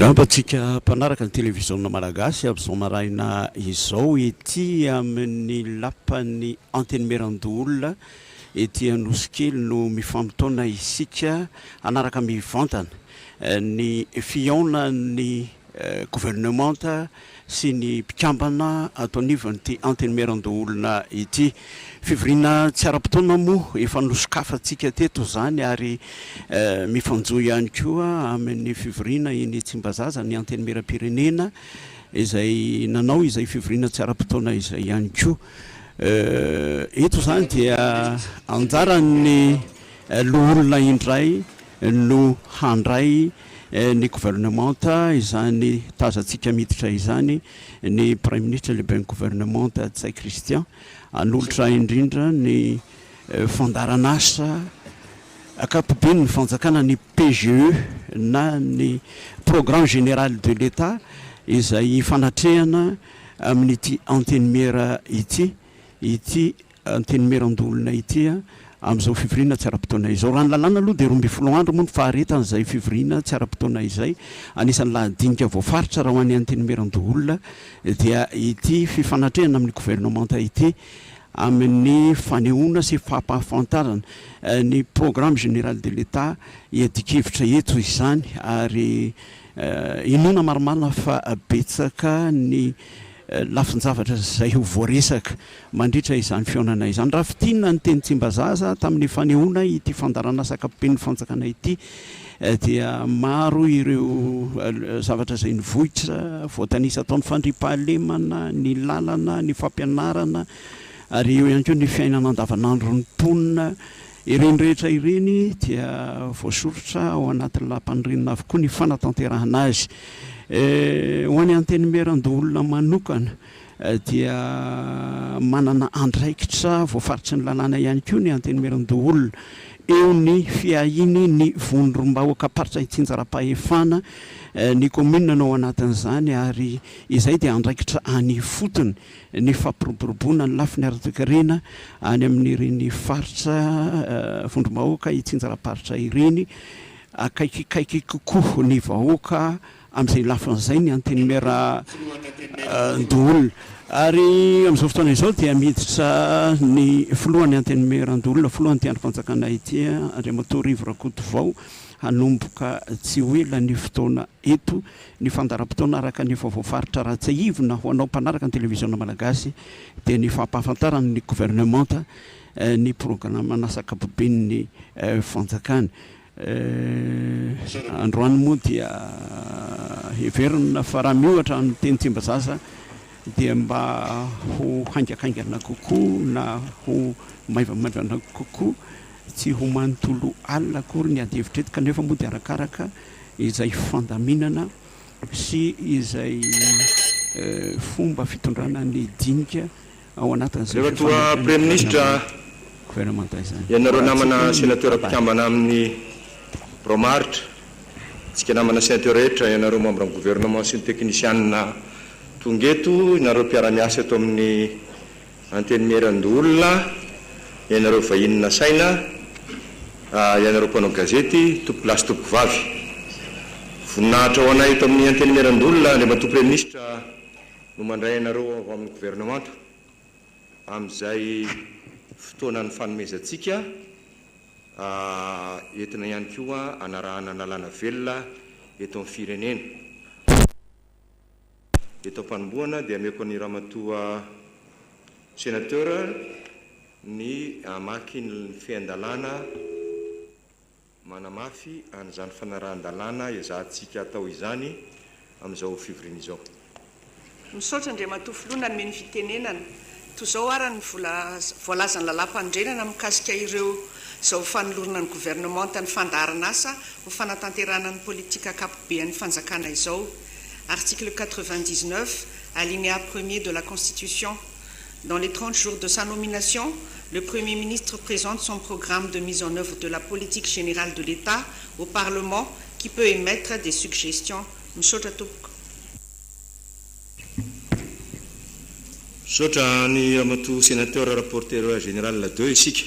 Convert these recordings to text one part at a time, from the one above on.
Miarahaba antsika mpanaraka ny televiziona malagasy amin'izao maraina izao ety amin'ny lapan'ny Antenimierandoholona ety Anosikely no mifamotoana isika hanaraka mivantana ny fihaonan'ny governemanta sy ny mpikambana ato anivon'ity Antenimierandoholona ity. Fivoriana tsy ara-potoana moa efa nosokafantsika teto izany ary mifanjohy ihany koa amin'ny fivoriana eny Tsimbazaza ny Antenimierampirenena izay nanao izay fivoriana tsy ara-potoana izay ihany koa. Eto izany dia anjaran'ny loholona indray no handray ny governemanta izany tazantsika miditra izany ny Praiminisitra lehiben'ny governemanta Ntsay Christian hanolotra indrindra ny fandaharanasa ankapoben'ny fanjakana ny PGE na ny Programme Général de l'Etat izay hifanatrehana amin'ity Antenimiera ity ity Antenimierandoholona ity amin'izao fivoriana tsy ara-potoana izao. Raha ny lalàna aloha dia 12 andro moa ny faharetan'izay fivoriana tsy ara-potoana izay. Anisan'ny lahadinika voafaritra raha ho an'ny Antenimierandoholona dia ity fifanatrehana amin'ny governemanta ity amin'ny fanehoana sy fampahafantarana ny Programme Général de l'Etat hiadian-kevitra eto izany ary inoana marimarina fa betsaka ny lafin-javatra izay ho voaresaka mandritra izany fihaonana izany. Raha fintinina ny teny Tsimbazaza tamin'ny fanehoana ity fandaharanasa ankapoben'ny fanjakana ity dia maro ireo zavatra izay nivoitra, voatanisa tao ny fandriampahalemana, ny lalana, ny fampianarana ary eo ihany koa ny fiainana andavanandron'ny mponina. Ireny rehetra ireny dia voasoritra ao anatin'ny lahampanorenana avokoa ny fanatanterahana azy. Ho an'ny Antenimierandoholona manokana dia manana andraikitra voafaritry ny lalàna ihany koa ny Antenimierandoholona eo ny fiahiany ny vondrom-bahoakam-paritra itsinjaram-pahefana, ny kaominina no ao anatin'izany ary izay dia andraikitra any ifotony. ny fampiroboroboana ny lafiny ara-toekarena any amin'ireny faritra vondrom-bahoaka itsinjaram-paritra ireny, akaikikaiky kokoa ny vahoaka amin'izay lafiny izay ny Antenimierandoholona. Ary amin'izao fotoana izao dia miditra ny filohan'ny Antenimierandoholona, filohan'ity andrim-panjakana ity, Andriamatoa Rivo Rakotovao, hanomboka tsy ho ela ny fotoana eto Ny fandaharam-potoana araka ny efa voafaritra raha tsiahivina ho anao mpanaraka ny televiziona malagasy dia ny fampahafantarana ny governemanta ny programan'asa ankapoben'ny fanjakana. Androany moa dia heverina fa raha miohatra ny teny Tsimbazaza dia mba ho haingakaingana kokoa na ho maivamaivana kokoa, tsy ho manontolo alina akory ny adihevitra eto kanefa moa dia arakaraka izay fandaminana sy izay fomba fitondrana ny dinika ao anatin'izay Andriamatoa fifandraisan'ny Praiminisitra, governemanta izany. ianareo namana Raha tsy Sénateur kabary. mpikambana amin'ny Birao Maharitra, antsika namana Sénateur rehetra, ianareo membre ny gouvernement sy ny teknisianina tonga eto, ianareo mpiara-miasa eto amin'ny Antenimierandoholona, ianareo vahiny nasaina, ianareo mpanao gazety, tompokolahy sy tompokovavy. Voninahitra ho anay eto amin'ny Antenimierandoholona, Andriamatoa Praiminisitra, no mandray anareo ao amin'ny governemanta amin'izay fotoana nifanomezantsika entina ihany koa hanarahana lalàna velona eto amin'ny firenena. Eto am-panombohana dia ameko an'i Ramatoa Sénateur ny hamaky ny fehin-dalàna manamafy an'izany fanarahan-dalàna ezahantsika atao izany amin'izao fivoriana izao. Misaotra Andriamatoa Filoha nanome ny fitenenana. Toy izao ara ny voalazan'ny lalàmpanorenana mikasika ireo izao fanolorana ny governemanta ny fandaharan'asa ho fanatanterahana ny politika ankapobean'ny fanjakana izao. Article 99, alinéa premier de la Constitution. Dans les 30 jours de sa nomination, le Premier ministre présente son programme de mise en œuvre de la politique générale de l'État au Parlement qui peut émettre des suggestions. Misaotra tompoko. Misaotra an'i Ramatoa Sénateur Rapporteur Général deux isika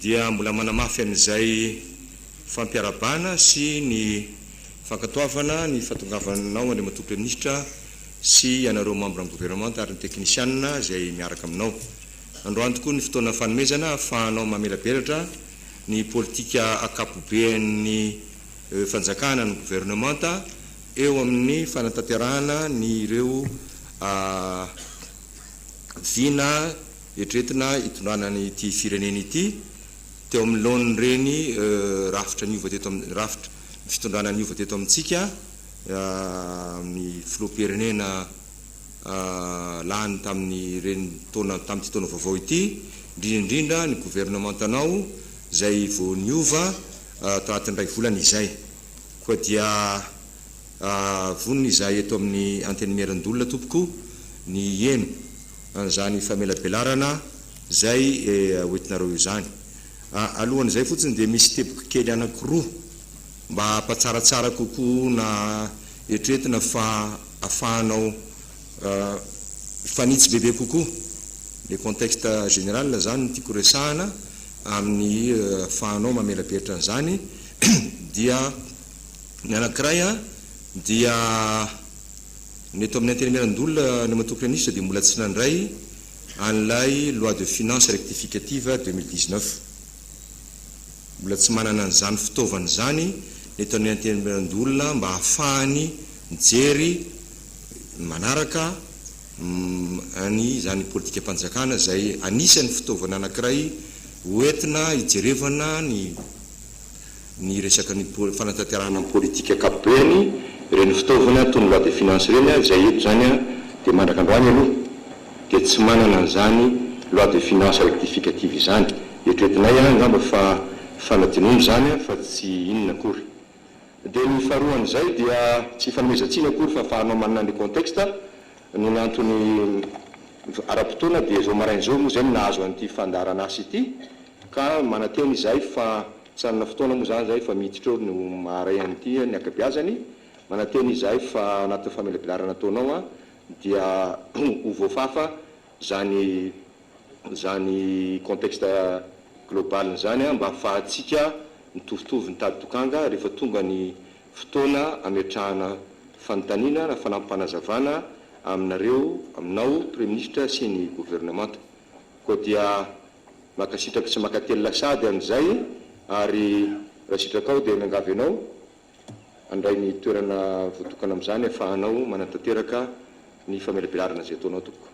dia mbola manamafy an'izay fampiarahabana sy ny. fankatoavana ny fahatongavanao Andriamatoa Praiminisitra sy ianareo mambra ny governemanta ary ny teknisianina izay miaraka aminao. Androany tokoa ny fotoana fanomezana ahafahanao mamelabelatra ny politika ankapoben'ny fanjakana ny governemanta eo amin'ny fanatanterahana ny ireo vina eritreretina hitondrana an'ity firenena ity teo amin'ny laonin'ireny rafitra niova teto amin'ny rafitra ny fitondrana niova teto amintsika amin'ny filoham-pirenena lany tamin'ireny taona tamin'ity taona vaovao ity indrindra indrindra ny governemantanao izay vao niova tao anatin'ny iray volana izay. Koa dia vonona izahay eto amin'ny Antenimierandoholona tompoko ny hiheno an'izany famelabelarana izay hoentinareo izany. Alohan'izay fotsiny dia misy teboka kely anankiroa mba hampatsaratsara kokoa na eritreretina fa afahanao mifanitsy bebe kokoa, le contexte général izany no tiako resahana amin'ny afahanao mamelabelatra an'izany dia ny anankiray dia ny eto amin'ny Antenimierandoholona Andriamatoa Praiminisitra dia mbola tsy nandray an'ilay loi de finances rectificative 2019. Mbola tsy manana an'izany fitaovana izany ny eto amin'ny Antenimierandoholona mba hahafahany mijery, manaraka any izany politikam-panjakana izay anisan'ny fitaovana anankiray hoentina hijerevana ny ny resaka ny fanatanterahana ny politika ankapobeny, ireny fitaovana toy ny loi de finances ireny, izay eto izany dia mandraka androany aloha dia tsy manana an'izany loi de finances rectificative izany. Eritreretinay angamba fa fanadinoana izany fa tsy inona akory. Dia ny faharoan'izay dia tsy ifanomezan-tsiny akory fa afahanao manana ny contexte noho ny antony ara-potoana dia izao maraina izao moa izay no nahazo an'ity fandaharan'asa ity ka manantena izahay fa tsy hanana fotoana moa izany izahay fa miditra eo no maharay an'ity ny ankabeazany, manantena izahay fa ao anatin'ny famelabelarana ataonao dia ho voafafa izany izany contexte global izany mba ahafahantsika mitovitovy ny tady tokanga rehefa tonga ny fotoana ametrahana fanontaniana na fanampim-panazavana aminareo, aminao Praiminisitra sy ny governemanta. Koa dia mankasitraka sy mankatelina sahady an'izay ary raha sitrakao dia miangavy anao handray ny toerana voatokana amin'izany ahafahanao manatanteraka ny famelabelarana izay ataonao tompoko.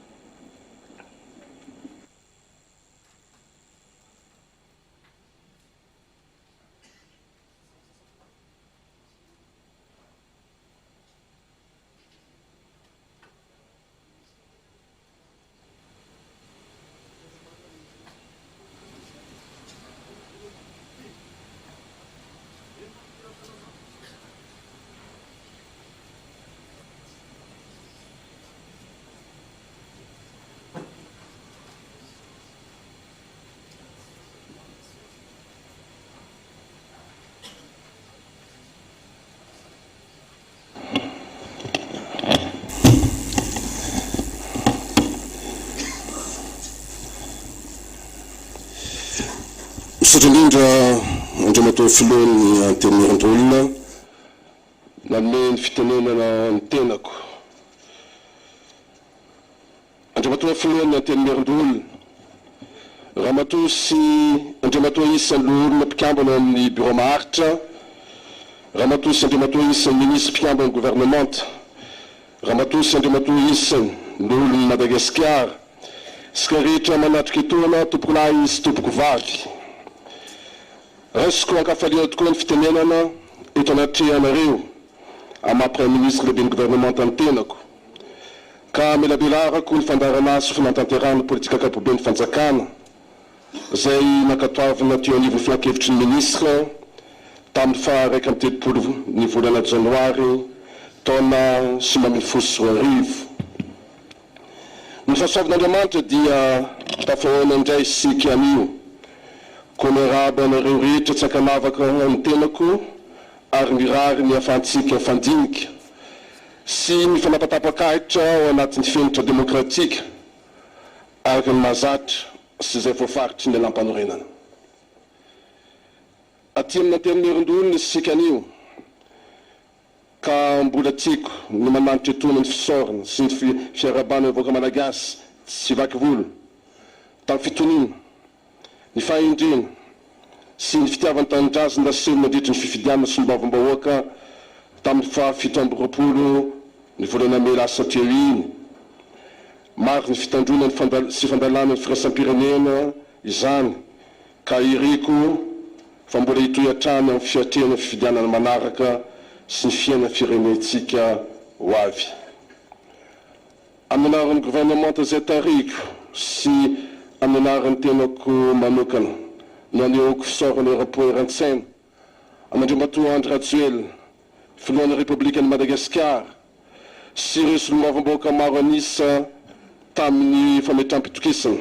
Misaotra indrindra Andriamatoa Filohan'ny Antenimierandoholona nanome ny fitenenana ny tenako. Andriamatoa Filohan'ny Antenimierandoholona, Ramatoa sy Andriamatoa isan'ny Loholona mpikambana ao amin'ny Birao Maharitra, Ramatoa sy Andriamatoa isan'ny Minisitry mpikamban'ny Governemanta, Ramatoa sy Andriamatoa isany Loholon'i Madagasikara, isika rehetra manatrika etoana, Tompokolahy sy Tompokovavy. Raisiko ankafaliana tokoa ny fitenenana eto anatrehanareo amin'ny maha Praiminisitra lehiben'ny Governemanta ny tenako. Ka amelabelarako ny fandaharanasa fanatanterahana politika ankapoben'ny fanjakana izay nankatoavina teo anivon'ny filankevitry ny minisitra tamin'ny faha 31 ny volana janoary taona 2019. Ny fahasoavan'Andriamanitra dia tafahaona indray isika anio. Koa miarahaba anareo rehetra tsy ankanavaka ny tenako ary mirary ny hahafahantsika mifandinika sy mifanapatapak'ahitra ao anatin'ny fenitra demokratika araka ny mahazatra sy izay voafaritry ny lalàmpanorenana. Aty amin'ny Antenimierandoholona isika anio. Ka mbola tiako ny mananitra etoana ny fisaorana sy ny fiarahabana ny vahoaka Malagasy tsy vaky volo tamin'ny fitoniana, ny fahendrena sy ny fitiavan-tanindrazana naseho nandritry ny fifidianana solombavambahoaka tamin'ny faha 27 ny volana mey lasa teo iny. Mariky ny fitandroana ny sy fandalana ny firaisam-pirenena izany ka iriko fa mbola hitohy hatrany amin'ny fiatrehana fifidianana manaraka sy ny fiainan'ny firenentsika ho avy. Amin'ny anaran'ny governemanta izay tarihiko sy amin'ny anaran'ny tenako manokana no anehoako fisaorana eram-po eran-tsaina an'Andriamatoa Andry Rajoelina, Filohan'ny Repoblikan'i Madagasikara sy ireo solombavambahoaka maro an'isa tamin'ny fametraham-pitokisana,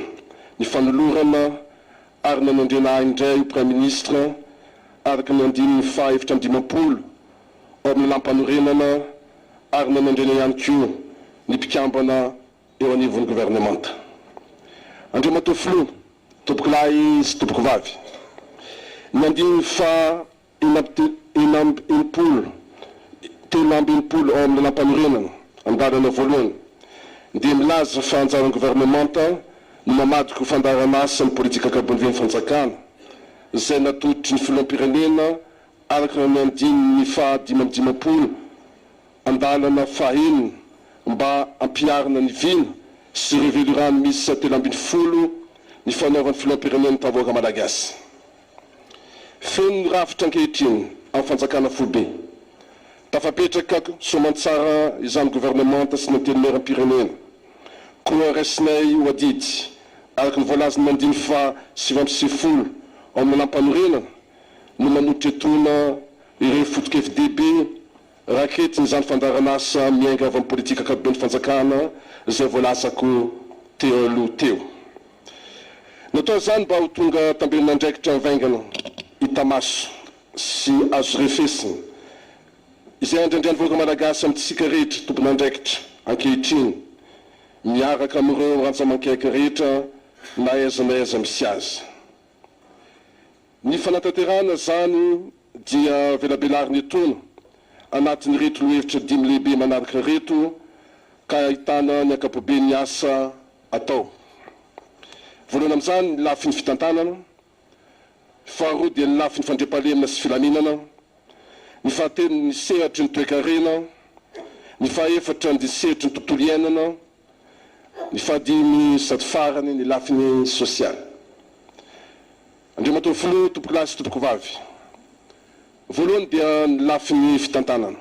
ny fanolorana ary nanendrena ahy indray ho Praiminisitra araka ny andininy faha 54 ao amin'ny Lalàmpanorenana ary nanendrena ihany koa ny mpikambana eo anivon'ny governemanta. Andriamatoa Filoha, Tompokolahy sy Tompokovavy, ny andininy faha 66 63 ao amin'ny Lalàmpanorenana, andalana voalohany, dia milaza fa anjaran'ny governemanta no mamadika ho fandaharan'asa ny politika ankapobeny fanjakana izay natolotry ny Filoham-pirenena araka ny andininy faha 55 andalana faha enina mba hampiharina ny vina sy ireo velirano miisa 13 nifanaovan'ny Filoham-pirenena tamin'ny vahoaka Malagasy. Feno ny rafitra ankehitriny amin'ny fanjakana foibe. Tafapetraka soamantsara izany governemanta sy ny antenimieram-pirenena. Koa raisinay ho adidy, araka ny voalazan'ny andiny faha 99 ao amin'ny Lalàmpanorenana, no mamotretoana ireo foto-kevi-dehibe raketin'izany fandaharan'asa miainga avy amin'ny politika ankapoben'ny fanjakana izay voalazako teo aloha teo. Natao izany mba ho tonga tamberin'andraikitra mivaingana hita maso sy azo refesina, izay andriandrian'ny vahoaka Malagasy amintsika rehetra tompon'andraikitra ankehitriny, miaraka amin'ireo rantsa-mankaika rehetra na aiza na aiza misy azy. Ny fanatanterahana izany dia velabelarina etoana anatin'ireto lohevitra dimy lehibe manaraka ireto ka ahitana ny ankapoben'ny asa atao. Voalohany amin'izany ny lafiny fitantanana, faharoa dia ny lafiny fandriampahalemana sy filaminana, ny fahatelo ny sehatry ny toekarena, ny fahaefatra ny sehatry ny tontolo iainana, ny fahadimy sady farany ny lafiny sosialy. Andriamatoa Filoha, Tompokolahy sy Tompokovavy, voalohany dia ny lafiny fitantanana.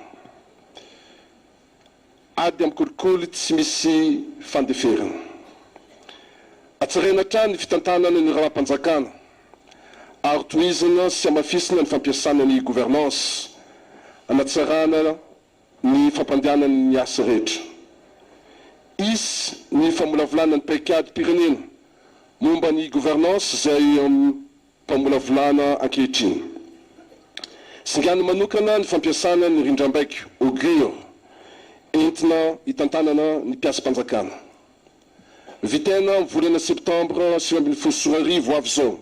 Ady amin'ny kolikoly tsy misy fandeferana. Hatsaraina hatrany ny fitantanana ny raharaham-panjakana ary tohizana sy hamafisina ny fampiasana ny e-gouvernance hanatsarana ny fampandehanana ny asa rehetra. Hisy ny famolavolana ny paikadim-pirenena momba ny e-gouvernance izay eo am-pamolavolana ankehitriny. Singany manokana ny fampiasana ny rindrambaiko Augure entina hitantanana ny mpiasam-panjakana. Vitaina amin'ny volana septambra 2019 ho avy izao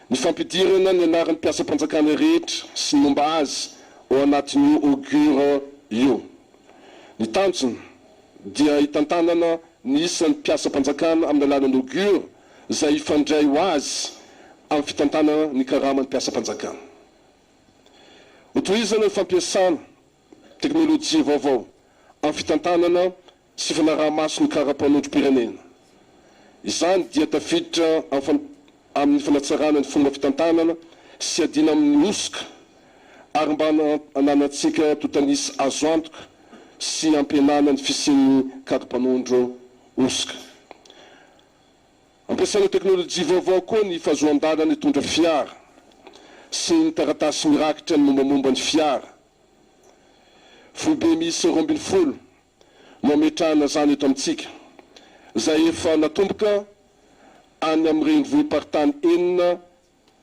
ny fampidirana ny anaran'ny mpiasam-panjakana rehetra sy ny momba azy ao anatin'io Augure io. Ny tanjona dia hitantanana ny isan'ny mpiasam-panjakana amin'ny alalan'ny Augure izay hifandray ho azy amin'ny fitantanana ny karaman'ny mpiasam-panjakana. Hotohizana ny fampiasana teknolojia vaovao amin'ny fitantanana sy fanaraha-maso ny kara-panondrom-pirenena. Izany dia tafiditra amin'ny fanatsarana ny fomba fitantanana sy iadiana amin'ny hosoka ary mba hananantsika antontan'isa azo antoka sy hampihenana ny fisian'ny kara-panondro hosoka. Ampiasaina teknolojia vaovao koa ny fahazoan-dalana hitondra fiara sy ny taratasy mirakitra ny mombamomba ny fiara. Foibe miisa 12 no hametrahana izany eto amintsika, izay efa natomboka any amin'ny renivohi-paritany enina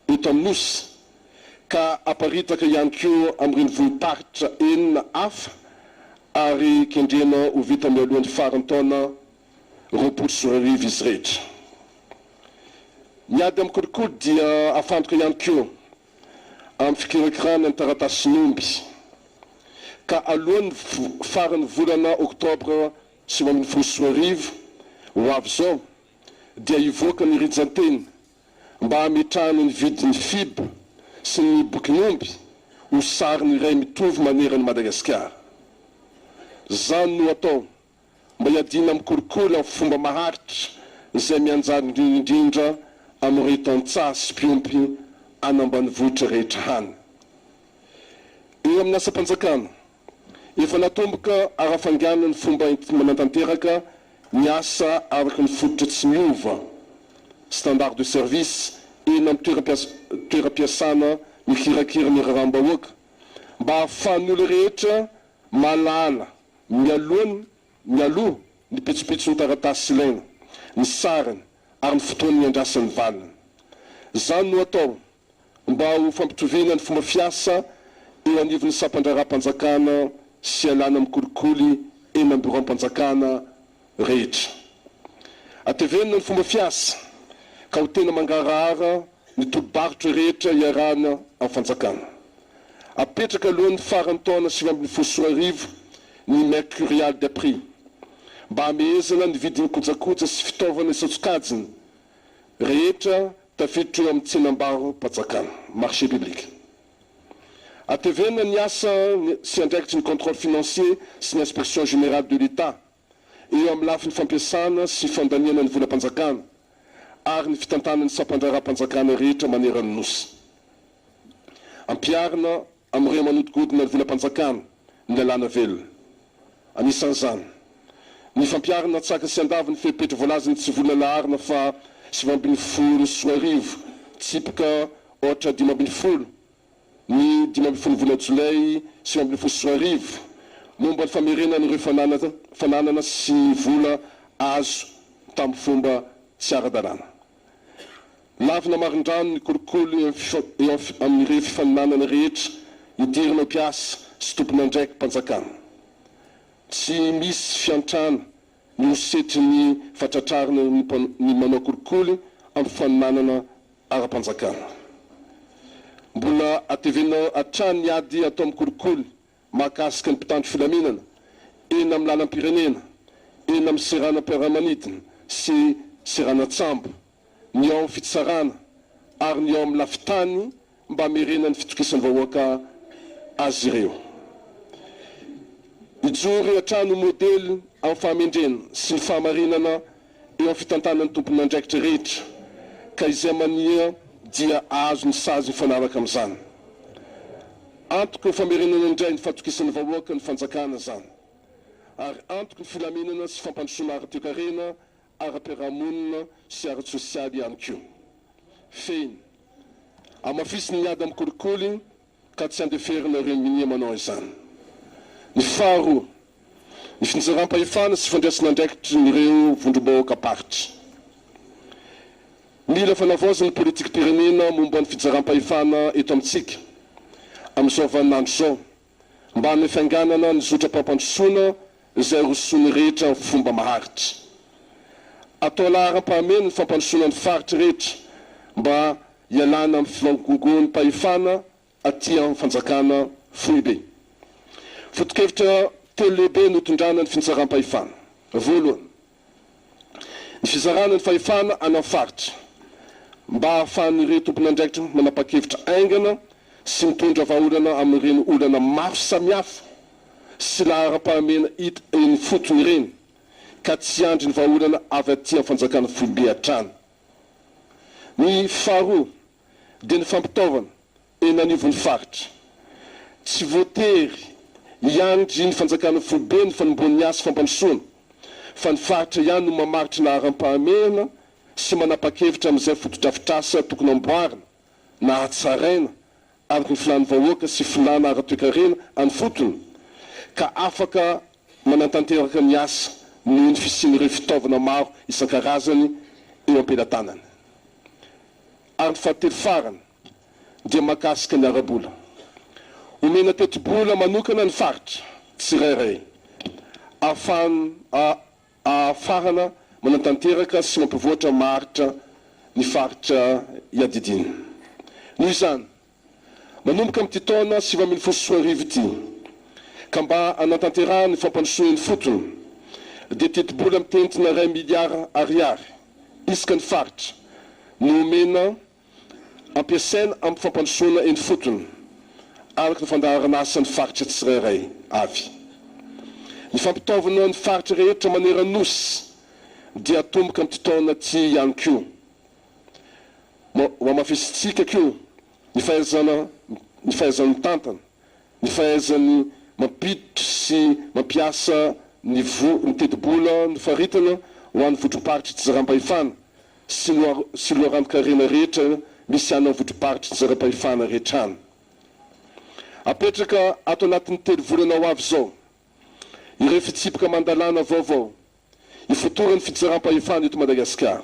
eto amin'ny Nosy, ka haparitaka ihany koa amin'ny renivohi-paritra enina hafa ary kendrena ho vita mialohan'ny faran'ny taona 2020 izy rehetra. Ny ady amin'ny kolikoly dia afantoka ihany koa amin'ny fikirakirana ny taratasin'omby. ka alohan'ny faran'ny volana oktobra 2019 ho avy izao dia hivoaka ny rijan-teny mba hametrahana ny vidin'ny FIB sy ny bokin'omby ho sariny iray mitovy maneran'i Madagasikara. Izany no atao mba hiadiana amin'ny kolikoly amin'ny fomba maharitra izay mianjady indrindra amin'ireo tantsaha sy mpiompy any ambanivohitra rehetra hany. Eo amin'ny asam-panjakana, efa natomboka ara-faingana ny fomba enti-manatanteraka ny asa araka ny fototra tsy miova, standard de service, eny amin'ny toeram-piasana mikirakira ny raharaham-bahoaka mba hahafahan'ny olona rehetra mahalala mialoha ny mialoha ny pitsopitson'ny taratasy ilaina, ny sarany ary ny fotoana iandrasan'ny valiny. Izany no atao mba ho fampitoviana ny fomba fiasa eo anivon'ny sampan-draharaham-panjakana sy hialana amin'ny kolikoly eny amin'ny biraom-panjakana rehetra. Atevenina ny fomba fiasa ka ho tena mangarahara ny tolo-barotra rehetra iarahana amin'ny fanjakana. Apetraka alohan'ny faran'ny taona 2019 ny Mercurial des prix mba hamehezana ny vidin'ny kojakoja sy fitaovana isan-tsokajiny rehetra tafiditra eo amin'ny tsenambaro-panjakana, marché public. Atevenina ny asa sy andraikitry ny contrôle financier sy ny inspection générale de l'Etat eo amin'ny lafiny fampiasana sy fandaniana ny volam-panjakana ary ny fitantanan'ny sampan-draharaham-panjakana rehetra maneran'ny Nosy. Ampiharina amin'ireo manodikodina ny volam-panjakana ny lalàna velona. Anisan'izany, ny fampiharana antsaka sy andavy ny fepetra voalazan'ny tsy vola laharana faha 2019 tsipika aotra 15 ny 15 volana jolay 2019 momba ny famerenana ireo fananana sy vola azo tamin'ny fomba tsy ara-dalàna. Lavina marindrano ny kolikoly eo amin'ireo fifaninanana rehetra idirana mpiasa sy tompon'andraiki-panjakana. Tsy misy fiantrana ny ho setrin'ny fatratrarana ny manao kolikoly amin'ny fifaninanana ara-panjakana. Mbola atevenina hatrany ny ady atao amin'ny kolikoly mahakasika ny mpitandro filaminana eny amin'ny lalam-pirenena, eny amin'ny seranam-piaramanidina sy seranan-tsambo, ny ao amin'ny fitsarana ary ny ao amin'ny lafin-tany mba hamerena ny fitokisan'ny vahoaka azy ireo. Hijoro hatrany ho modely amin'ny fahamendrena sy ny fahamarinana eo amin'ny fitantanan'ny tompon'andraikitra rehetra ka izay mania dia hahazo ny sazy mifanaraka amin'izany. Antoky ny famerenana indray ny fahatokisan'ny vahoaka ny fanjakana izany ary antoky ny filaminana sy fampandrosoana ara-toekarena, ara-piarahamonina sy ara-tsosialy ihany koa. Fehiny, Hamafisiny ny ady amin'ny kolikoly ka tsy andeferina ireo minia manao izany. Ny faharoa, ny fitsinjaram-pahefana sy fandraisana andraikitrin'ireo vondrom-bahoakam-paritra. Mila fanavaozana ny politikam-pirenena momba ny fitsinjaram-pahefana eto amintsika amin'izao vaninandro izao mba hanafainganana ny zotram-pampandrosoana izay rosoan'ny rehetra amin'ny fomba maharitra. Atao laharam-pahamehana ny fampandrosoana ny faritra rehetra mba hialana amin'ny fivangongoam-pahefana aty amin'ny fanjakana foibe. Foto-kevitra telo lehibe no itondrana ny fitsaram-pahefana. Voalohany, ny fizarana ny fahefana any amin'ny faritra mba hahafahan'ireo tompon'andraikitra manapa-kevitra haingana sy mitondra vahaolana amin'ireny olana maro samihafa sy laharam-pahamehana hita eny ifotony ireny ka tsy hiandry ny vahaolana avy aty amin'ny fanjakana foibe hatrany. Ny faharoa dia ny fampitaovana eny anivon'ny faritra. Tsy voatery hiandry ny fanjakana foibe ny fanombohan'ny asa fampandrosoana fa ny faritra ihany no mamaritra laharam-pahamehana sy manapa-kevitra amin'izay fotodrafitrasa tokony amboarina na hatsaraina araka ny filàn'ny vahoaka sy filàna ara-toekarena any fotony ka afaka manatanteraka ny asa noho ny fisian'ireo fitaovana maro isan-karazany eo am-pelatanany. Ary ny fahatelo farany dia mahakasika ny ara-bola. Omena tetibola manokana ny faritra tsirairay ahafahana manatanteraka sy mampivoatra maharitra ny faritra iadidiana. Noho izany, manomboka amin'ity taona 2019 ity, Ka mba hanatanterahana ny fampandrosoana eny ifotony dia tetibola mitentina iray miliara ariary isaka ny faritra no omena ampiasaina amin'ny fampandrosoana eny ifotony araka ny fandaharan'asan'ny faritra tsirairay avy. Ny fampitaovana ny faritra rehetra maneran'ny Nosy dia atomboka amin'ity taona ity ihany koa. Hohamafisintsika koa ny fahaizana ny fahaizany mitantana, ny fahaizany mampiditra sy mampiasa ny vo ny tetibola nofaritana ho an'ny vondrom-paritry Tsizaram-pahefana sy ny sy loharanon-karena rehetra misy any amin'ny vondrom-paritry Tsizaram-pahefana rehetra any. Apetraka ato anatin'ny telo volana ho avy izao ireo fitsipika aman-dalàna vaovao ifotoran'ny fitsaram-pahefana eto Madagasikara.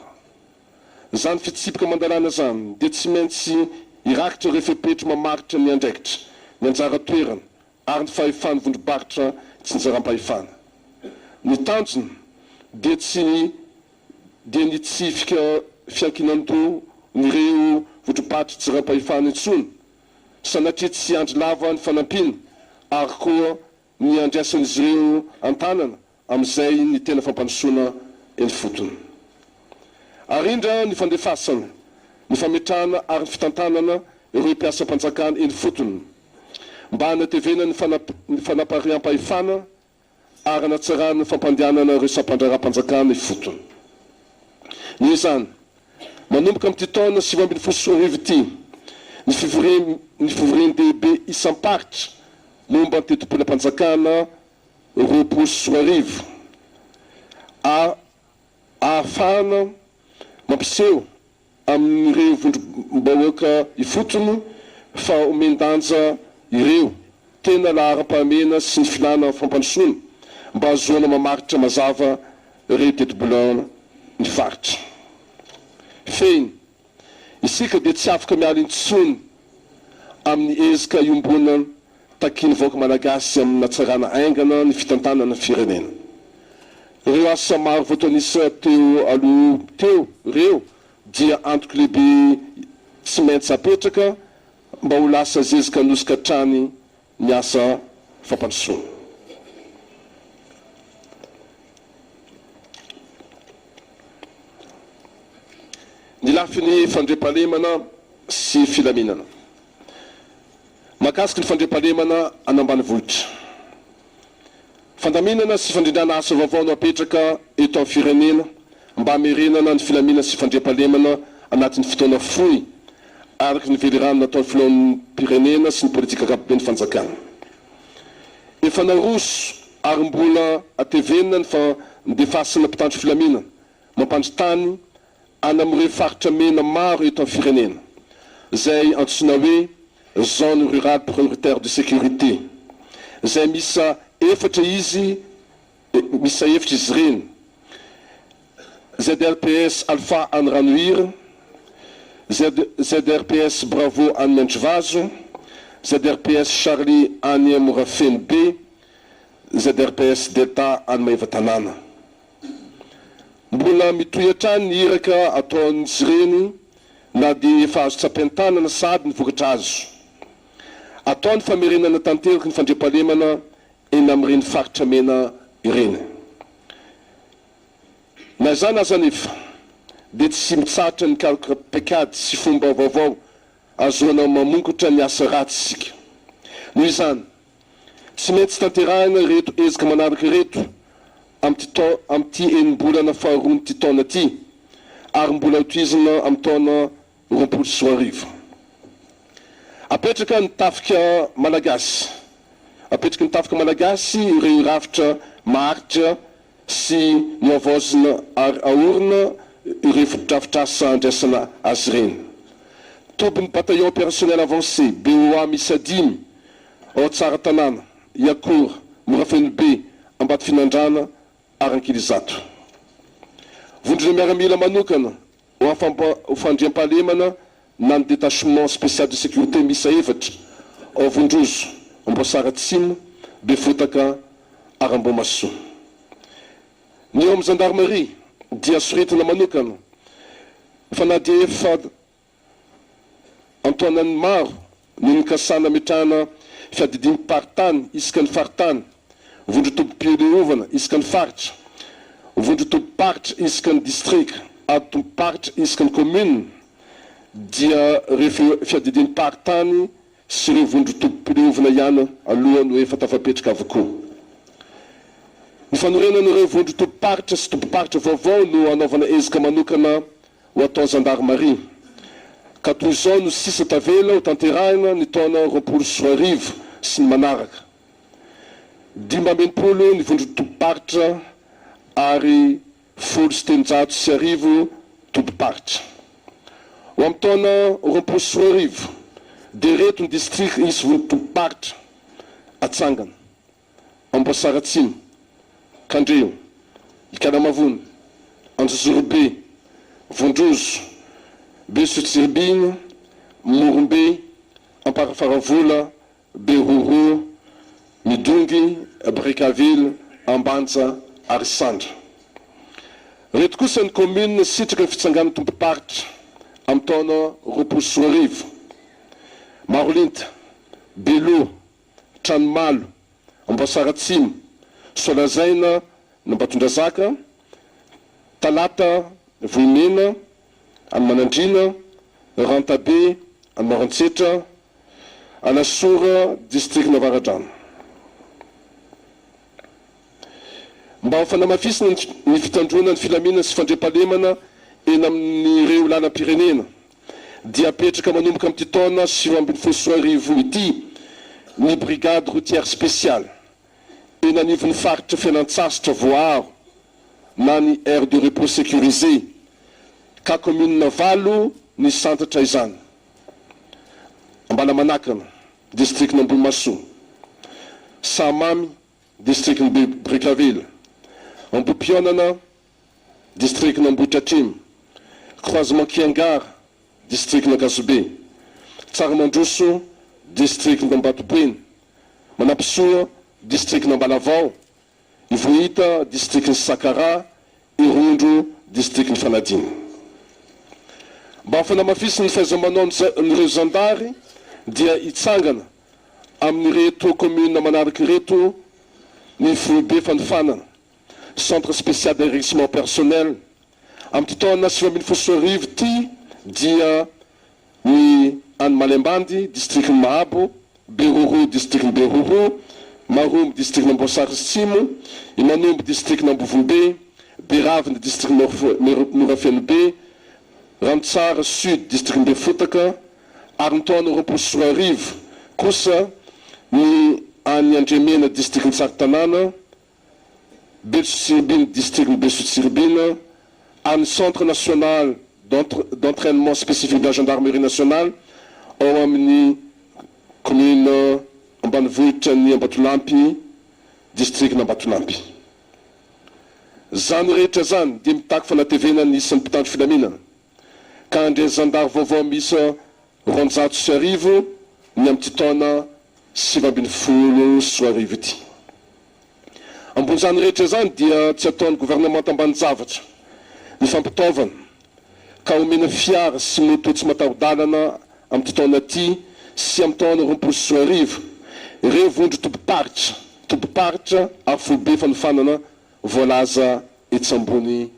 Izany fitsipika aman-dalàna izany dia tsy maintsy hirakitra ireo fepetra mamaritra ny andraikitra, ny anjara toerana ary ny fahefan'ny vondrom-paritra tsinjaram-pahefana. Ny tanjona dia tsy ny dia ny tsy fiankinan-dohan'ireo vondrom-paritra tsinjaram-pahefana intsony, sanatria tsy hiandry lava ny fanampiana ary koa ny handraisan'izy ireo an-tanana amin'izay ny tena fampandrosoana eny ifotony. Arindra ny fandefasana, ny fametrahana ary ny fitantanana ireo mpiasam-panjakana eny ifotony mba hanatevenana ny fanapariaham-pahefana ary hanatsarana ny fampandehanana ireo sampan-draharaham-panjakana ifotony. Noho izany, manomboka amin'ity taona 2019 ity, ny ny fivorian-dehibe isam-paritra momba ny tetibolam-panjakana 2020 a ahafahana mampiseho amin'ireo vondrom-bahoaka ifotony fa omen-danja ireo tena laharam-pahamehana sy ny filàna fampandrosoana mba hahazoana mamaritra mazava ireo tetibolan'ny faritra. Fehiny, isika dia tsy afaka miala intsony amin'ny ezaka iombonana takian'ny vahoaka Malagasy amin'ny natsarana haingana ny fitantanana ny firenena. Ireo asa maro voatanisa teo aloha teo ireo dia antoko lehibe tsy maintsy apetraka mba ho lasa zezika nosika hatrany ny asa fampandrosoana. Ny lafiny fandriampahalemana sy filaminana. Mahakasika ny fandriampahalemana any ambanivohitra. Fandaminana sy fandrindrana asa vaovao no apetraka eto amin'ny firenena mba hamerenana ny filaminana sy fandriampahalemana anatin'ny fotoana fohy araka ny velirano nataon'ny filoham-pirenena sy ny politika ankapoben'ny fanjakana. Efa naroso ary mbola atevenina ny fandefasana mpitandro filaminana mampandry tany any amin'ireo faritra mena maro eto amin'ny firenena, izay antsoina hoe Zone Rurale Prioritaire de Sécurité, izay miisa efatra izy miisa efatra izy ireny, ZRPS Alpha any Ranohira, ZRPS Bravo any Miandrivazo, ZRPS Charlie any Morafenobe, ZRPS Delta any Maevatanàna. Mbola mitohy hatrany ny iraka ataon'izy ireny na dia efa azo tsapain-tanana sahady ny vokatra azo. Atao ny famerenana tanteraka ny fandriampahalemana eny amin'ireny faritra mena ireny. Na izany aza anefa dia tsy mitsahatra ny mikaroka paikady sy fomba vaovao ahazoana mamongotra ny asa ratsy isika. Noho izany, Tsy maintsy tanterahina ireto ezaka manaraka ireto amin'ity tao amin'ity enim-bolana faharoan'ity taona ity ary mbola hotohizina amin'ny taona 2020. Apetraka ny tafika malagasy Apetraky ny tafika malagasy ireo rafitra maharitra sy nohavaozina ary aorina ireo fotodrafitrasa andraisana azy ireny. Tobin'ny Bataillon Opérationnel Avancé, BOA, miisa dimy ao Tsaratanàna, Iakora, Morafenobe, Ambatofinandrana ary Ankilizato. Vondrona miaramila manokana ho fandriampahalemana na ny Détachement Spécial de Sécurité miisa efatra ao Vondrozo, Amboasary Atsimo, Befotaka ary Ambohimahasoa. Ny eo amin'ny Zandarmaria dia soritana manokana fa na dia efa An-taonany maro no nikasana hametrahana fiadidiam-paritany isaka ny faritany, vondron-tobim-pileovana isaka ny faritra, vondron-tobim-paritra isaka ny distrika ary tobim-paritra isaka ny kaominina dia ireo fiadidiam-paritany sy ireo vondron-tobim-pileovana ihany aloha no efa tafapetraka avokoa. Ny fanorenana ireo vondron-tobim-paritra sy tobim-paritra vaovao no hanaovana ezaka manokana ho atao zandarimaria. Ka toy izao no sisa tavela ho tanterahina ny taona 2020 sy ny manaraka. 65 ny vondron-tobim-paritra ary 1310 tobim-paritra. Ho amin'ny taona 2020 dia ireto ny distrika hisy vondron-tobim-paritra atsangana, Amboasary Atsimo, Kandreho, Ikalamavony, Anjozorobe, Vondrozo, Besotsiribihina, Morombe, Amparafaravola, Beroroha, Midongy, Brickaville, Ambanja ary Isandra. Ireto kosa ny kaominina sitraka ny fitsangan'ny tompom-paritra amin'ny taona 2020, Marolinta, Beloha, Tranomalo, Amboasary Atsimo, Soalazaina, Ambatondrazaka, Talata, Vohimena, any Manandriana, Rantabe, any Maroantsetra, Alasora, distrikan'Avaradrano. Mba ho fanamafisana ny fitandroana ny filaminana sy fandriampahalemana eny amin'ireo lalam-pirenena dia apetraka manomboka amin'ity taona 2019 ity ny Brigade routière spéciale eny anivon'ny faritra fialantsasatra voaaro na ny aire de repos sécurisée ka kaominina valo ny santatra izany. Ambalamanakana, distrikan'Ambohimahasoa, Sahamamy, distrikan'i Brickaville, Ambohipihaonana, distrikan'Ambohitratrimo, Croisement Kiangara, distrikan'Ankazobe, Tsaramandroso, distrikan'Ambatoboeny, Manampisoa, distrikan'Ambalavao, Ivohita, distrikan'i Sakaraha, Irondro, distrikan'i Fanadina. Mba ho fanamafisana ny fahaiza-manaon'ireo zandary dia hitsangana amin'ireto kaominina manaraka ireto ny foibe fanofanana, Centre Spécial d'Enrichissement Personnel. Amin'ity taona 2019 ity dia ny any Malembandy, distrikan'i Mahabo, Beroroha, distrikan'i Beroroha, Maromby, distrikan'Amboasary Atsimo, Imanomby, distrikan'Ambovombe, Beravina, distrikan'i Morafenobe, Ranotsara Sud, distrikan'i Befotaka, ary ny taona 2020 kosa ny any Andriamena, distrikan'i Tsaritanàna, Besotsiribina, distrikan'i Besotsiribina, ary ny Centre National d'Entrainement Spécifique de la Gendarmerie Nationale ao amin'ny kaominina ambanivohitran'i Ambatolampy, distrikan'Ambatolampy. Izany rehetra izany dia mitaky fanatevenana ny isan'ny mpitandro filaminana, ka handre zandary vaovao miisa 1200 ny amin'ity taona 2019 ity. Ambon'izany rehetra izany dia tsy ataon'ny governemanta ambanin-javatra ny fampitaovana ka omena fiara sy moto tsy mataho-dalana amin'ity taona ity sy amin'ny taona 2020 ireo vondron-tobim-paritra, tobim-paritra ary foibe fanofanana voalaza etsy ambony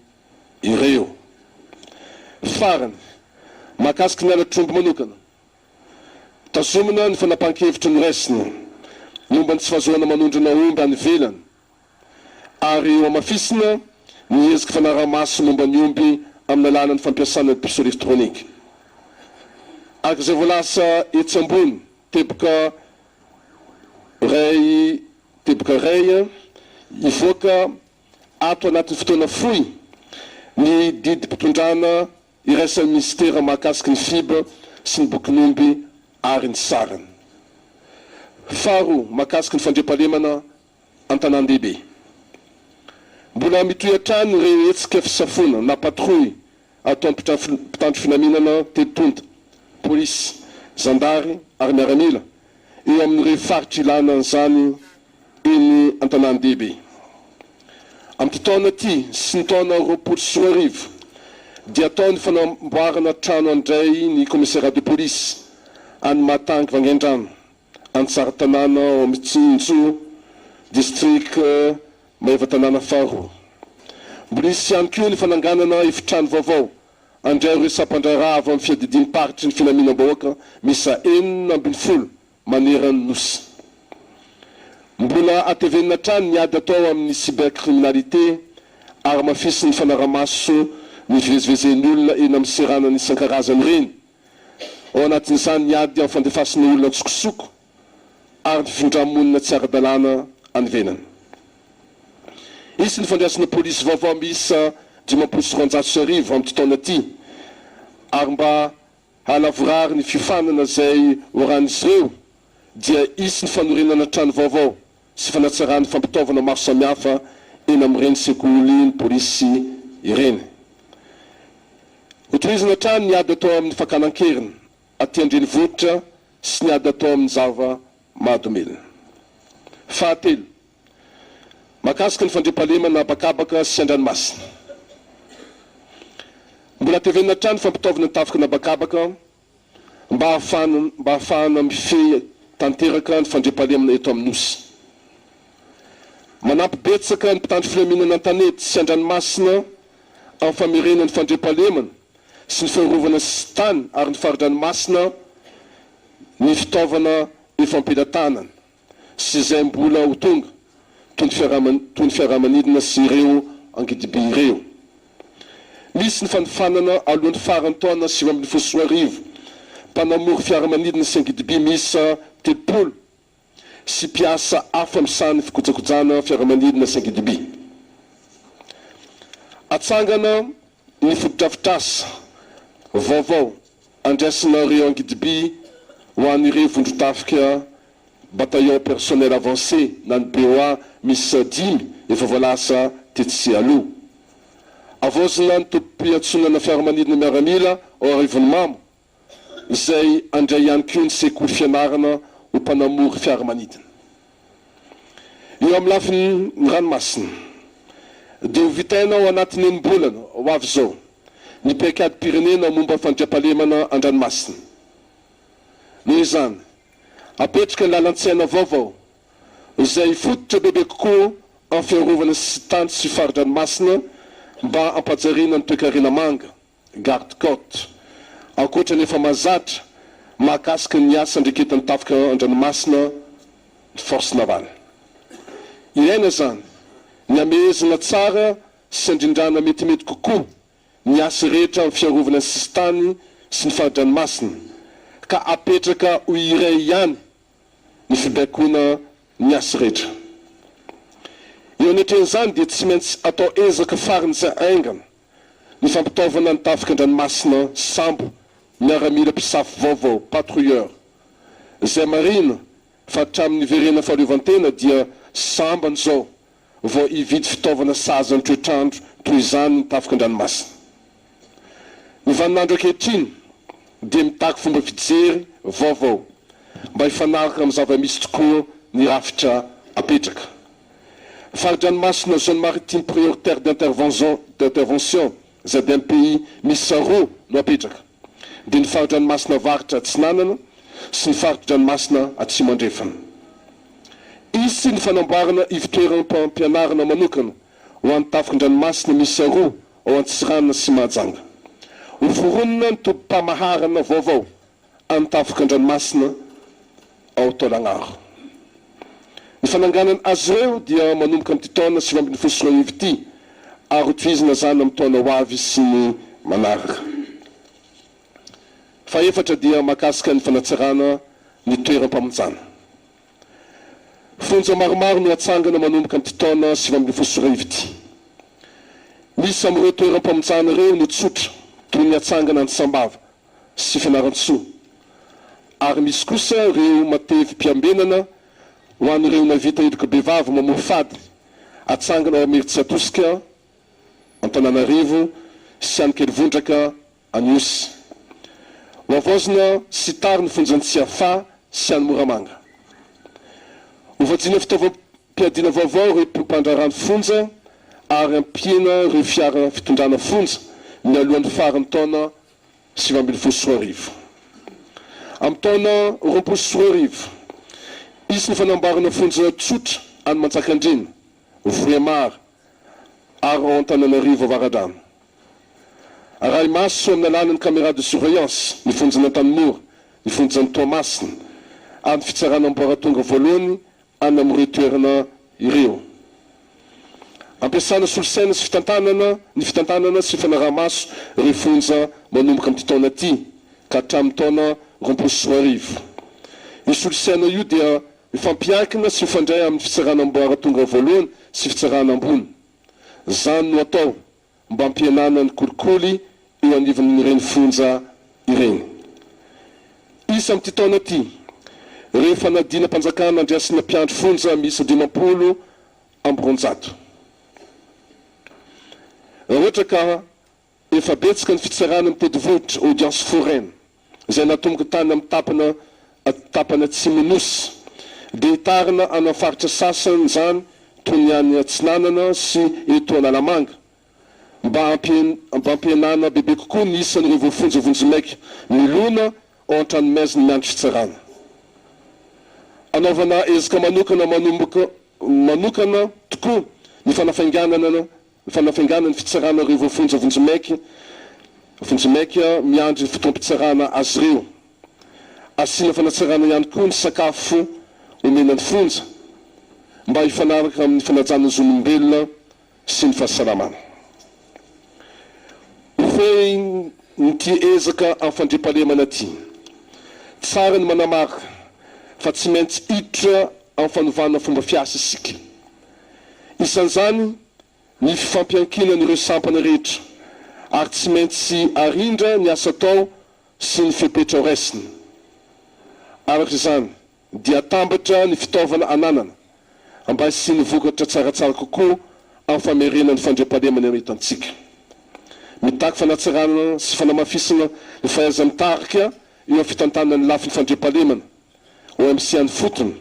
ireo. Farany, mahakasika ny halatr'omby manokana, tazomina ny fanapahan-kevitra noraisina momba ny tsy fahazoana manondrana omby any ivelany ary hohamafisina ny ezaka fanaraha-maso momba ny omby amin'ny alalan'ny fampiasana ny puce électronique. Araka izay voalaza etsy ambony, teboka iray teboka iray, hivoaka ato anatin'ny fotoana fohy ny didim-pitondrana iraisan'ny minisitera mahakasiky ny FIB sy ny bokin'omby ary ny sarany. Faharoa, mahakasiky ny fandriampahalemana an-tanàn-dehibe. Mbola mitohy hatrany ireo hetsika fisafoana na patrouille ataon'ny mpitandro filaminana telo tonta, polisy, zandary ary miaramila, eo amin'ireo faritra ilana an'izany eny an-tanàn-dehibe. Amin'ity taona ity sy ny taona 2020 dia atao ny fanamboarana trano handray ny Commissariat de police any Mahatangy Vangaindrano. any Tsaratanàna ao Mitsinjo, distrika Maevatanàna faharoa. Mbola hisy ihany koa ny fananganana efitrano vaovao handray ireo sampan-draharaha avy amin'ny fiadidiam-paritry ny filaminam-bahoaka miisa 16 maneran'ny Nosy. Mbola hatevenina hatrany ny ady atao amin'ny cybercriminalité ary hamafisin'ny fanarahamaso ny fivezivezen'ny olona eny amin'ny seranana isan-karazany ireny. Ao anatin'izany ny ady amin'ny fandefasana olona an-tsokosoko ary ny fifindra-monina tsy ara-dalàna any ivelany. Hisy ny fandraisana polisy vaovao miisa 1250 amin'ity taona ity ary mba hahalavorary ny fiofanana izay horahan'izy ireo dia hisy ny fanorenana trano vaovao sy fanatsarana fampitaovana maro samihafa eny amin'ireny sekolin'ny polisy ireny. Hotohizina hatrany ny ady atao amin'ny fakana an-keriny aty an-drenivohitra sy ny ady atao amin'ny zava-mahadomelina. Fahatelo, mahakasika ny fandriampahalemana habakabaka sy an-dranomasina. Mbola tevenina hatrany ny fampitaovana ny tafiky ny habakabaka mba hahafahana mba hahafahana mifehy tanteraka ny fandriampahalemana eto amin'ny Nosy. Manampy betsaka ny mpitandro filaminana an-tanety sy an-dranomasina amin'ny famerenana ny fandriampahalemana sy ny fiarovana sisintany ary ny fari-dranomasina ny fitaovana efa am-pelatanana sy izay mbola ho tonga toy ny toy ny fiaramanidina sy ireo angidibe ireo. Misy ny fanofanana alohan'ny faran'ny taona 2019 mpanamory fiaramanidina sy angidibe miisa 30 sy mpiasa hafa misahana ny fikojakojana fiaramanidina sy angidibe. Atsangana ny fotodrafitrasa vaovao andraisana ireo angidibe ho an'ireo vondron-tafika Bataillon Personnel Avancé na ny BOA miisa dimy efa voalaza tetsy sy aloha. Havaozina ny tobim-piantsonana fiaramanidina miaramila ao Arivonimamo izay handray ihany koa ny sekoly fianarana ho mpanamory fiaramanidina. Eo amin'ny lafiny ranomasina dia ho vitaina ao anatin'ny enim-bolana ho avy izao ny paikadim-pirenena momba fandriampahalemana an-dranomasina. Noho izany, apetraka ny lalan-tsaina vaovao izay hifototra bebe kokoa amin'ny fiarovana sisintany sy fari-dranomasina mba hampajariana ny toekarena manga. Garde Côte. Ankoatra ny efa mahazatra mahakasika ny asa andreketan'ny tafika an-dranomasina ny Force Navale. Ilaina izany ny hamehezana tsara sy handrindrana metimety kokoa ny asa rehetra amin'ny fiarovana ny sisintany sy ny fari-dranomasina ka apetraka ho iray ihany ny fibaikoana ny asa rehetra. Eo anatrehan'izany dia tsy maintsy atao ezaka faran'izay haingana ny fampitaovana ny tafika an-dranomasina sambo miaramila mpisafo vaovao, patrouilleur, izay marihina fa hatramin'ny niverenan'ny fahaleovantena dia sambany izao vao hividy fitaovana sahaza ny toetr'andro toy izany ny tafika an-dranomasina. Ny vaninandro ankehitriny dia mitaky fomba fijery vaovao mba hifanaraka amin'ny zava-misy tokoa ny rafitra apetraka. Fari-dranomasina Zone Maritime Prioritaire d'Intervention, ZMPI, miisa roa no apetraka, dia ny fari-dranomasina avaratra atsinanana sy ny fari-dranomasina atsimo andrefana. Hisy ny fanamboarana ivotoeram-pampianarana manokana ho an'ny tafikin-dranomasina miisa roa ao Antsiranana sy Mahajanga. Hoforonina ny tobim-pamaharana vaovao an'ny tafika an-dranomasina ao Taolagnaro. Ny fananganana azy ireo dia manomboka amin'ity taona 2019 ity ary hotohizina izany amin'ny taona ho avy sy ny manaraka. Fahefatra dia mahakasika ny fanatsarana ny toeram-pamonjana. Fonja maromaro no hatsangana manomboka amin'ity taona 2019 ity. Misy amin'ireo toeram-pamonjana ireo no tsotra toy ny hatsangana any Sambava sy Fianarantsoa ary misy kosa ireo matevim-piambenana ho an'ireo navita heloka bevava mamoa fady atsangana ao Imerintsiatosika, Antananarivo sy any Kelivondraka Anosy. Ho havaozina sy tary ny fonjan'i Tsiafahy sy any Moramanga. Ho vatsiana fitaovam-piadiana vaovao ireo mpandraharaha ny fonja ary hampiana ireo fiara fitondrana fonja mialohan'ny faran'ny taona 2019. Amin'ny taona 2020. Hisy ny fanamboarana fonja tsotra any Manjakandriana, Vohemar ary ao Antananarivo Avaradrano. Arahi-maso amin'ny alalan'ny caméra de surveillance ny fonjan'Antanimora, ny fonjan'i Toamasina ary ny fitsarana ambaratonga voalohany any amin'ireo toerana ireo. Ampiasana solosaina sy fitantanana ny fitantanana sy fanaraha-maso ireo fonja manomboka amin'ity taona ity ka hatramin'ny taona 2020. Io solosaina io dia mifampiankina sy mifandray amin'ny fitsarana ambaratonga voalohany sy fitsarana ambony. Izany no atao mba hampihenana ny kolikoly eo anivon'ireny fonja ireny. Isa amin'ity taona ity, ireo fanadinam-panjakana andraisina mpiandry fonja miisa 250. Raha ohatra ka efa betsaka ny fitsarana mitety vohitra, audience foraine, izay natomboka tany amin'ny tapana tapany atsimon'ny Nosy, dia hitarina any amin'ny faritra sasany izany toy ny any Atsinanana sy eto Analamanga, mba hampihenana bebe kokoa ny isan'ireo voafonja vonjimaika milona ao an-tranomaizina miandry fitsarana. Anaovana ezaka manokana manomboka manokana tokoa ny fanafainganana Ny fanafainganana ny fitsarana ireo voafonja vonjimaika vonjimaika miandry ny fotoam-pitsarana azy ireo. Asiana fanatsarana ihany koa ny sakafo omena ny fonja mba hifanaraka amin'ny fanajana ny zon'olombelona sy ny fahasalamana. Ho fehin'ity ezaka amin'ny fandriampahalemana ity, tsara ny manamarika fa tsy maintsy hiditra amin'ny fanovana fomba fiasa isika. Isan'izany ny fifampiankinan'ireo sampana rehetra ary tsy maintsy arindra ny asa atao sy ny fepetra horaisina. Araka izany dia atambatra ny fitaovana ananana mba hisian'ny vokatra tsaratsara kokoa amin'ny famerena ny fandriampahalemana eto antsika. Mitaky fanatsarana sy fanamafisana ny fahaiza-mitarika eo amin'ny fitantanana ny lafiny fandriampahalemana OMC any fotony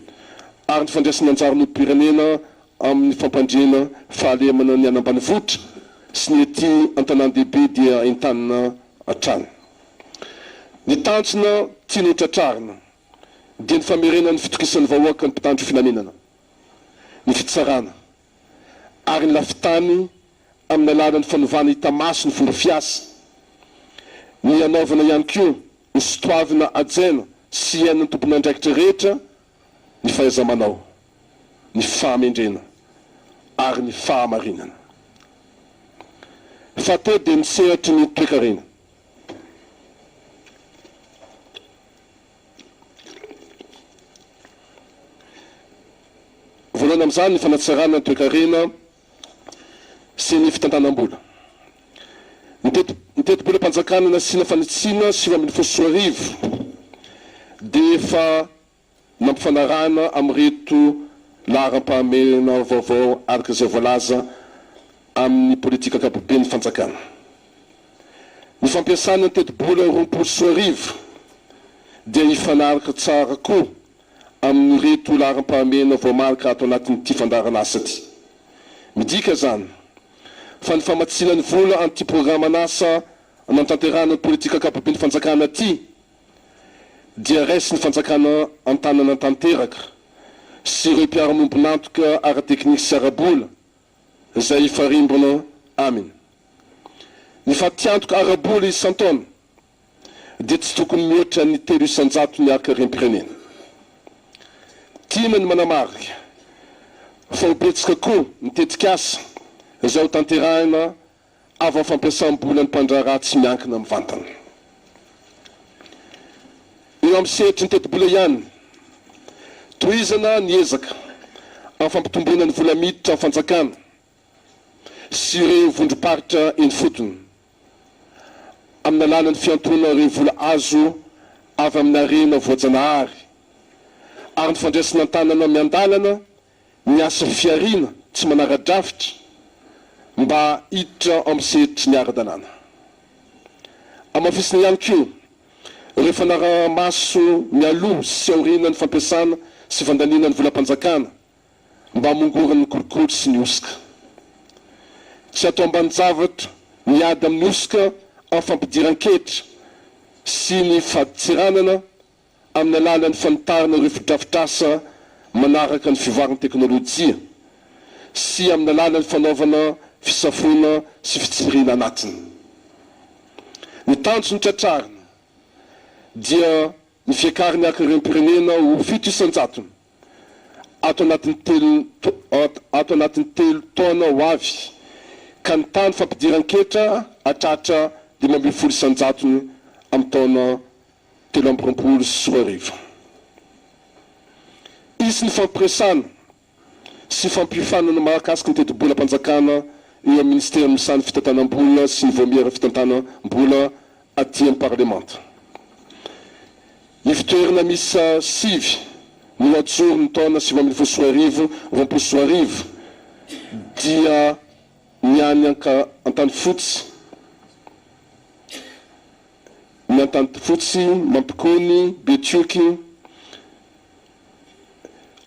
ary ny fandraisana anjaran'ny olom-pirenena amin'ny fampandriana fahalemana ny any ambanivohitra sy ny ety an-tanàn-dehibe dia entanina hatrany. Ny tanjona tiana ho tratrarina dia ny famerenana ny fitokisan'ny vahoaka ny mpitandro filaminana, ny fitsarana ary ny lafintany amin'ny alalan'ny fanovana hita maso ny fomba fiasa, ny hanaovana ihany koa Ho sotoavina hajaina sy iainan'ny tompon'andraikitra rehetra ny fahaiza-manao, ny fahamendrena ary ny fahamarinana. Fahatelo dia ny sehatry ny toekarena. Voalohany amin'izany ny fanatsarana ny toekarena sy ny fitantanam-bola. Ny ny tetibolam-panjakana nasiana fanitsiana 2019 dia efa nampifanarahana amin'ireto laharam-pahamehana vaovao araka izay voalaza amin'ny politika ankapoben'ny fanjakana. Ny fampiasana ny tetibola 2020 dia hifanaraka tsara koa amin'ireto laharam-pahamehana voamarika ato anatin'ity fandaharan'asa ity. Midika izany fa ny famatsiana ny vola an'ity programan'asa anatanterahana ny politika ankapoben'ny fanjakana ity dia raisin'ny fanjakana an-tanana tanteraka sy ireo mpiara-miombon'antoka ara-teknika sy ara-bola izay hifarimbona aminy. Ny fatiantoka ara-bola isan-taona dia tsy tokony mihoatra ny 3% ny harem-pirenena. Tiana ny manamarika fa ho betsaka koa ny tetikasa izay ho tanterahina avy amin'ny fampiasam-bolan'ny mpandraharaha tsy miankina mivantana. Eo amin'ny sehatry ny tetibola ihany, tohizana ny ezaka amin'ny fampitomboana ny vola miditra amin'ny fanjakana sy ireo vondrom-paritra eny ifotony, amin'ny alalan'ny fiantohana ireo vola azo avy amin'ny harena voajanahary ary ny fandraisana an-tanana miandalana ny asa fihariana tsy manara-drafitra mba hiditra ao amin'ny sehatry ny ara-dalàna. Hamafisina ihany koa ireo fanaraha-maso mialoha sy aoriana ny fampiasana sy fandaniana ny volam-panjakana mba hamongorana ny kolikoly sy ny hosoka. Tsy atao ambanin-javatra ny ady amin'ny hosoka amin'ny fampidiran-ketra sy ny fadintseranana amin'ny alalan'ny fanitarana ireo fotodrafitrasa. manaraka ny fivoaran'ny teknolojia sy amin'ny alalan'ny fanaovana fisafoana sy fitsirihina anatiny. Ny tanjona tratrarina dia ny fiakaran'ny hakarem-pirenena ho 7% ato anatin'ny telo ato anatin'ny 3 taona ho avy ka ny tany fampidiran-ketra hatratra 15% amin'ny taona 2023. Hisy ny fampiresana sy fampiofanana mahakasika ny tetibolam-panjakana eo amin'ny Minisitera misaha ny fitantanam-bola sy ny Vaomiera fitantanam-bola aty amin'ny Parlemanta. Ivontoerana miisa sivy no hajoro ny taona 2019 2020 dia ny any Antanifotsy, ny Antanifotsy, Mampikony, Betioky,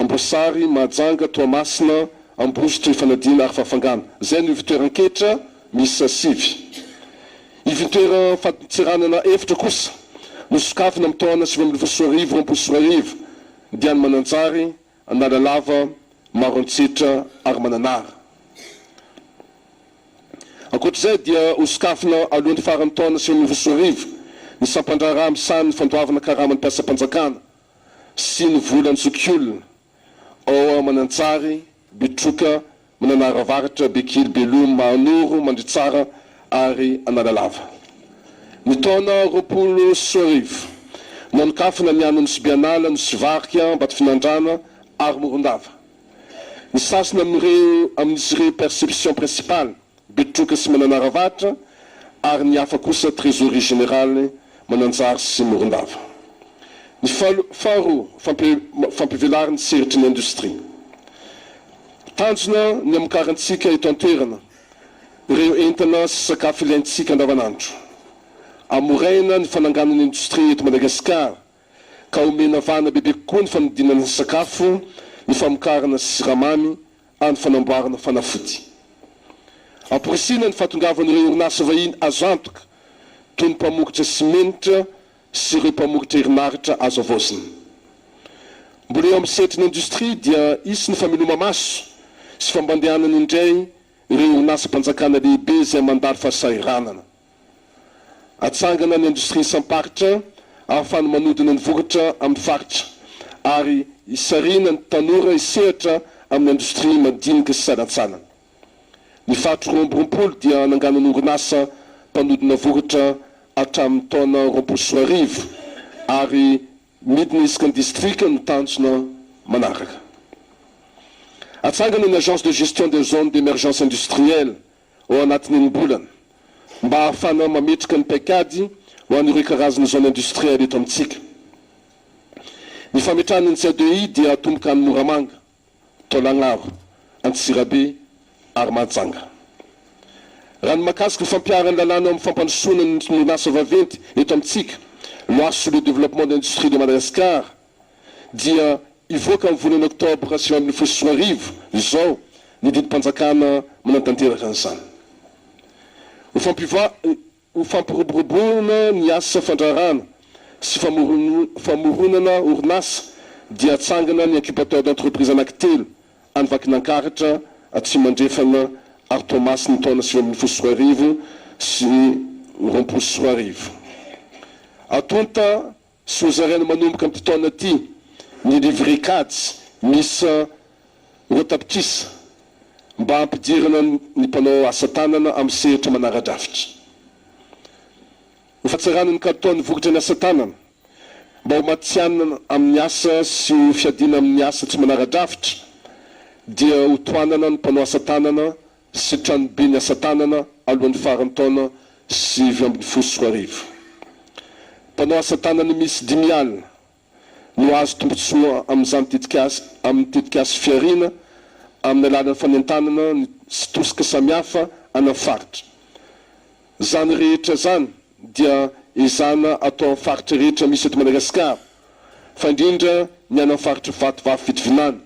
Amboasary, Mahajanga, Toamasina, Ambositra, Ifanadiana ary Farafangana. Izay no ivontoeran-ketra miisa sivy. Ivontoeram-fadintseranana efatra kosa no sokafina amin'ny taona 2019 2020 dia any Mananjary, Analalava, Maroantsetra ary Mananara. Ankoatra izay dia hosokafina alohan'ny faran'ny taona 2019 ny sampandraharaha misahana ny fandoavana karaman'ny mpiasam-panjakana sy ny volan'ny zokiolona ao Mananjary, Betroka, Mananara Avaratra, Bekily, Beloha, Mahanoro, Mandritsara ary Analalava. Ny taona 2020, nanokafana ny any Nosy Beanala, Nosy Varika, Ambatofinandrana ary Morondava. Ny sasany amin'ireo amin'izy ireo perception principale, Betroka sy Mananara Avaratra, ary ny hafa kosa Trésorerie Générale, Mananjary sy Morondava. Ny faharoa, fampivelarana ny sehatry ny indostria. Tanjona ny hamokarantsika eto an-toerana ireo entana sy sakafo ilaintsika andavanandro. Hamoraina ny fananganana indostria eto Madagasikara ka homena vahana bebe kokoa ny fanodinana ny sakafo, ny famokarana siramamy ary ny fanamboarana fanafody. Amporisihina ny fahatongavan'ireo orinasa vahiny azo antoka toy ny mpamokatra simenitra sy ireo mpamokatra herinaratra azo havaozina. Mbola eo amin'ny sehatry ny indostria dia hisy ny fameloma-maso sy fampandehanana indray ireo orinasam-panjakana lehibe izay mandalo fahasahiranana. Atsangana ny indostria isam-paritra ahafahana manodina ny vokatra amin'ny faritra ary hisarihina ny tanora hisehatra amin'ny indostria madinika sy salantsalany. Ny faritra 22 dia hananganana orinasa mpanodina vokatra hatramin'ny taona 2020 ary midina isaky ny distrika no tanjona manaraka. Atsangana ny Agence de gestion des zones d'émergence industrielle ao anatin'ny enim-bolana mba hahafahana mametraka ny paikady ho an'ireo karazana zone industrielle eto amintsika. Ny fametrahana ny ZEI dia hatomboka any Moramanga, Taolagnaro, Antsirabe ary Mahajanga. Raha ny mahakasika ny fampiharana ny lalàna amin'ny fampandrosoana ny orinasa vaventy eto amintsika, Loi sur le développement de l'industrie de Madagascar, dia hivoaka amin'ny volana oktobra 2019 izao ny didim-panjakana manatanteraka an'izany. Ho fampivoa ho fampiroboroboana ny asa fandraharahana sy famoronana orinasa dia hatsangana ny incubateur d'entreprise anankitelo any Vakinankaratra, Atsimo Andrefana ary Toamasina ny taona 2019 sy 2020. Atonta sy hozaraina manomboka amin'ity taona ity ny livret kajy miisa 2 tapitrisa mba hampidirana ny mpanao asa tanana amin'ny sehatra manara-drafitra. Ho fahatsarana ny kalitaon'ny vokatra ny asa tanana mba ho matihanina amin'ny asa sy ho fiadiana amin'ny asa tsy manara-drafitra dia ho tohanana ny mpanao asa tanana sy tranobe ny asa tanana alohan'ny faran'ny taona 2019. Mpanao asa tanana misy 500 no hahazo tombontsoa amin'izany tetikasa amin'ny tetikasa fihariana amin'ny alalan'ny fanentanana ny sy tosika samihafa any amin'ny faritra. Izany rehetra izany dia ezahana atao amin'ny faritra rehetra misy eto Madagasikara fa indrindra ny any amin'ny faritry Vatovavy Fitovinany,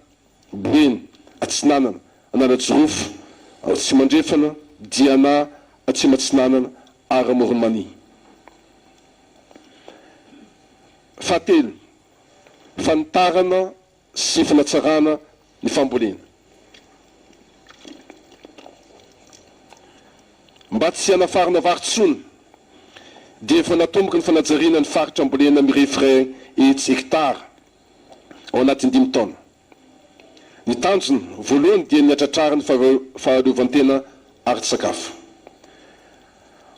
Boeny, Atsinanana, Analanjirofo, Atsimo Andrefana, Diana, Atsimo Atsinanana ary Amoron'i Mania. Fahatelo, fanitarana. sy fanatsarana ny fambolena. Mba tsy hanafarana vary intsony dia efa natomboka ny fanajariana ny faritra ambolena mirefy 100 hektara ao anatin'ny dimy taona. Ny tanjona voalohany dia ny hatratrara ny fahaleovantena ara-tsakafo.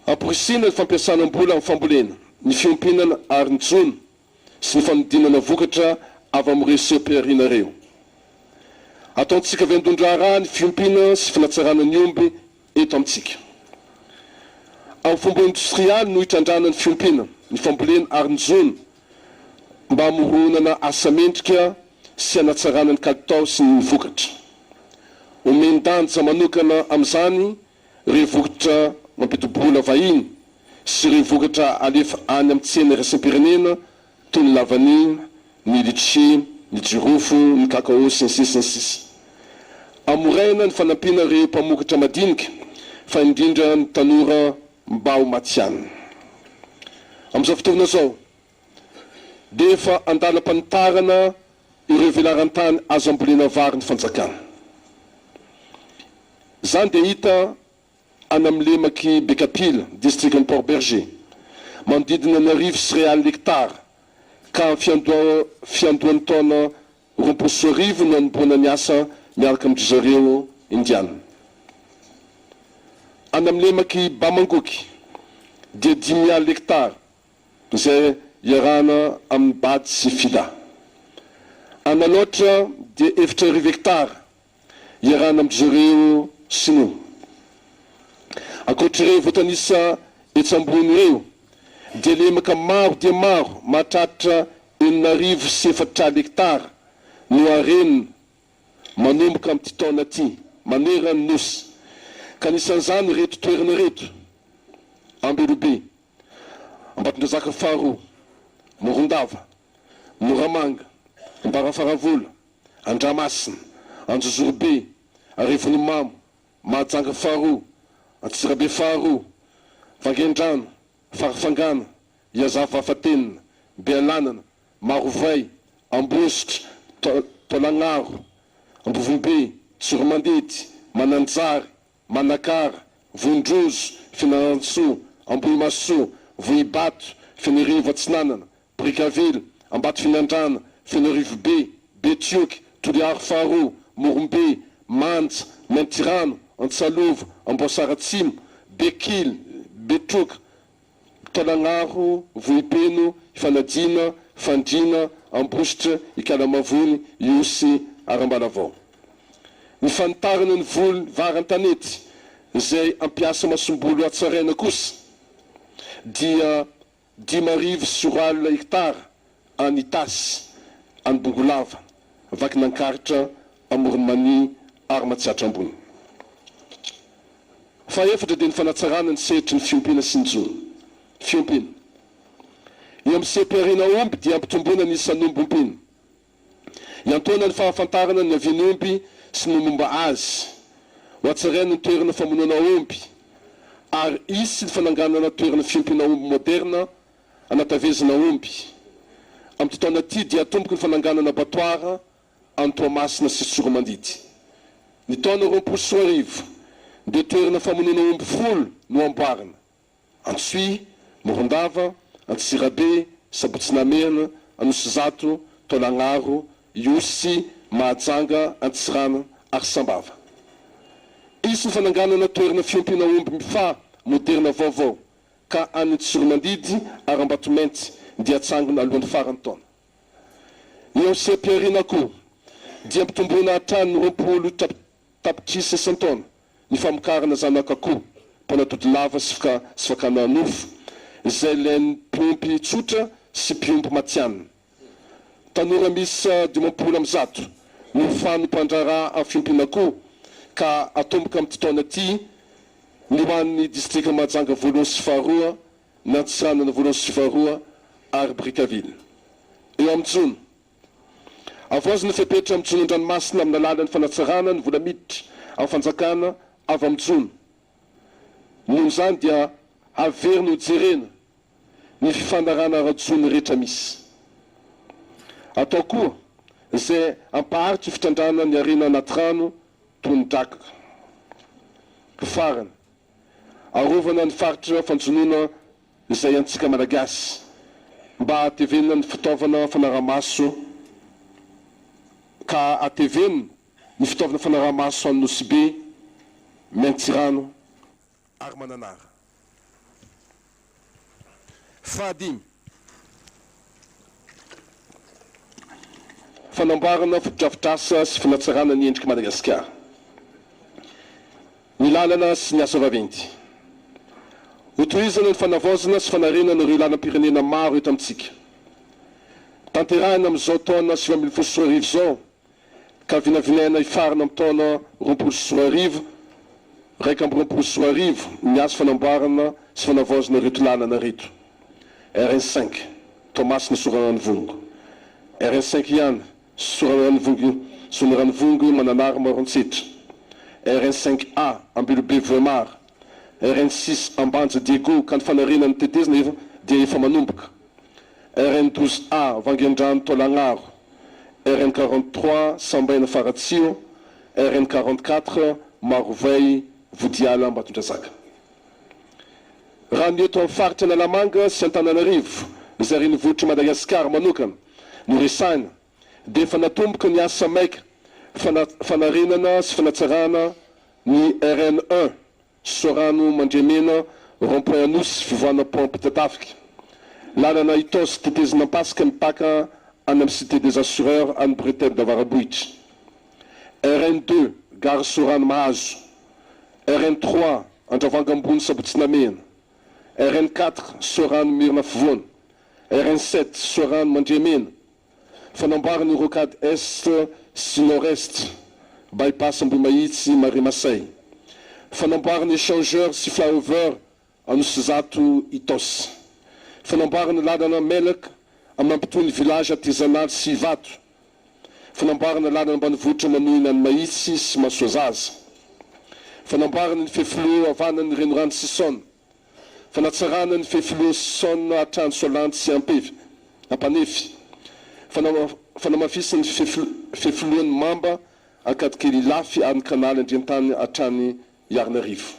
Amporisihina ny fampiasana-mbola amin'ny fambolena, ny fiompiana ary ny jono sy ny fanodinana vokatra avy amin'ireo seho-pihariana ireo. Ataontsika vaindohan-draharaha ny fiompiana sy fanatsarana ny omby eto amintsika. Amin'ny fomba indostrialy no hitrandrahana ny fiompiana, ny fambolena ary ny jono mba hamoronana asa mendrika sy hanatsarana ny kalitao sy ny vokatra. Omen-danja manokana amin'izany ireo vokatra mampidi-bola vahiny sy ireo vokatra alefa any amin'ny tsena iraisam-pirenena toy ny lavanila, ny litchi, ny jirofo, ny cacao, sy ny sisa sy ny sisa Hamoraina ny fanampiana ireo mpamokatra madinika fa indrindra ny tanora mba ho matihanina. Amin'izao fotoana izao dia efa andalam-panitarana ireo velaran-tany azo ambolena vary ny fanjakana. Izany dia hita any amin'ny lemak'i Bekapila, distrikan'i Port Bergé, manodidina ny 1100 hektara, ka amin'ny fiandohan'ny taona 2020 no hanombohana ny asa miaraka amin-dry zareo Indiana. Any amin'ny lemak'i Bamangoky dia 50 hektara izay iarahana amin'ny Bad sy Fida. Any Alaotra dia 4000 hektara iarahana amin-dry zareo Sinoa. Ankoatr'ireo voatanisa etsy ambony ireo dia lemaka maro dia maro mahatratra 460 hektara no harenina manomboka amin'ity taona ity manerana ny Nosy, ka anisan'izany ireto toerana ireto, Ambilobe, Ambatondrazaka faharoa, Morondava, Moramanga, Amparafaravola, Andramasina, Anjozorobe, Arivonimamo, Mahajanga faharoa, Antsirabe faharoa, Vangaindrano, Farafangana, Iazava Vafatenina, Bealanana, Marovay, Ambositra, Taolagnaro, Ambovombe, Tsiromandidy, Mananjary, Manakara, Vondrozo, Fianarantsoa, Ambohimahasoa, Vohibato, Fenerivo Atsinanana, Brickaville, Ambatofinandrana, Fenoarivobe, Betioky, Toliary faharoa, Morombe, Manja, Maintirano, Antsalova, Amboasary Atsimo, Bekily, Betroka, Taolagnaro, Vohipeno, Ifanadiana, Fandriana, Ambositra, Ikalamavony, Ihosy ary Ambalavao. Ny fanitarana ny voly vary an-tanety izay ampiasa masomboly hatsaraina kosa dia 2005 hektara any Itasy, any Bongolava, Vakinankaratra, Amoron'i Mania ary Matsiatra Ambony. Fahefatra dia ny fanatsarana ny sehatry ny fiompiana sy ny jono. Fiompiana. Eo amin'ny seha-pihariana omby dia ampitomboina ny isan'omby ompiana. Iantohana ny fahafantarana ny niavian'ny omby sy ny momba azy. Hohatsaraina ny toerana famonoana omby ary hisy ny fananganana toerana fiompiana omby moderna hanatavezana omby. Amin'ity taona ity dia hatomboka ny fananganana abattoir any Toamasina sy Tsiroamandidy. Ny taona 2020 dia toerana famonoana omby folo no hamboarina. Antsohihy, Morondava, Antsirabe, Sabotsy Namehana, Anosizato, Taolagnaro, Ihosy, Mahajanga, Antsirana ary Sambava. Hisy ny fananganana toerana fiompiana omby mifaha moderina vaovao ka any Tsiromandidy ary Ambatomainty dia hatsangana alohan'ny faran'ny taona. Eo amin'ny seha-pihariana koa dia ampitomboina hatrany 20 tapitrisa isan-taona ny famokarana zanak'akoho mpanatody lava sy sy fakana nofo, izay ilain'ny mpiompy tsotra sy mpiompy matihanina. Tanora miisa 150 no hofano mpandraharaha amin'ny fiompiana akoho ka hatomboka amin'ity taona ity ny ho an'ny distrika Mahajanga voalohany sy faharoa, ny Antsiranana voalohany sy faharoa ary Brickaville. Eo amin'ny jono. Havaozina ny fepetra amin'ny jono an-dranomasina amin'ny alalan'ny fanatsarana ny vola miditra amin'ny fanjakana avy amin'ny jono. Noho izany dia haverina ho jerena ny fifanarahana ara-jono rehetra misy. Atao koa izay hampaharitry fitrandrahana ny harena anaty rano toy ny drakaka. Farany, arovana ny faritra fanjonoana izay antsika Malagasy mba hahatevenina ny fitaovana fanaraha-maso ka hatevenina ny fitaovana fanaraha-maso any Nosy Be, Maintirano ary Mananara. Fahadimy, fanamboarana fotodrafitrasa sy fanatsarana ny endrik'i Madagasikara, ny lalana sy ny asa vaventy. Hotohizana ny fanavaozana sy fanarenana ireo lalam-pirenena maro eto amintsika. Tanterahina amin'izao taona 2019 izao ka vinavinaina hifarana amin'ny taona 2020, 2021 ny asa fanamboarana sy fanavaozana ireto lalana ireto, RN cinq, Toamasina Soraranivongo, RN cinq ihany, Soraranivongo Sonaranivongo Mananara Maroantsetra, RN cinq A, Ambilobe Vohemar, RN six, Ambanja Diego ka ny fanarenana ny tetezana efa dia efa manomboka, RN 12 A, Vangendrano Taolagnaro, RN 43 Sambaina Faratsiho, RN 44 Marovay Vodiala Ambatondrazaka. Raha ny eto amin'ny faritra Analamanga sy Antananarivo izay renivohitr'i Madagasikara manokana no resahina dia efa natomboka ny asa maika fanarenana sy fanatsarana ny RN un Soarano Mandriamena, Rond point Anosy, fivoahana pont Ampitatafika. Lalana Itaosy, tetezina Ampasika mipaka any amin'ny Cité des Assureurs any Bretelle d'Avarabohitra. RN deux, Gare Soarano Mahazo. RN trois, Andravanga Ambony Sabotsy Namehana. RN quatre, Soarano Merina Afovoany. RN sept, Soarano Mandriamena. Fanamboarana ny rocade Est sy Nord Est, By-pass Ambohimahitsy, Marais Masay. Fanamboarana échangeur sy flyover Anosizato Itaosy. Fanamboarana lalana Melaka mampitohy ny village Atezanaly sy Ivato. Fanamboarana lalana ambanivohitra manohina an'i Mahitsy sy Masoazaza. Fanamboarana ny fefiloha havanan'ny renirano Sisona. Fanatsarana ny fefiloha Saona hatrany Soalandy sy Ampefy, Ampanefy. Fanamafisana ny fefilohan'ny Mamba, Ankadikely Ilafy ary ny kanaly Andriantany hatrany Iarinarivo.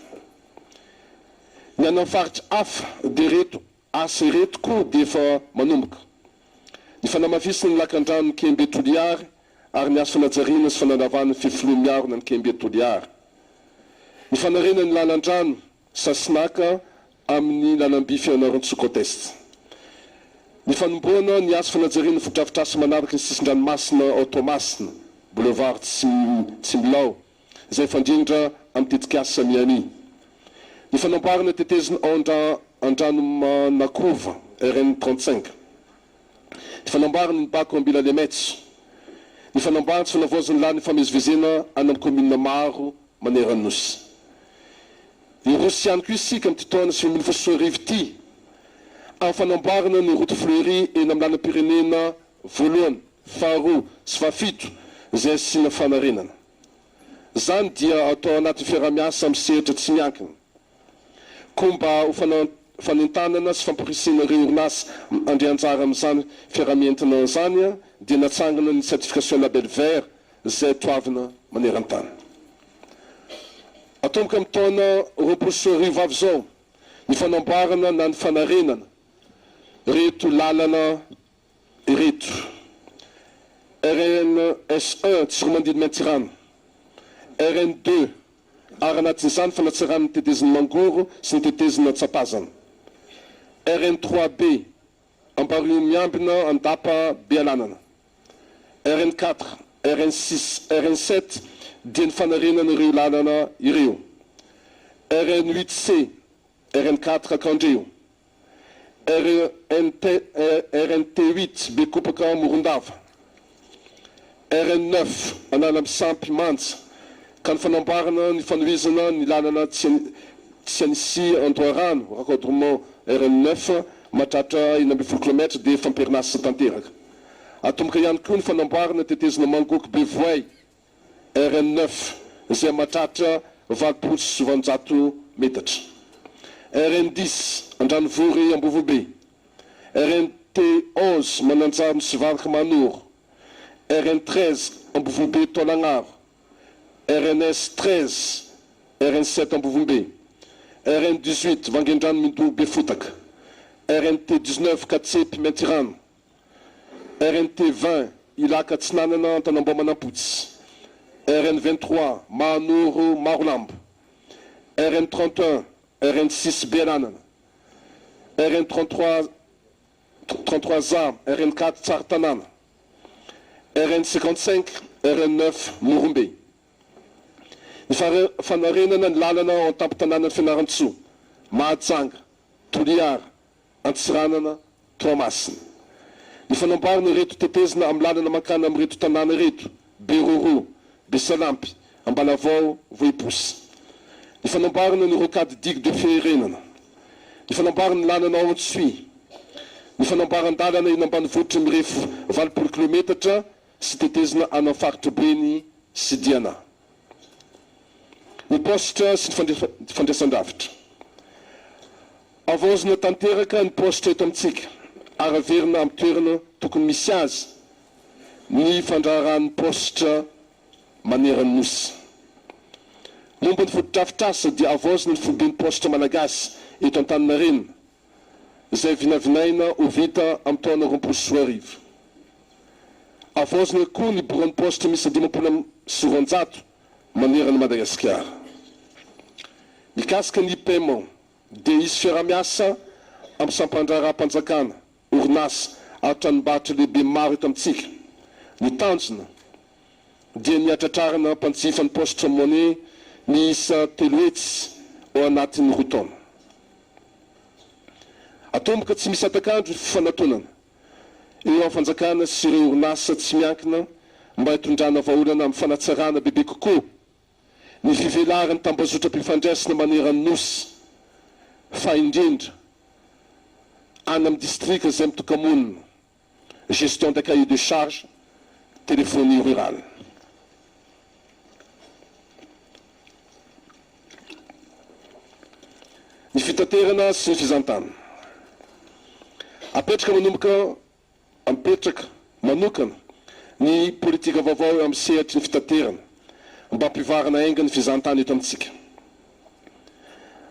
Ny any amin'ny faritra hafa dia ireto asa ireto koa dia efa manomboka. Ny fanamafisana ny lakandranon'i Kembe Toliary ary ny asa fanajariana sy fanalavana ny fefiloha miarona an'i Kembe Toliary. Ny fanarenana ny lalan-drano Sasinaka amin'ny lalamby Fianarantsoa Côte Est. Ny fanombohana ny asa fanajariana fotodrafitrasa manaraka ny sisin-dranomasina ao Toamasina, Boulevard Tsimilao, izay mifandrindra amin'ny tetikasa Miami. Ny fanamboarana tetezina ao Andranomanakova, RN 35. Ny fanamboarana ny Bako Ambilalemetso. Ny fanamboarana sy fanavaozana ny lalan'ny fifamezivezena any amin'ny kaominina maro maneran'ny Nosy. Hiroso ihany koa isika amin'ity taona 2019 ity amin'ny fanamboarana ny route fleurie eny amin'ny lalam-pirenena voalohany, faharoa sy fahafito izay asiana fanarenana. Izany dia atao anatin'ny fiaraha-miasa amin'ny sehatra tsy miankina. Koa mba ho fanentanana sy famporisihana ireo orinasa handray anjara amin'izany fiaraha-mientana izany dia natsangana ny certification label vert izay toavina maneran-tany. Atomboka amin'ny taona 2020 avy izao ny fanamboarana na ny fanarenana ireto lalana ireto, RNS un Tsiromandidy Maintirano, RN deux ary anatin'izany fanatsarana ny tetezin'i Mangoro sy ny tetezin'Antsapazana, RN trois B Ambario miambina Andapa Bealanana. RN quatre, RN six, RN sept dia ny fanarenana ireo lalana ireo. RN huit C, RN quatre Kandreho. RNT, RNT huit Bekopaka Morondava. RN neuf Analamisampy Manja ka ny fanamboarana ny fanohizana ny lalana Tsianisy Andoharano, raccordement RN neuf, mahatratra 16 kilomètre dia efa am-perinasa tanteraka. Atomboka ihany koa ny fanamboarana tetezana Mangoky Bevoay, RN neuf, izay mahatratra 880 metatra. RN dix Andranovory Ambovobe, RNT onze Mananjary Nosy Varika Mahanoro. RN 13 Ambovombe Taolagnaro, RNS 13, RN 7 Ambovombe, RN 18 Vangendrano Mindoho Befotaka, RNT 19 Katsepy Maintirano, RNT 20 Ilaka Atsinanana Antanambao Manampotsy, RN 23 Mahanoro Marolambo, RN 31, RN 6 Bealanana, RN 33 33 A, RN 4 Tsaratanàna, RN 55, RN 9 Morombe. Ny fanarenana ny lalana ao an-tampon-tanànan'i Fianarantsoa, Mahajanga, Toliara, Antsiranana, Toamasina. Ny fanamboarana ireto tetezana amin'ny lalana mankany amin'ireto tanàna ireto, Beroroha, Besalampy, Ambalavao, Vohiposy. Ny fanamboarana ny rocade digue de Fiherenana. Ny fanamboarana ny lalana ao Antsohihy. Ny fanamboaran-dalana eny ambanivohitra mirefy 80 kilometatra sy tetezana any amin'ny faritra Boeny sy Diana. Ny paositra sy ny fandraisan-davitra. Havaozina tanteraka ny paositra eto amintsika ary averina amin'ny toerana tokony misy azy ny fandraharahan'ny paositra maneran'ny Nosy. Momba ny fotodrafitrasa dia havaozina ny foiben'ny paositra malagasy eto Antaninarenina izay vinavinaina ho vita amin'ny taona 2020. Havaozina koa ny biraon'ny paositra miisa 250 manerana an'i Madagasikara. Mikasika ny paiement dia hisy fiaraha-miasa amin'ny sampandraharaham-panjakana, orinasa ary tranombarotra lehibe maro eto amintsika. Ny tanjona dia ny hatratrarana mpanjifa ny paositra money miisa 300 ao anatin'ny roa taona. Atomboka tsy misy hatak'andro ny fifanatonana eo amin'ny fanjakana sy ireo orinasa tsy miankina mba hitondrana vahaolana amin'ny fanatsarana bebe kokoa ny fivelaran'ny tambazotram-pifandraisana maneran'ny Nosy, fa indrindra any amin'ny distrika izay mitoka-monina, gestion d'un cahier de charge, téléphonie rurale. Ny fitaterana sy ny fizahantany. Apetraka manomboka Mipetraka manokana ny politika vaovao eo amin'ny sehatry ny fitaterana mba hampivarina haingana ny fizahantany eto amintsika.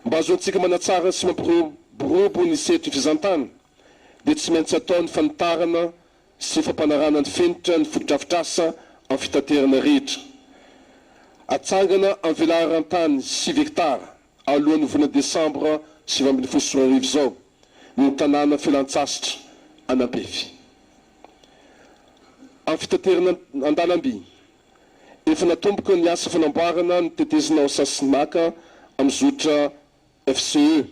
Mba hahazoantsika manatsara sy mampiroborobo ny sehatry ny fizahantany dia tsy maintsy atao ny fanitarana sy fampanarahana ny fenitra ny fotodrafitrasa amin'ny fitaterana rehetra. Atsangana amin'ny velaran-tany sivy hektara alohan'ny volana desambra 2019 izao ny tanàna fialantsasatra any Ampefy. Amin'ny fitaterana an-dalamby, efa natomboka ny asa fanamboarana ny tetezana ao Sasinaka amin'ny zotra FCE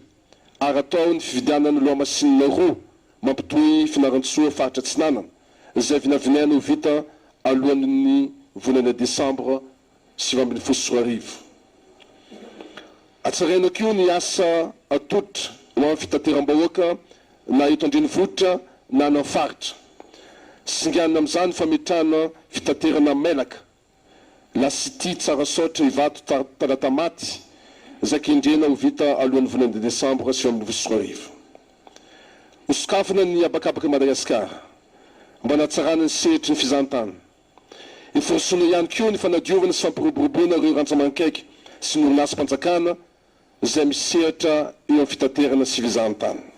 ary atao ny fividianana lohamasinina roa mampitohy Fianarantsoa faritra Atsinanana izay vinavinaina ho vita alohan'ny volana desambra 2019. Hatsaraina koa ny asa atolotra ho an'ny fitateram-bahoaka na eto an-drenivohitra na any amin'ny faritra. Singanina amin'izany ny fametrahana fitaterana mailaka, La City Tsarasaotra Ivato Talatamaty, izay kendrena ho vita alohan'ny volana desambra 2019. Hosokafana ny habakabak'i Madagasikara mba hanatsarana ny sehatry ny fizahantany. Iforosoana ihany koa ny fanadiovana sy fampiroboroboana ireo rantsa-mankaiky sy ny orinasam-panjakana izay misehatra eo amin'ny fitaterana sy fizahantany.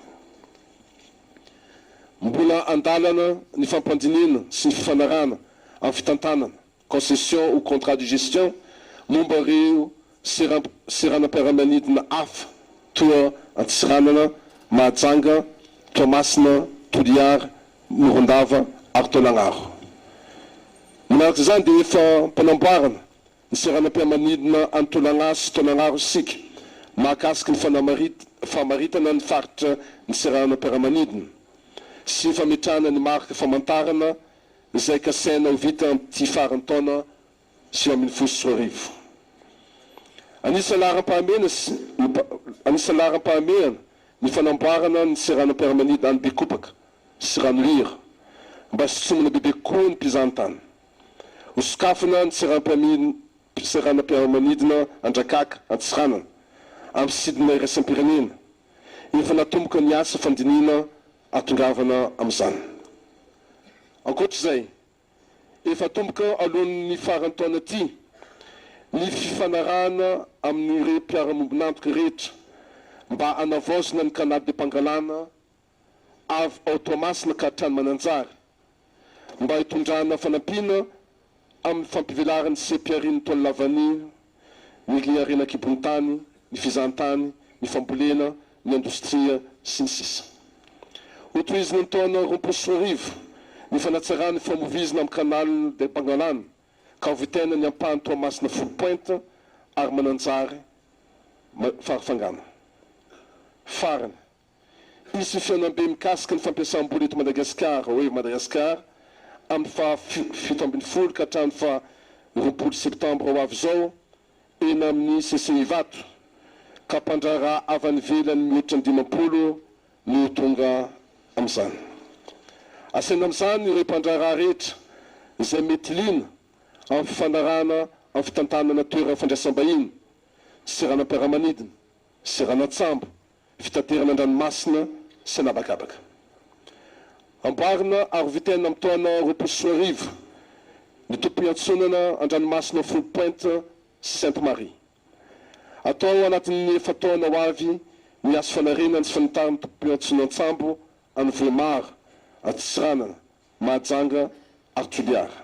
Mbola an-dalana ny fampandiniana sy ny fifanarahana amin'ny fitantanana, concession ou contrat de gestion, momba ireo seranam-piaramanidina hafa toa Antsiranana, Mahajanga, Toamasina, Toliara, Morondava ary Taolagnaro. Manaraka izany dia efa am-panamboarana ny seranam-piamanidina any Tolagnaro sy Taolagnaro isika mahakasika ny famaritana ny faritra ny seranam-piaramanidina sy ny fametrahana ny marika famantarana izay kasaina ho vita amin'ity faran'ny taona 2019. Anisan'ny laharam-pahamehana sy anisan'ny laharam-pahamehana ny fanamboarana ny seranam-piaramanidina any Bekopaka sy Ranohira mba hisintomana bebe kokoa ny mpizahantany. Hosokafana ny seranam-piaramanidina Andrakaka, Antsiranana, amin'ny sidina iraisam-pirenena. Efa natomboka ny asa fandinihina hahatongavana amin'izany. Ankoatra izay. Efa atomboka alohan'ny faran'ny taona ity ny fifanarahana amin'ireo mpiara-miombon'antoka rehetra mba hanavaozana ny Canal de Pangalana avy ao Toamasina ka hatrany Mananjary mba hitondrana fanampiana amin'ny fampivelaran'ny seha-piharian'ny taolalavania, ny harena an-kibon'ny tany, ny fizahantany, ny fambolena, ny indostria, sy ny sisa. Hotohizina ny taona 2020 ny fanatsarana ny famoizina amin'ny Canal de Pangalana ka hovitaina ny ampahany Toamasina Foulpointe ary Mananjary Farafangana. Farany, hisy fihaonambe mikasika ny fampiasam-bola eto Madagasikara, Wave Madagascar, amin'ny faha 17 ka hatramin'ny faha 20 septambra ho avy izao eny amin'ny CCI Ivato, ka mpandraharaha avy any ivelany mihoatra ny 50 no ho tonga amin'izany. Asaina amin'izany ireo mpandraharaha rehetra izay mety liana amin'ny fifanarahana amin'ny fitantanana toerana fandraisam-bahiny, seranam-piaramanidina, seranan-tsambo, fitaterana an-dranomasina sy an'habakabaka. Amboarina ary hovitaina amin'ny taona 2020 ny tobim-piantsonana an-dranomasina ao Foulpointe sy Sainte Marie. Atao anatin'ny efa-taona ho avy ny asa fanarenana sy fanitarana ny tobim-piantsonan-tsambo any Vohemar, Antsiranana, Mahajanga ary Toliara.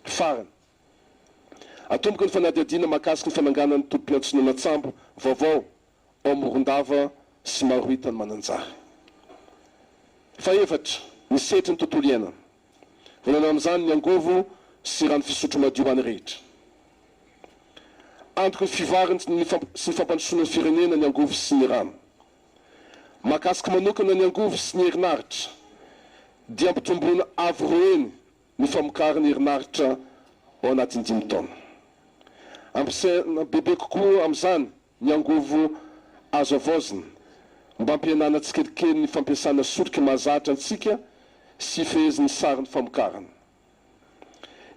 Farany, atomboka ny fanadihadiana mahakasika ny fananganana ny tobim-piantsonana-tsambo vaovao ao Morondava sy Marohita any Mananjary. Fahefatra, ny sehatry ny tontolo iainana. Voalohany amin'izany ny angovo sy rano fisotro madio ho an'ny rehetra. Antoky ny fivoarany sy ny fampandrosoana ny firenena ny angovo sy ny rano. Mahakasika manokana ny angovo sy ny herinaritra dia ampitomboina avo roa heny ny famokarana herinaritra ao anatin'ny 5 taona. Ampiasaina bebe kokoa amin'izany ny angovo azo havaozina mba hampihenana tsikelikely ny fampiasana solika mahazatra antsika sy hifehezin'ny sarin'ny famokarana.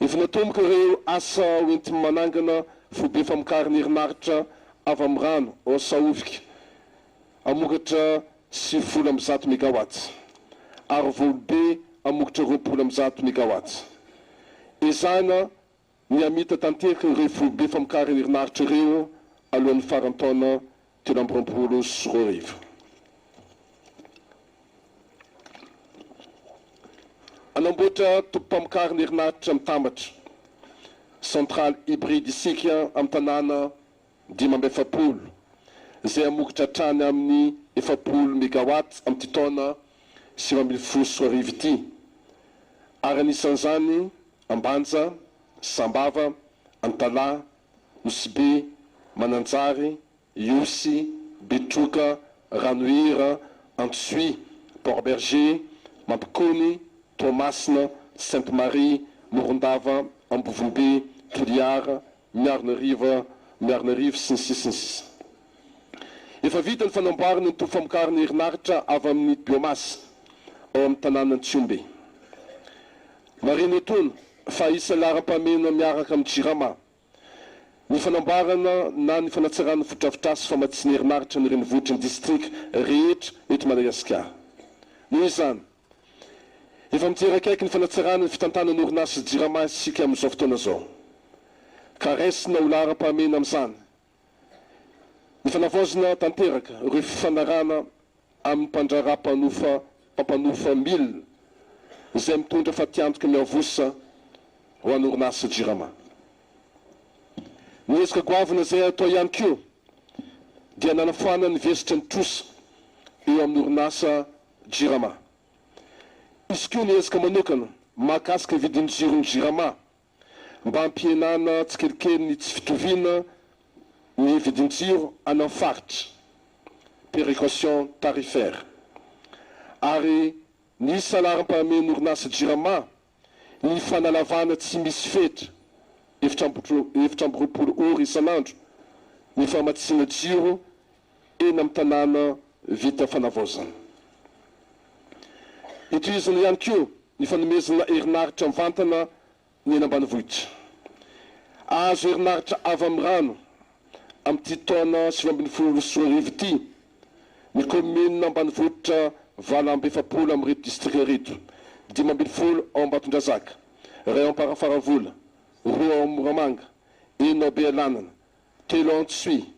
Efa natomboka ireo asa hoenti-manangana foibe famokarana herinaritra avy amin'ny rano ao Sahofika, hamokatra 190 megawatts, ary Volobe hamokatra 120 megawatts. Ezahina ny hamita tanteraka ireo foibe famokarana herinaritra ireo alohan'ny faran'ny taona 2023. Hanamboatra tobim-pamokarana herinaritra mitambatra, centrale hybride, isika amin'ny tanàna 45, izay hamokatra hatrany amin'ny 40 megawatts amin'ity taona 2019 ity, ary anisan'izany Ambanja, Sambava, Antalaha, Nosy-Be, Mananjary, Ihosy, Betroka, Ranohira, Antsohihy, Port Bergé, Mampikony, Toamasina, Sainte Marie, Morondava, Ambovombe, Toliara, Miarinarivo, Miarinarivo, sy ny sisa sy ny sisa. Efa vita ny fanamboarana ny toby famokarana herinaratra avy amin'ny biomasse ao amin'ny tanànan'i Tsihombe. Marihina etoana fa isan'ny laharam-pahamehana miaraka amin'ny Jirama ny fanamboarana na ny fanatsarana ny fotodrafitrasa famatsiana herinaratra ny renivohitry ny distrika rehetra eto Madagasikara. Noho izany, efa mijery akaiky ny fanatsarana ny fitantanana orinasa Jirama isika amin'izao fotoana izao, ka raisina ho laharam-pahamehana amin'izany ny fanavaozana tanteraka ireo fifanarahana amin'ny mpandraharaha mpanofa mpampanofa milina izay mitondra fatiantoka miavosa ho an'ny orinasa Jirama. Ny ezaka goavana izay atao ihany koa dia nanafoanana ny vesatra ny trosa eo amin'ny orinasa Jirama. Hisy koa ny ezaka manokana mahakasika ny vidin'ny jiron'ny Jirama mba hampihenana tsikelikely ny tsy fitoviana ny vidin-jiro any amin'ny faritra, péréquation tarifaire. Ary ny isa laharam-pahamehan'ny orinasa Jirama ny fanalavana tsy misy fetra, 24 ora isan'andro, ny famatsiana jiro eny amin'ny tanàna vita fanavaozana. Itohizana ihany koa ny fanomezana herinaritra mivantana ny eny ambanivohitra. Hahazo herinaritra avy amin'ny rano amin'ity taona 2019 ity ny kaominina ambanivohitra 48 amin'ireto distrika ireto, 15 ao Ambatondrazaka, Iray ao Amparafaravola, roa ao Moramanga, enina ao Bealanana, telo ao Antsohihy,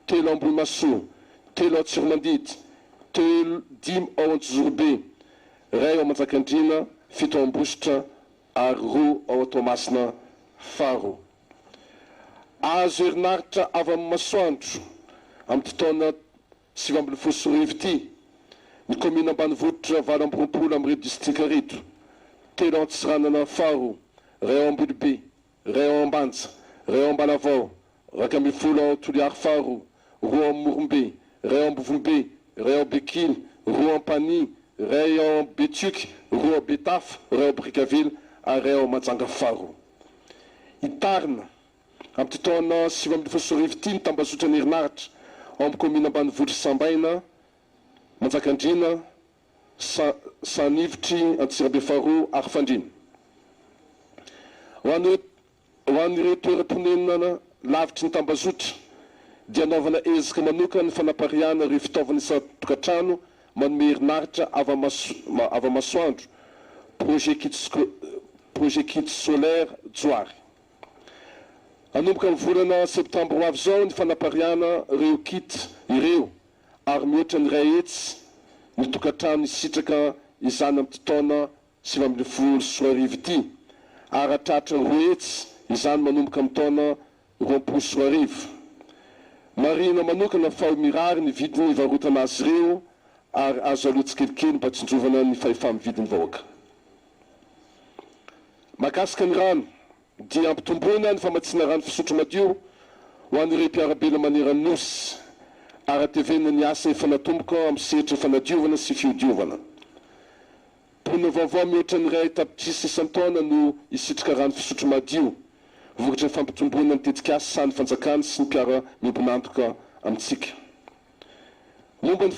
telo ao Ambohimahasoa, telo ao Tsiromandidy, telo, dimy ao Anjozorobe, iray ao Manjakandriana, fito ao Ambositra ary roa ao Toamasina faharoa. Azo herinaritra avy amin'ny masoandro amin'ity taona 2019 ity ny kaominina ambanivohitra 28 amin'ireto distrika ireto, telo ao Antsiranana faharoa, iray ao Ambilobe, iray ao Ambanja, iray ao Ambalavao, 11 ao Toliary faharoa, roa ao Morombe, iray ao Ambovombe, iray ao Bekily, roa ao Ampanihy, iray ao Betioky, roa ao Betafo, iray ao Brickaville ary iray ao Mahajanga faharoa. Hitarina amin'ity taona 2019 ity ny tambazotran'ny herinaratra ao amin'ny kaominina ambanivohitr'i Sambaina, Manjakandriana, Sa, Sanivotry, Antsirabe faharoa ary Fandriana. Ho an'ireo ho an'ireo toeram-ponenana lavitry ny tambazotra dia anaovana ezaka manokana ny fanapariahana ireo fitaovana isan-tokantrano manome herinaratra avy amin'ny masoandro, projet kit projet kit solaire Johary. Hanomboka amin'ny volana septambra ho avy izao ny fanapariahana ireo kit ireo ary mihoatra ny 100 ny tokantrano hisitraka izany amin'ity taona 2019 ity ary hahatratra 200 izany manomboka amin'ny taona 2020. Marihina manokana fa ho mirary ny vidiny hivarotana azy ireo ary azo aloa tsikelikely mba tsinjovana ny fahefa-mividin'ny vahoaka. Mahakasika ny rano dia ampitomboina ny famatsiana rano fisotro madio ho an'ireo mpiara-belona maneran'ny Nosy ary hatevenina ny asa efa natomboka amin'ny sehatra fanadiovana sy fiodiovana. Mponina vaovao mihoatra ny 1 tapitrisa isan-taona no hisitraka rano fisotro madio vokatry ny fampitomboana ny tetikasa ny fanjakana sy ny mpiara-miombon'antoka amintsika. Momba ny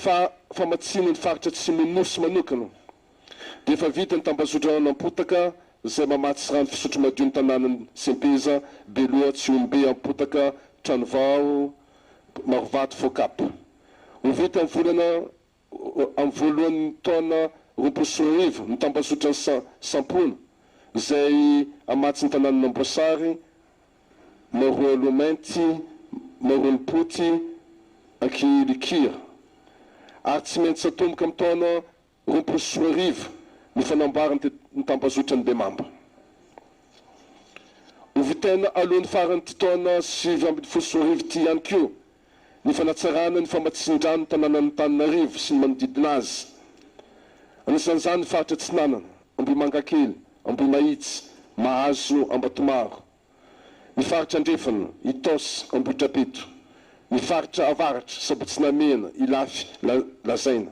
famatsiana ny faritra atsimon'ny Nosy manokana dia efa vita ny tambazotran'Ampotaka izay mamatsy rano fisotro madio ny tanànan'i Sempeza, Beloha, Tsihombe, Ampotaka, Tranovao, Marovato, Focap. Ho vita amin'ny volana amin'ny voalohan'ny taona 2020 ny tambazotran'i Sampona izay hamatsy ny tanànan'Amboasary, Maroalomainty, Maroanipoty, Ankilikira. Ary tsy maintsy atomboka amin'ny taona 2020 ny fanamboarana ny tambazotran'i Bemamba. Ho vitaina alohan'ny faran'ity taona 2019 ity ihany koa ny fanatsarana ny famatsian-drano ny tanànan'Antananarivo sy ny manodidina azy. Anisan'izany ny faritra Atsinanana, Ambohimangakely, Ambohimahitsy, Mahazo, Ambatomaro. Ny faritra Andrefana, Itaosy, Ambohidrapeto. Ny faritra Avaratra, Sabotsy Namehana, Ilafy, Lazaina.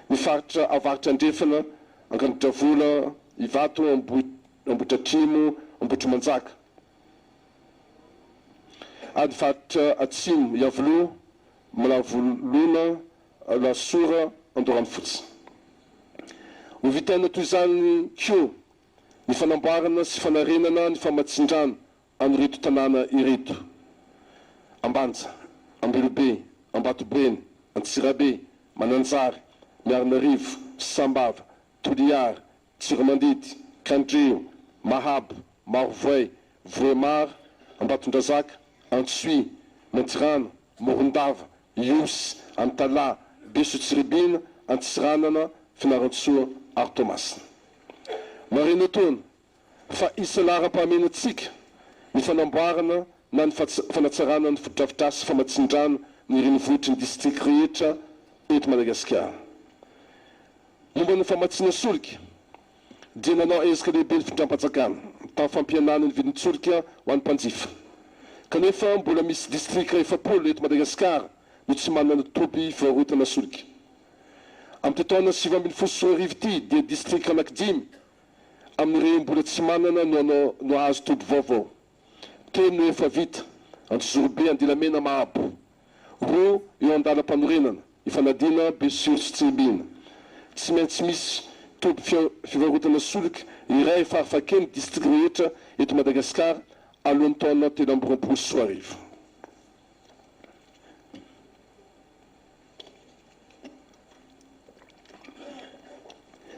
Ny faritra Avaratra Andrefana, Ankanidravola, Ivato, Ambohidratrimo, Ambohitrimanjaka. Ary ny faritra Atsimo, Iavoloha, Mlavolona, Alasora, Andoharanofotsy. Ho vitaina toy izany koa ny fanamboarana sy fanarenana ny famatsian-drano amin'ireto tanàna ireto, Ambanja, Ambilobe, Ambatoboeny, Antsirabe, Mananjary, Miarinarivo, Sambava, Toliara, Tsiromandidy, Kandreho, Mahabo, Marovoay, Vohemar, Ambatondrazaka, Antsohihy, Maintirano, Morondava, Ihosy, Antalaha, Beso Tsiribihina, Antsiranana, Fianarantsoa ary Toamasina. Marihina etoana fa isan'ny laharam-pahamehanantsika ny fanamboarana na ny fanatsarana ny fotodrafitrasa famatsian-drano ny renivohitry ny distrika rehetra eto Madagasikara. Momba ny famatsiana solika dia nanao ezaka lehibe ny fitondram-panjakana tamin'ny fampihenana ny vidin-tsolika ho an'ny mpanjifa. Kanefa mbola misy distrika 40 eto Madagasikara no tsy manana toby fivarotana solika. Amin'ity taona 2019 ity dia distrika anankidimy amin'ireo mbola tsy manana no hanao no hahazo toby vaovao. Telo no efa vita, Anjozorobe, Andilamena, Mahabo. Roa eo an-dalam-panorenana, Ifanadiana, Besiro sy Tsiribihina. Tsy maintsy misy toby fivarotana solika iray farafahakeliny distrika rehetra eto Madagasikara alohan'ny taona 2023.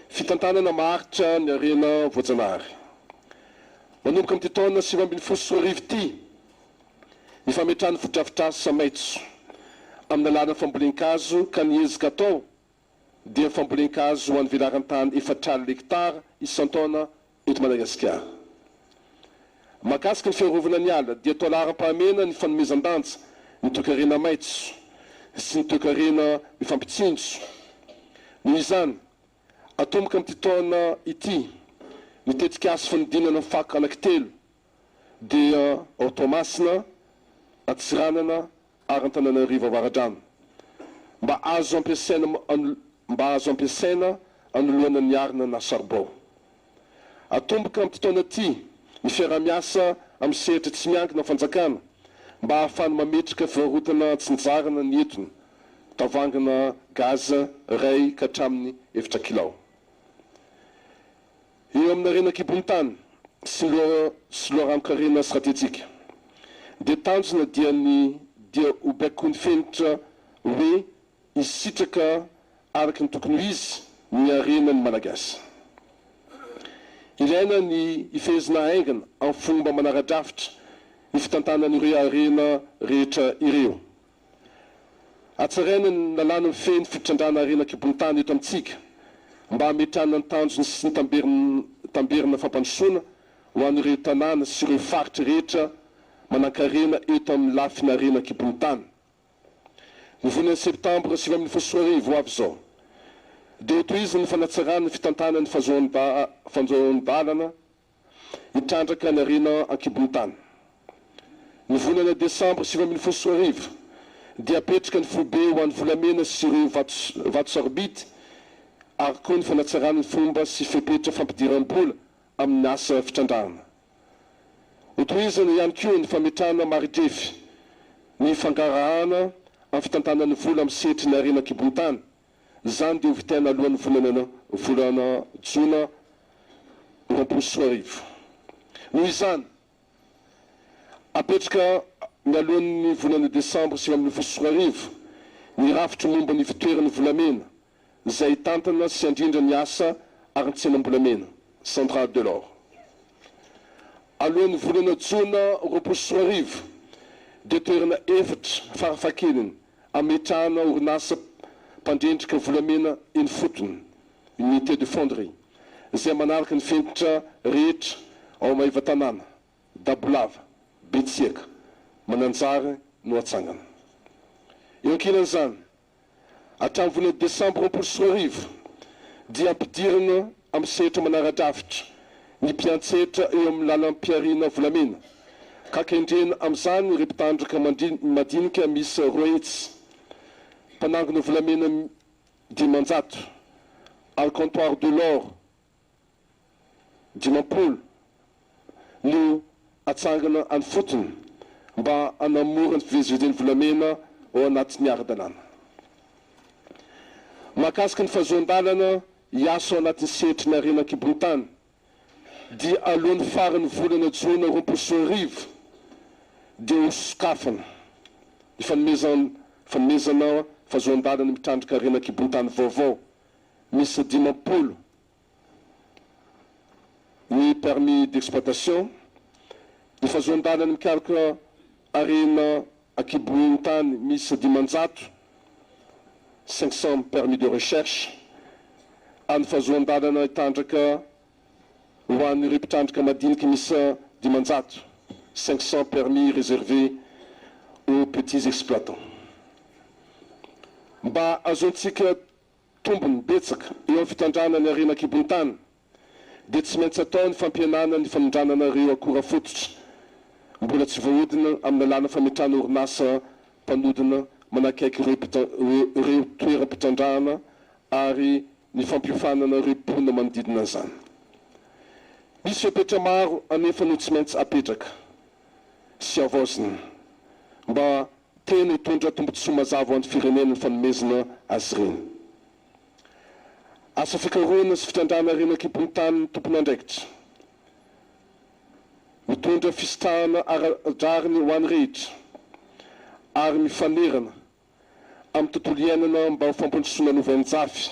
Fitantanana maharitra ny harena voajanahary. Manomboka amin'ity taona 2019 ity ny fametrahana fotodrafitrasa maitso amin'ny alalan'ny fambolen-kazo ka ny ezaka atao dia ny fambolen-kazo ho an'ny velaran-tany 40 hektara isan-taona eto Madagasikara. Mahakasika ny fiarovana ny ala dia atao laharam-pahamehana ny fanomezan-danja ny toekarena maitso sy ny toekarena mifampitsinjo. Noho izany, atomboka amin'ity taona ity ny tetikasa fanodinana fako anankitelo dia ao Toamasina, Antsiranana ary Antananarivo Avaradrano mba azo ampiasaina mba azo ampiasaina anoloana ny arina na saribao. Atomboka amin'ity taona ity ny fiaraha-miasa amin'ny sehatra tsy miankina fanjakana mba hahafahana mametraka fivarotana antsinjarana ny etona, tavoahangina gaz iray ka hatramin'ny efatra kilao. Eo amin'ny harena an-kibon'ny tany sy ny sy loharanon-karena stratejika dia tanjona dia ny dia ho baikoin'ny fenitra hoe hisitraka araka ny tokony ho izy ny harena ny Malagasy. Ilaina ny hifehezina haingana amin'ny fomba manara-drafitra ny fitantanana ireo harena rehetra ireo. Hatsaraina ny lalàna mifehy ny fitrandrahana harena an-kibon'ny tany eto amintsika mba hametrahana ny tanjona sy ny tamberina fampandrosoana ho an'ireo tanàna sy ireo faritra rehetra manankarena eto amin'ny lafiny harena an-kibon'ny tany. Ny volana septambra 2019 ho avy izao dia hotohizina ny fanatsarana ny fitantanana ny fahazoan-dalana hitrandraka ny harena an-kibon'ny tany. Ny volana desambra 2019 dia hapetraka ny foibe ho an'ny volamena sy ireo vato sarobidy ary koa ny fanatsarana ny fomba sy fepetra fampidiram-bola amin'ny asa fitrandrahana. Hotohizana ihany koa ny fametrahana maridrefy ny fangarahana amin'ny fitantanana ny vola amin'ny sehatry ny harena an-kibon'ny tany. Izany dia hovitaina alohan'ny volana volana jona 2020. Noho izany, apetraka mialohan'ny volana desambra 2019 ny rafitra momba ny fitoeran'ny volamena izay hitantana sy handrindra ny asa ary ny tsenam-bolamena, Centrale de l'or. Alohan'ny volana jona 2020 dia toerana efatra farafahakeliny Ametrahana orinasa mpandrendrika volamena eny ifotony, unité de fonderie, izay manaraka ny fenitra rehetra ao Maevatanàna, Dabolava, Betsiaka, Mananjary no atsangana. Eo ankilan'izany, hatramin'ny volana desambra 2020 dia ampidirina amin'ny sehatra manara-drafitra ny mpiantsehatra eo amin'ny lalam-pihariana volamena, ka kendrena amin'izany ireo mpitandroka madinika miisa 200, mpanangona volamena 500 ary comptoir de l'or 50 no atsangana any fotony mba hanamora ny fivezivezen'ny volamena ao anatin'ny ara-dalàna. Mahakasika ny fahazoan-dalana hiasa ao anatin'ny sehatry ny harena an-kibon'ny tany dia alohan'ny faran'ny volana jona 2020 dia ho sokafana ny fanomezana fahazoan-dalana mitrandraka harena an-kibon'ny tany vaovao miisa 50 ny permis d'exploitation, ny fahazoan-dalana mikaroka harena an-kibon'ny tany miisa 500, 500 permis de recherche, ary ny fahazoan-dalana hitrandraka ho an'ireo mpitrandraka madinika miisa 500, 500 permis réservés aux petits exploitants. Mba ahazoantsika tombony betsaka eo amin'ny fitrandrahana ny harena an-kibon'ny tany dia tsy maintsy atao ny fampihenana ny fanondranana ireo akora fototra mbola tsy voahodina amin'ny lalàna fametrahana orinasa mpanodina manakaiky ireo toeram-pitrandrahana ary ny fampiofanana ireo mponina manodidina an'izany. Misy fepetra maro anefa no tsy maintsy apetraka sy havaozina mba Tena hitondra tombontsoa mazava ho an'ny firenena ny fanomezana azy ireny. Asa fikarohana sy fitrandrahana harena an-kibon'ny tany ny tompon'andraikitra. Mitondra fisitrahana ara-drariny ho an'ny rehetra ary mifanerana amin'ny tontolo iainana mba ho fampandrosoana lovainjafy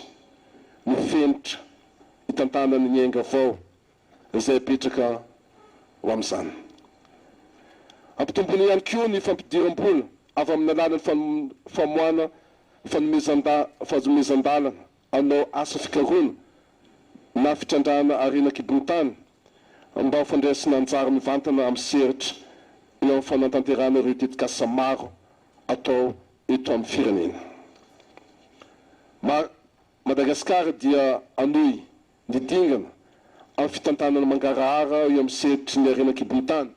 no fenitra hitantanana ny Ainga Vao izay apetraka. ho amin'izany. Ampitomboina ihany koa ny fampidiram-bola avy amin'ny alalan'ny famoahana fanomezan-dalana hanao asa fikarohana na fitrandrahana harena an-kibon'ny tany mba ho fandraisana anjara mivantana amin'ny sehatra eo amin'ny fanatanterahana ireo tetikasa maro atao eto amin'ny firenena. Madagasikara dia hanohy ny dingana amin'ny fitantanana mangarahara eo amin'ny sehatry ny harena an-kibon'ny tany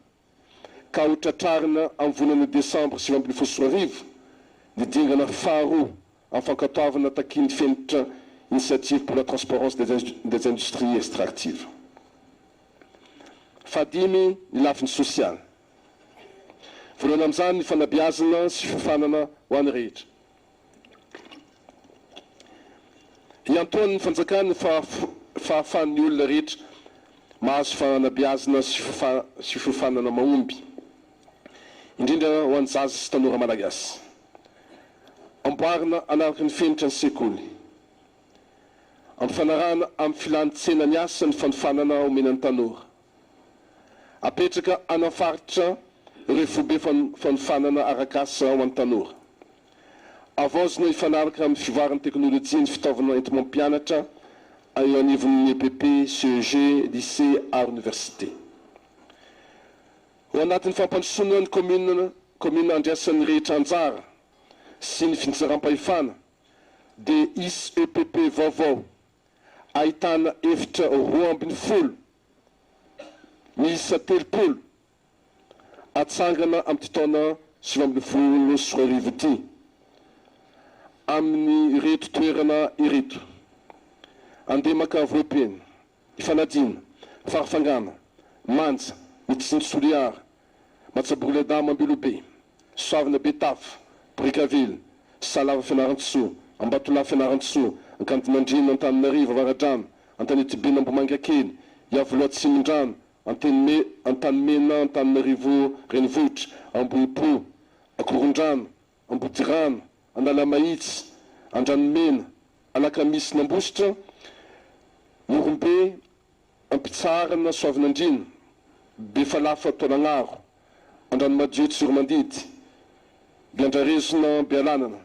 ka ho tratrarina amin'ny volana desambra 2019 ny dingana faharoa amin'ny fankatoavana takian'ny fenitra Initiative pour la transparence des industries extractives. Fahadimy, ny lafiny sosialy. Voalohany amin'izany ny fanabeazana sy fiofanana ho an'ny rehetra. Iantohan'ny fanjakana ny fahafahan'ny olona rehetra mahazo fanabeazana sy fiofanana mahomby, indrindra ho an'ny zaza sy tanora malagasy. Amboarina hanaraka ny fenitra ny sekoly. Ampifanarahana amin'ny filan'ny tsena ny asa ny fanofanana omena ny tanora. Apetraka any amin'ny faritra ireo foibe fanofanana arak'asa ho an'ny tanora. Havaozina hifanaraka amin'ny fivoaran'ny teknolojia ny fitaovana enti-mampianatra eo anivon'ny EPP, CEG, Lycée ary Oniversite. Ao anatin'ny fampandrosoana ny kaominina kaominina andraisan'ny rehetra anjara sy ny fitsaram-pahefana dia hisy EPP vaovao ahitana efitra 12 miisa 30 atsangana amin'ity taona 2019 ity amin'ireto toerana ireto, Andemaka Vohipeno, Ifanadiana, Farafangana, Manja, Mitsinjo Toliara, Matsabory-Ledama Ambilobe, Soavina Betafo, Brickaville, Salava Fianarantsoa, Ambatolahy Fianarantsoa, Ankadinandriana Antananarivo Avaradrano, Antanetibe Ambohimangakely, Iavoloha Atsimondrano, Antenime Antanimena Antananarivo Renivohitra, Ambohipo, Ankorondrano, Ambodirano, Analamahitsy, Andranomena, Alakamisy Nambositra, Morombe, Ampitsaharana Soavinandriana, Befalafa Taolagnaro, Andranomadio Tsiromandidy, Beandrarezona Bealanana,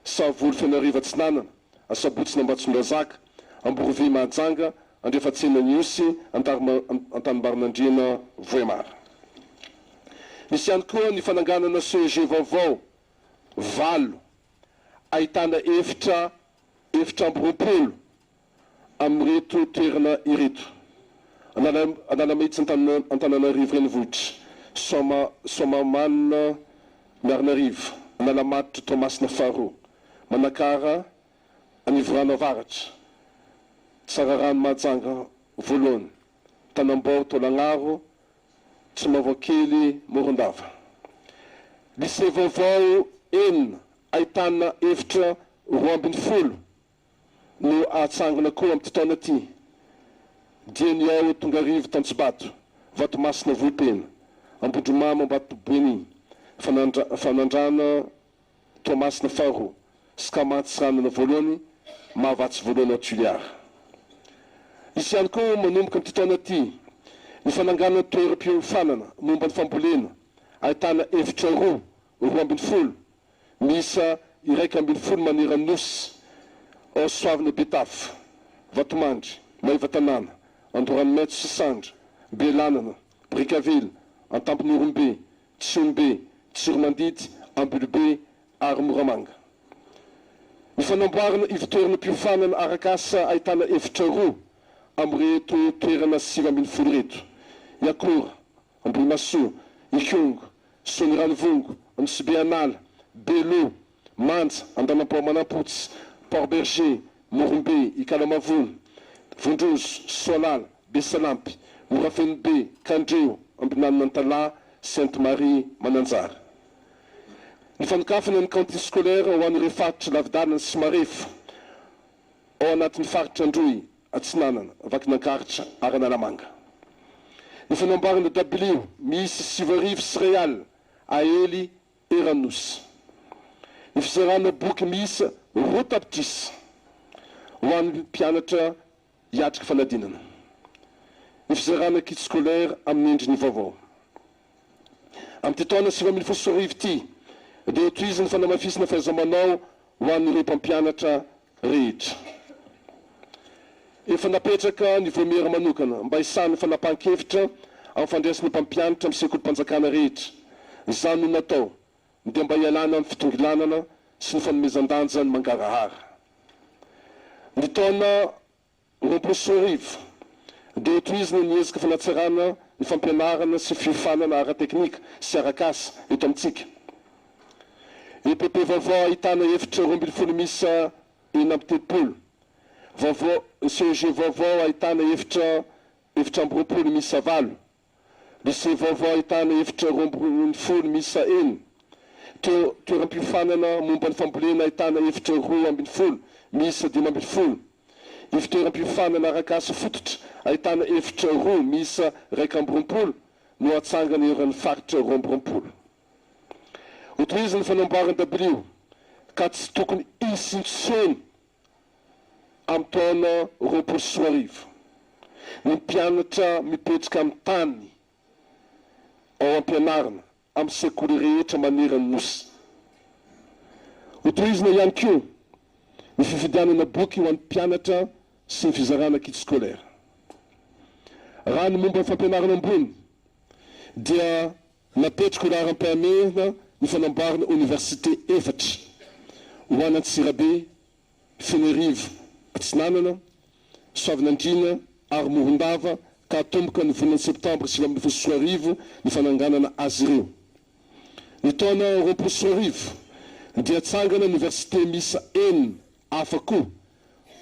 Savoly Fenoarivo Atsinanana, Asabotsy Ambatondrazaka, Amborovy Mahajanga, Andrefatsena Ihosy, Antanimbarinandriana Vohemar. Misy ihany koa ny fananganana CEG vaovao valo ahitana efitra 24 amin'ireto toerana ireto, Analamahitsy Antananarivo Renivohitra, Soamahamanina Miarinarivo, Analamatotra Toamasina Faharoa, Manakara Anivorano Avaratra, Tsararano Mahajanga Voalohany, Tanambao Taolagnaro, Tsimavoakely Morondava. Lycée vaovao enina ahitana efitra 12 no hatsangana koa amin'ity taona ity, dia ny ao Tongarivo Tantsibato, Vatomasina Vohipeno, Ambondromamy Ambatoboeny, Fanandrana Toamasina faharoa, Scama Antsiranana voalohany, Mahavatsy voalohany ao Tuléar. Hisy ihany koa manomboka amin'ity taona ity ny fananganana toeram-piofanana momba ny fambolena ahitana efitra roa 12 miisa 11 maneran'ny Nosy ao Soavina Betafo, Vatomandry, Maevatanàna, Andoharanomaitso sy Sandra, Belanana, Brickaville, Antampon'Ihorombe, Tsihombe, Tsiromandidy, Ambilobe ary Moramanga. Ny fanamboarana ivon-toeranam-piofanana arak'asa ahitana efitra roa amin'ireto toerana 19 ireto, Iakora, Ambohimasoa, Ikongo, Soaniranivongo, Anosibe An'ala, Belo, Manja, Andanampao Manampotsy, Port Bergé, Morombe, Ikalamavony, Vondrozo, Soalala, Besalampy, Morafenobe, Kandreho, Ambinanina Antalaha, Sainte Marie, Mananjary. Ny fanokafana ny cantine scolaire ho an'ireo faritra lavi-dalana sy marefo ao anatin'ny faritra Androy, Atsinanana, Vakinankaratra ary Analamanga. Ny fanamboarana dabilio miisa 1009 aely eran'ny Nosy. Ny fizarana boky miisa 2 tapitrisa ho an'ny mpianatra hiatrika fanadinana. ny fizarana kit scolaire amin'ny endriny vaovao. Amin'ity taona 2019 ity dia hotohizina ny fanamafisana fahaiza-manao ho an'ireo mpampianatra rehetra. Efa napetraka ny vaomiera manokana mba hisahan'ny fanapahan-kevitra amin'ny fandraisana mpampianatra amin'ny sekolim-panjakana rehetra. Izany no natao dia mba hialana amin'ny fitongilanana sy ny fanomezan-danja ny mangarahara. Ny taona 2020 dia hotohizina ny ezaka fanatsarana ny fampianarana sy fiofanana ara-teknika sy arak'asa eto amintsika. EPP vaovao ahitana efitra 12 miisa 36. Vaovao, CEG vaovao ahitana efitra 24 miisa valo. Lycée vaovao ahitana efitra 12 miisa enina. Toeram-piofanana momba ny fambolena ahitana efitra 12 miisa 15. Ivon-toeram-piofanana arak'asa fototra ahitana efitra roa miisa 21 no hatsangana eran'ny faritra 22. Hotohizina ny fanamboarana dabilio ka tsy tokony hisy intsony amin'ny taona 2020 ny mpianatra mipetraka amin'ny tany ao am-pianarana amin'ny sekoly rehetra manerana ny Nosy. Hotohizina ihany koa ny fividianana boky ho an'ny mpianatra sy ny fizarana kit scolaire. Raha ny momba ny fampianarana ambony dia napetraka ho laharam-pahamehana ny fanamboarana oniversite efatra ho an'Antsirabe, Fenerivo Atsinanana, Soavinandriana ary Morondava ka hatomboka ny volana septambra 2019 ny fananganana azy ireo. Ny taona 2020 dia hatsangana oniversite miisa enina hafa koa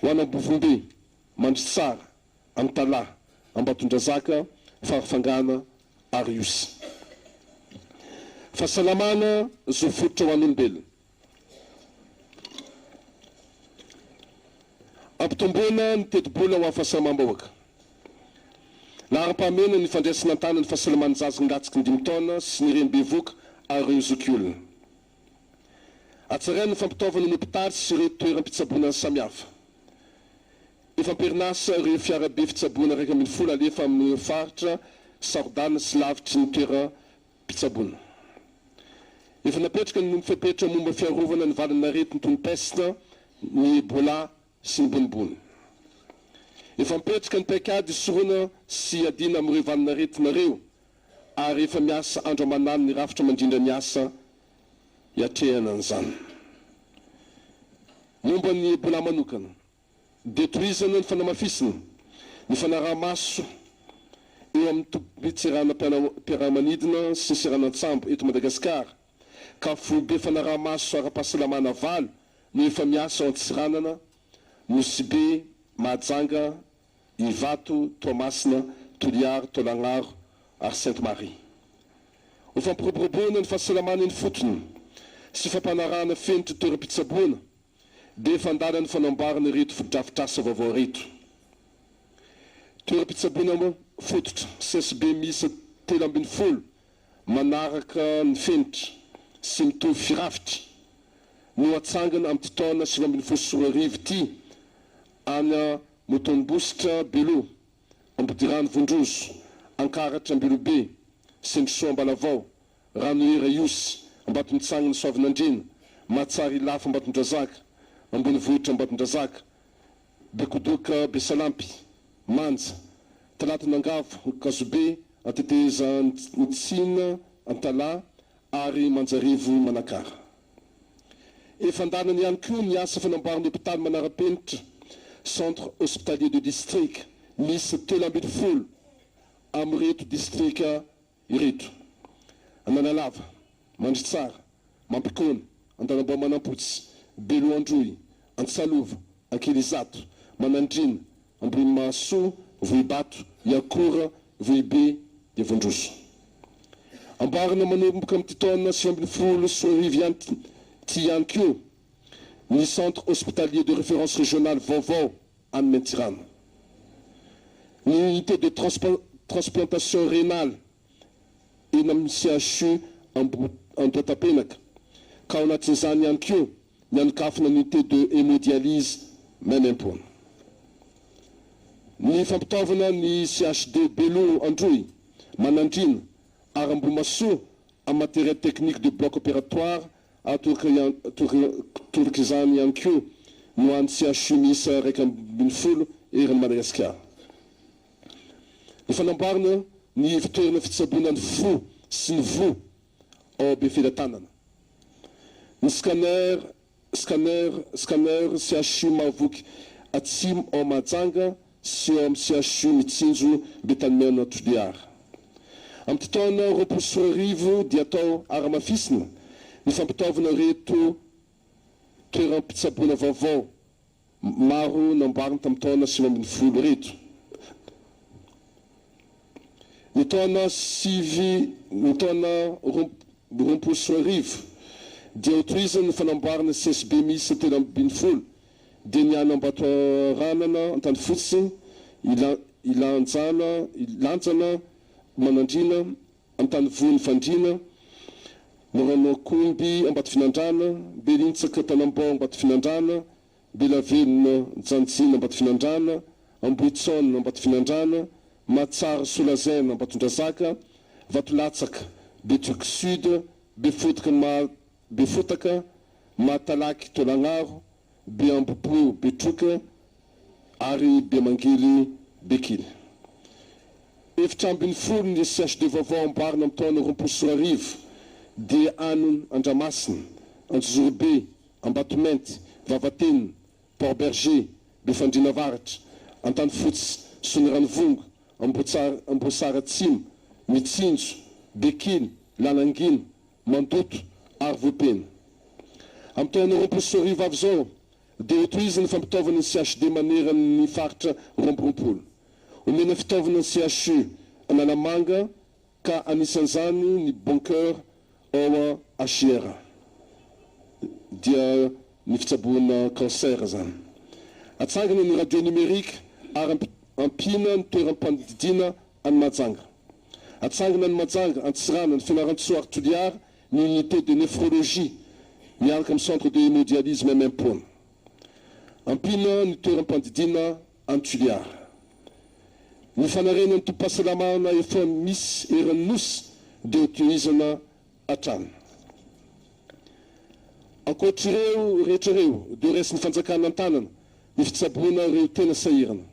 ho an'Ambovombe, Mandritsara, Antalaha, Ambatondrazaka, Farafangana ary Ihosy. Fahasalamana, zo fototra ho an'olombelona. Ampitomboina ny tetibola ho an'ny fahasalamam-bahoaka. Laharam-pahamehana ny fandraisana an-tanana ny fahasalaman'ny zaza latsaky ny dimy taona sy ny reny bevohoka ary ireo zokiolona. Hatsaraina ny fampitaovana ny hopitaly sy ireo toeram-pitsaboana samihafa. Efa am-perinasa ireo fiarabe fitsaboana 11 alefa amin'ireo faritra saro-dalana sy lavitry ny toeram-pitsaboana. Efa napetraka ny fepetra momba fiarovana ny valan'aretina toy ny pesta, ny Ebola sy ny bonibony. Efa mipetraka ny paikady hisorohana sy hiadiana amin'ireo valan'aretina ireo ary efa miasa andro aman'alina ny rafitra mandrindra ny asa hiatrehana an'izany. Momba ny Ebola manokana dia tohizana ny fanamafisana ny fanaraha-maso eo amin'ny tobim-pitseranam-piaramanidina sy ny seranan-tsambo eto Madagasikara ka foibe fanaraha-maso ara-pahasalamana valo no efa miasa ao Antsiranana, Nosy Be, Mahajanga, Ivato, Toamasina, Toliara, Taolagnaro ary Sainte Marie. Ho fampiroboroboana ny fahasalamana eny ifotony sy fampanarahana fenitra toeram-pitsaboana dia efa an-dalan'ny fanamboarana ireto fotodrafitrasa vaovao ireto. Toeram-pitsaboana fototra, CSB miisa 13 manaraka ny fenitra sy mitovy firafitra no hatsangana amin'ity taona 2019 ity any Motombositra Belo, Ambodirano Vondrozo, Ankaratra Ambilobe, Sendrisoa Ambalavao, Ranohira Ihosy, Ambatontsangana Soavinandriana, Mahatsara Ilafy Ambatondrazaka, Ambonivohitra Ambatondrazaka, Bekodoka Besalampy, Manja, Talatan'Angavo, Ankazobe, Antetezantsina, Antalaha ary Manjarivo Manakara. Efa an-dalana ihany koa ny asa fanamboarana hopitaly manara-penitra, Centre Hospitalier de District, miisa 13 amin'ireto distrika ireto, Analalava, Mandritsara, Mampikony, Antanambao Manampotsy, Belo Androy, Antsalova, Ankilizato, Manandriana, Ambohimahasoa, Vohibato, Iakora, Vohibe dia Vondrozo. Amboarina manomboka amin'ity taona 2019 ihany ity ihany koa ny Centre Hospitalier de Référence Régional vaovao any Maintirano. Ny Unité de Transplantation Rénale eny amin'ny CHU Andohatapenaka ka ao anatin'izany ihany koa ny hanokafana ny Unité de Hémodialyse maimaimpoana. Ny fampitaovana ny CHD Belo Androy, Manandriana ary Ambohimasoa amin'ny matériel technique de bloc opératoire ary toraka izany ihany koa no an'ny CHU miisa 11 eran'i Madagasikara. Ny fanamboarana ny ivon-toerana fitsaboana ny fo sy ny voa ao Befelatanana. Ny scanner Scanner Scanner CHU Mahavoky Atsimo ao Mahajanga sy ao amin'ny CHU Mitsinjo Betanimena Toliara. Amin'ity taona 2020 dia atao haramafisina ny fampitaovana ireto toeram-pitsaboana vaovao maro namboarina tamin'ny taona 19 ireto. Ny taona sivy ny taona 2020 dia hotohizana ny fanamboarana CSB miisa 13 dia ny any Ambatoaranana Antanifotsy, Ila Ilanjana Ilanjana Manandriana, Antanivony Fandriana, Moranoakomby Ambatofinandrana, Belintsaka Tanambao Ambatofinandrana, Belavelona Janjina Ambatofinandrana, Ambohitsaona Ambatofinandrana, Mahatsara Soalazaina Ambatondrazaka, Vatolatsaka Betioky Sud, Befotaka Maha Befotaka, Mahatalaky Taolagnaro, Beambopo Betroka ary Bemangily Bekily. 14 ny CHD vaovao amboarina amin'ny taona 2020 dia any Andramasina, Anjozorobe, Ambatomainty, Vavatenina, Port Bergé, Befandriana Avaratra, Antanifotsy, Soanierana-Ivongo, Ambotsara, Amboasara Atsimo, Mitsinjo, Bekily, Lalangina, Mandoto ary Vohipeno. Amin'ny taona 2020 avy izao dia hotohizina ny fampitaovana ny CHD manerana ny faritra 22. Omena fitaovana ny CHU Analamanga ka anisan'izany ny Bunker ao HIRA dia ny fitsaboana cancer izany. Atsangana ny radio numérique ary ampiana ny toeram-pandidiana any Mahajanga. Atsangana any Mahajanga, Antsiranana, Fianarantsoa ary Toliara ny unité de néphrologie miaraka amin'ny centre de hémodialyse maimaimpoana. Ampiana ny toeram-pandidiana any Toliara. Ny fanarenana ny tobim-pahasalamana efa misy eran'ny Nosy dia hotohizana hatrany. Ankoatr'ireo rehetra ireo dia horaisin'ny fanjakana an-tanana ny fitsaboana ireo tena sahirana.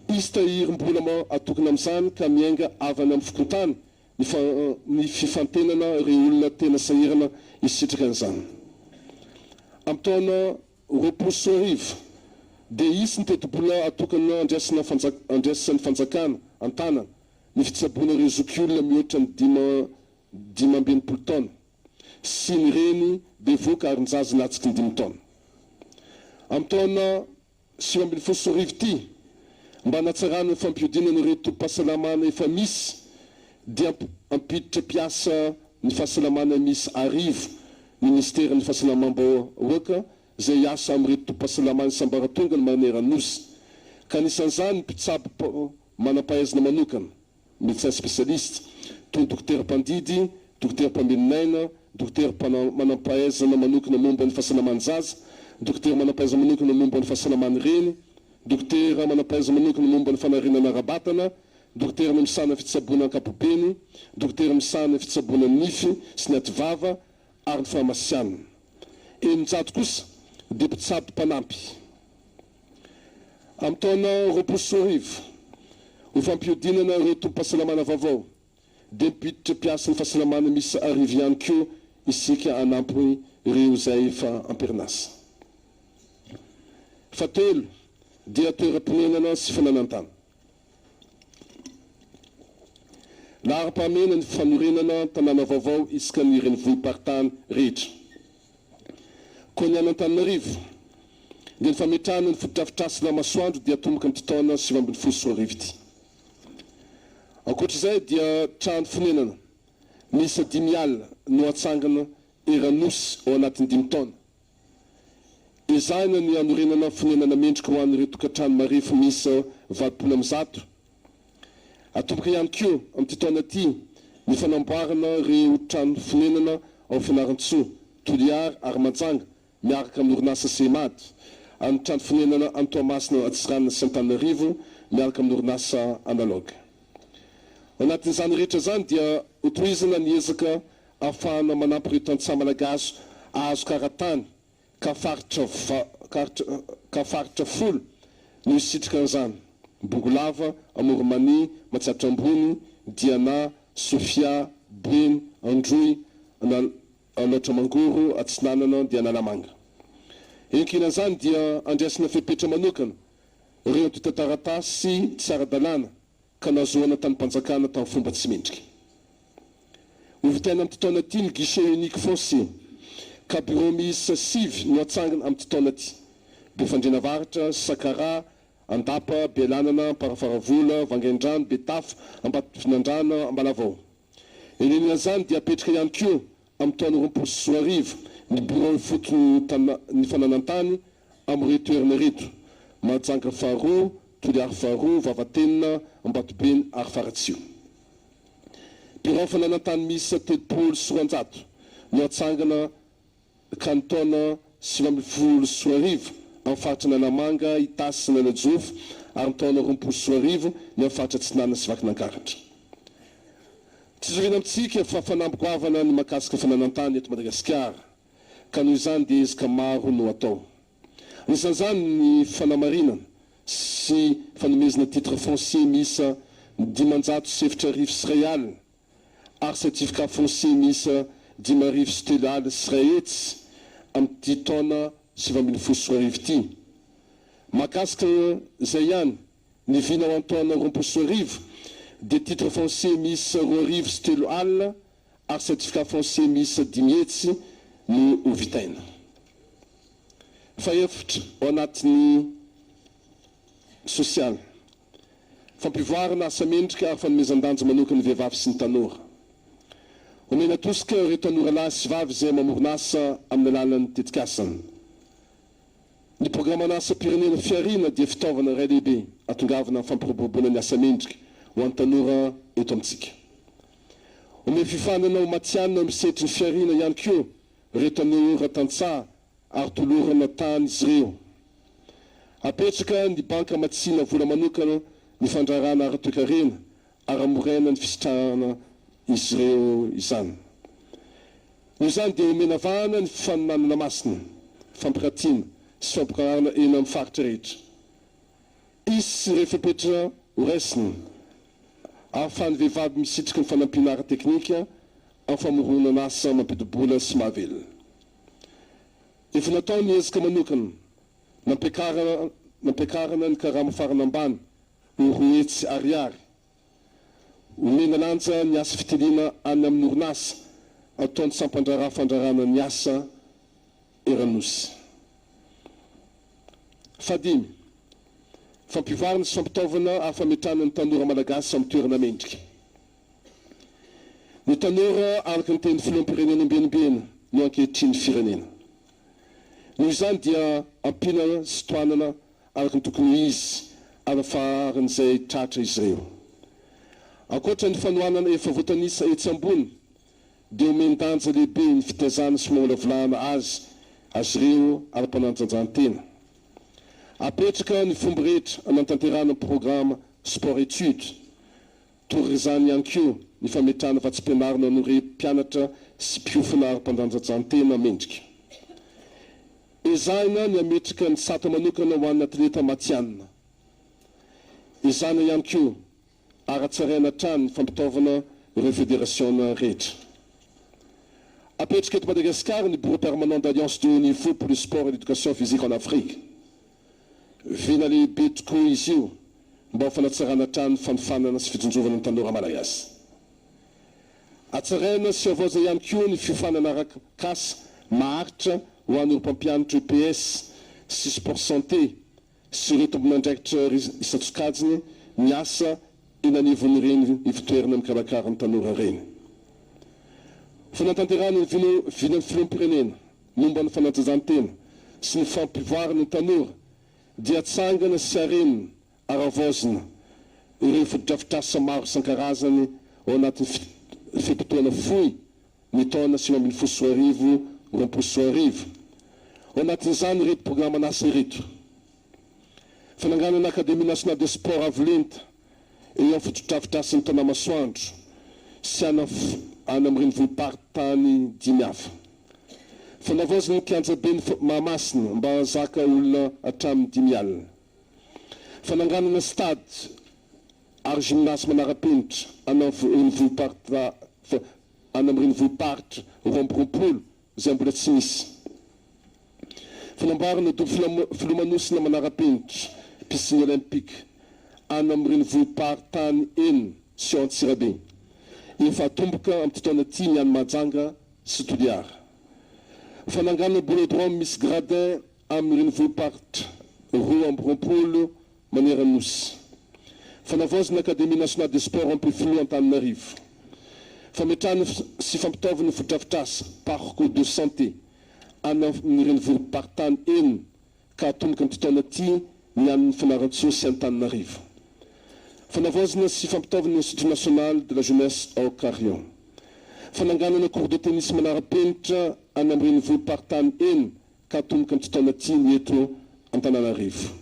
Hisy tahirim-bola atokana amin'izany ka miainga avy any amin'ny fokontany ny ny fifantenana ireo olona tena sahirana hisitraka an'izany. Amin'ny taona 2020 dia hisy ny tetibola atokana andraisana andraisan'ny fanjakana an-tanana ny fitsaboana ireo zokiolona mihoatra ny 65 taona sy ny reny bevoka ary ny zaza latsaky ny 5 taona. Amin'ny taona 2019 ity, mba hanatsarana ny fampihodinana ireo tobim-pahasalamana efa misy dia hampiditra mpiasa ny fahasalamana miisa 1000 ny minisiteran'ny Fahasalamam-bahoaka izay hiasa amin'ireto tobim-pahasalamana isam-baratongany manerana ny Nosy, ka anisan'izany ny mpitsabo manam-pahaizana manokana, médecin spécialiste, toy ny dokotera mpandidy, dokotera mpamelon'aina, dokotera manam-pahaizana manokana momba ny fahasalaman'ny zaza, dokotera manam-pahaizana manokana momba ny fahasalaman'ny reny, dokotera manam-pahaizana manokana momba ny fanarenana ara-batana, dokotera misahana fitsaboana ankapobeny, dokotera misahana fitsaboana nify sy ny ativava ary ny farmasiana. 600 kosa dia mpitsabo mpanampy. Amin'ny taona 2020, ho fampihodinana ireo tobim-pahasalamana vaovao, dia mpiditra mpiasan'ny fahasalamana miisa 1000 ihany koa isika hanampy ireo izay efa am-perinasa. Fahatelo dia toeram-ponenana sy fananan-tany. Laharam-pahamehana ny fanorenana tanàna vaovao isaka ny renivohi-paritany rehetra. Koa ny any Antananarivo, dia ny fametrahana ny fotodrafitrasa masoandro dia atomboka amin'ity taona 2019 ity. Ankoatra izay dia trano fonenana miisa 50 no hatsangana eran'ny Nosy ao anatin'ny 5 taona. Ezahina ny hanorenana fonenana mendrika ho an'ireo tokantrano marefo miisa 180. Atomboka ihany koa amin'ity taona ity ny fanamboarana ireo trano fonenana ao Fianarantsoa, Toliara ary Mahajanga miaraka amin'ny orinasa Seimad, any trano fonenana any Toamasina, Antsiranana sy Antananarivo. miaraka amin'ny orinasa Analog. Ao anatin'izany rehetra izany dia hotohizana ny ezaka ahafahana manampy ireo tantsaha malagasy hahazo kara-tany ka faritra ka faritra folo no hisitrika an'izany, Bongolava, Amoron'i-Mania, Matsiatra Ambony, Diana, Sofia, Boeny, Androy, Alaotra Mangoro, Atsinanana dia Analamanga. Enkinan'izany dia andraisana fepetra manokana ireo antontan-taratasy tsy ara-dalàna ka nahazoana tanim-panjakana tamin'ny fomba tsy mendrika. Hovitaina amin'ity taona ity ny guichet unique foncier, ka bureau miisa sivy no hatsangana amin'ity taona ity, Befandriana Avaratra, Sakaraha, Andapa, Bealanana, Amparafaravola, Vangaindrano, Betafo, Ambatofinandrahana, Ambalavao. Enenin'izany dia hapetraka ihany koa amin'ny taona 2020 ny birao ifotony ny fananan-tany amin'ireto toerana ireto, Mahajanga faharoa, Toliary faharoa, Vavatenina, Ambatobeny ary Faratsiho. Birao fananan-tany miisa 230 no hatsangana ka ny taona 2019 amin'ny faritra Analamanga, Itasy sy Analanjirofo ary ny taona 2020 ny amin'ny faritra Atsinanana sy Vakinankaratra. Tsy zohiana amintsika fa fanamby goavana ny mahakasika fananan-tany eto Madagasikara ka noho izany dia ezaka maro no atao. Anisan'izany ny fanamarinana sy fanomezana titre foncier miisa 1104 ary certificat foncier miisa 105 300 amin'ity taona 2019 ity. Mahakasika izay ihany, ny vina ho an'ny taona 2020 dia titre foncier miisa 302 ary certificat foncier miisa 500 no hovitaina. Fahefatra, ao anatin'ny sosialy. Fampivoarana asa mendrika ary fanomezan-danja manokana ny vehivavy sy ny tanora. Omena tosika ireo tanora lahy sy vavy izay mamorona asa amin'ny alalan'ny tetikasany. Ny programan'asam-pirenena Fihariana dia fitaovana iray lehibe ahatongavana amin'ny fampiroboroboana ny asa mendrika ho an'ny tanora eto amintsika. Omena fiofanana ho matihanina amin'ny sehatry ny fihariana ihany koa ireo tanora tantsaha ary tolorana tany izy ireo. Apetraka ny banky hamatsiana vola manokana ny fandraharahana ara-toekarena ary hamoraina ny fisitrahana izy ireo izany. Noho izany dia omena vahana ny fanomanana masina, fampiratiana sy fampiarahana eny amin'ny faritra rehetra. Hisy ireo fepetra horaisina ahafahan'ny vehivavy misitrika ny fanampiana ara-teknika amin'ny famoronana asa mampidi-bola sy mahavelona. Efa natao ny ezaka manokana nampiakarana nampiakarana ny karama farany ambany ho 200 ariary. Omena lanja ny asa fitiliana any amin'ny orinasa ataon'ny sampandraharaha fandraharahana ny asa eran'ny Nosy. Fahadimy, fampivoarana sy fampitaovana ary fametrahana ny tanora malagasy amin'ny toerana mendrika. Ny tanora araka ny tenin'ny filoham-pirenena ombienimbeny no ankehitriny firenena. Noho izany dia ampiana sy tohanana araka ny tokony ho izy ara-faharin'izay tratra izy ireo. Ankoatra ny fanohanana efa voatanisa etsy ambony dia omen-danja lehibe ny fitaizana sy famolavolana azy azy ireo ara-panatanjahantena. Apetraka ny fomba rehetra hanatanterahana ny programa Sport Études. Toa izany ihany koa ny fametrahana vatsim-pianarana an'ireo mpianatra sy mpiofana ara-pandanjanjantena mendrika. Ezahina ny hametraka ny sata manokana ho an'ny atleta matihanina. Ezahina ihany koa ary hatsaraina hatrany ny fampitaovana ireo federasiona rehetra. Apetraka eto Madagasikara ny Bureau permanent d'alliance de haut niveau pour le sport et l'éducation physique en Afrique. Vina lehibe tokoa izy io mba ho fanatsarana hatrany ny fanofanana sy fitsinjovana ny tanora malagasy. Hatsaraina sy havaozina ihany koa ny fiofanana arak'asa maharitra ho an'ireo mpampianatra EPS sy sport santé sy ireo tompon'andraikitra isan-tsokajiny miasa eny anivon'ireny ivontoerana mikarakara ny tanora ireny. Fanatanterahana ny vinan'ny filoham-pirenena momba ny fanatanjahantena sy ny fampivoarana ny tanora dia hatsangana sy harenina ary havaozina ireo fotodrafitrasa maro isan-karazany ao anatin'ny fe-potoana fohy ny taona 2019, 2020. Ao anatin'izany ireto programan'asa ireto. Fananganana Académie Nationale des Sports avo lenta eo amin'ny fotodrafitrasan'ny Tanamasoandro sy any any amin'ny renivohi-paritany dimy hafa. Fanavaozana ny kianjaben'i Mahamasina mba hahazaka olona hatramin'ny 50. Fananganana stade ary gymnase manara-penitra any amin'ny renivohi-paritra any amin'ny renivohi-paritra 22 izay mbola tsy misy. Fanamboarana dobo filomanosana manara-penitra, piscine olympique, any amin'ny renivohi-paritany enina sy ao Antsirabe. Efa atomboka amin'ity taona ity ny any Mahajanga sy Toliara. Fananganana boulodrome misy gradin amin'ny renivohi-paritra 22 maneran'ny Nosy. Fanavaozana Académie Nationale des Sports Ampefiloha Antananarivo. Fametrahana sy fampitaovana fotodrafitrasa, parc de santé, any amin'ny renivohi-paritany enina ka hatomboka amin'ity taona ity ny any Fianarantsoa sy Antananarivo. Fanavaozana sy fampitaovana ny Institut National de la Jeunesse ao Carion. Fananganana court de tennis manara-penitra any amin'ny renivohi-paritany enina ka hatomboka amin'ity taona ity ny eto Antananarivo.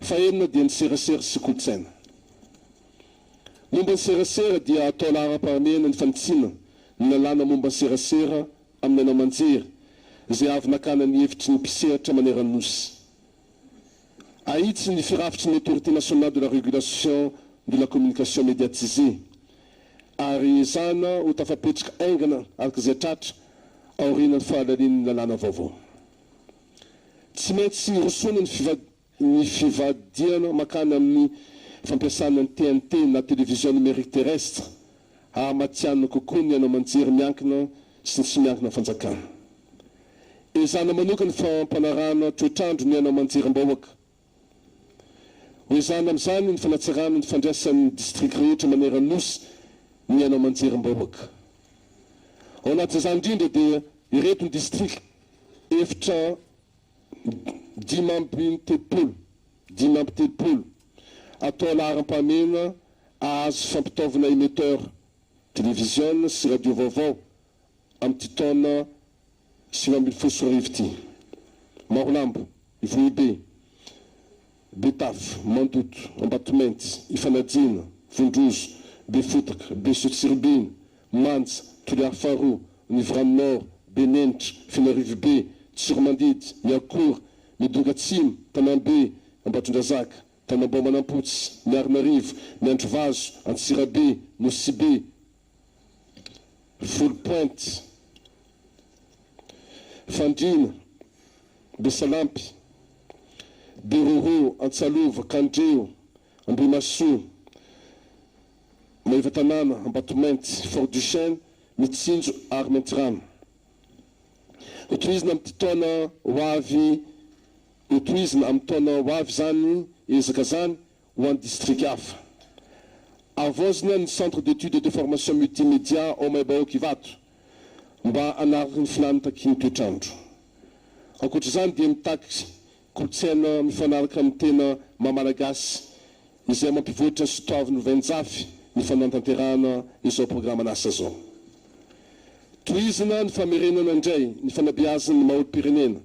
Fahenina dia ny serasera sy kolontsaina. Momba ny serasera dia atao laharam-pahamehana ny fanitsiana ny lalàna momba ny serasera amin'ny haino aman-jery izay avy nakana ny hevitry ny mpisehatra maneran'ny Nosy. Ahitsy ny firafitry ny Autorité nationale de la régulation de la communication médiatisée ary ezahana ho tafapetraka haingana araka izay tratra aorianan'ny fahalanian'ny lalàna vaovao. Tsy maintsy rosoana ny ny fivadihana mankany amin'ny fampiasana ny TNT na Télévision Numérique Terrestre hahamatihanina kokoa ny haino aman-jery miankina sy ny tsy miankina fanjakana. Ezahana manokana ny fampanarahana toetr'andro ny haino aman-jerim-bahoaka. Ho ezahana amin'izany ny fanatsarana ny fandraisan'ny distrika rehetra maneran'ny Nosy ny haino aman-jerim-bahoaka. Ao anatin'izany indrindra dia ireto ny distrika efitra 35, 35, atao laharam-pahamehana hahazo fampitaovana émetteur televiziona sy radio vaovao amin'ity taona 2019 ity. Marolambo, Ivohibe, Betafo, Mandoto, Ambatomainty, Ifanadiana, Vondrozo, Befotaka, Besotsiribihina, Manja, Toliary faharoa, Onivorano Nord, Benenitra, Fenerivobe, Tsiromandidy, Iakora, Midongy Atsimo, Tanambe, Ambatondrazaka, Tanambao Manampotsy, Miarinarivo, Miandrivazo, Antsirabe, Nosibe, Foulpointe, Fandriana, Besalampy, Beroroha, Antsalova, Kandreho, Ambohimahasoa, Maevatanàna, Ambatomainty, Fort Duchesne, Mitsinjo ary Maintirano. Hotohizina amin'ity taona ho avy Hotohizina amin'ny taona ho avy izany ezaka izany ho an'ny distrika hafa. Havaozina ny Centre d'études et de formation multimédia ao Maibahoaka Ivato mba hanaraka ny filàn'ny takian'ny toetr'andro. Ankoatra izany dia mitaky kolontsaina mifanaraka amin'ny tena maha Malagasy izay mampivoatra sy toaviny lovainjafy ny fanantanterahana izao programan'asa izao. Tohizina ny famerenana indray ny fanabeazana ny maha olom-pirenena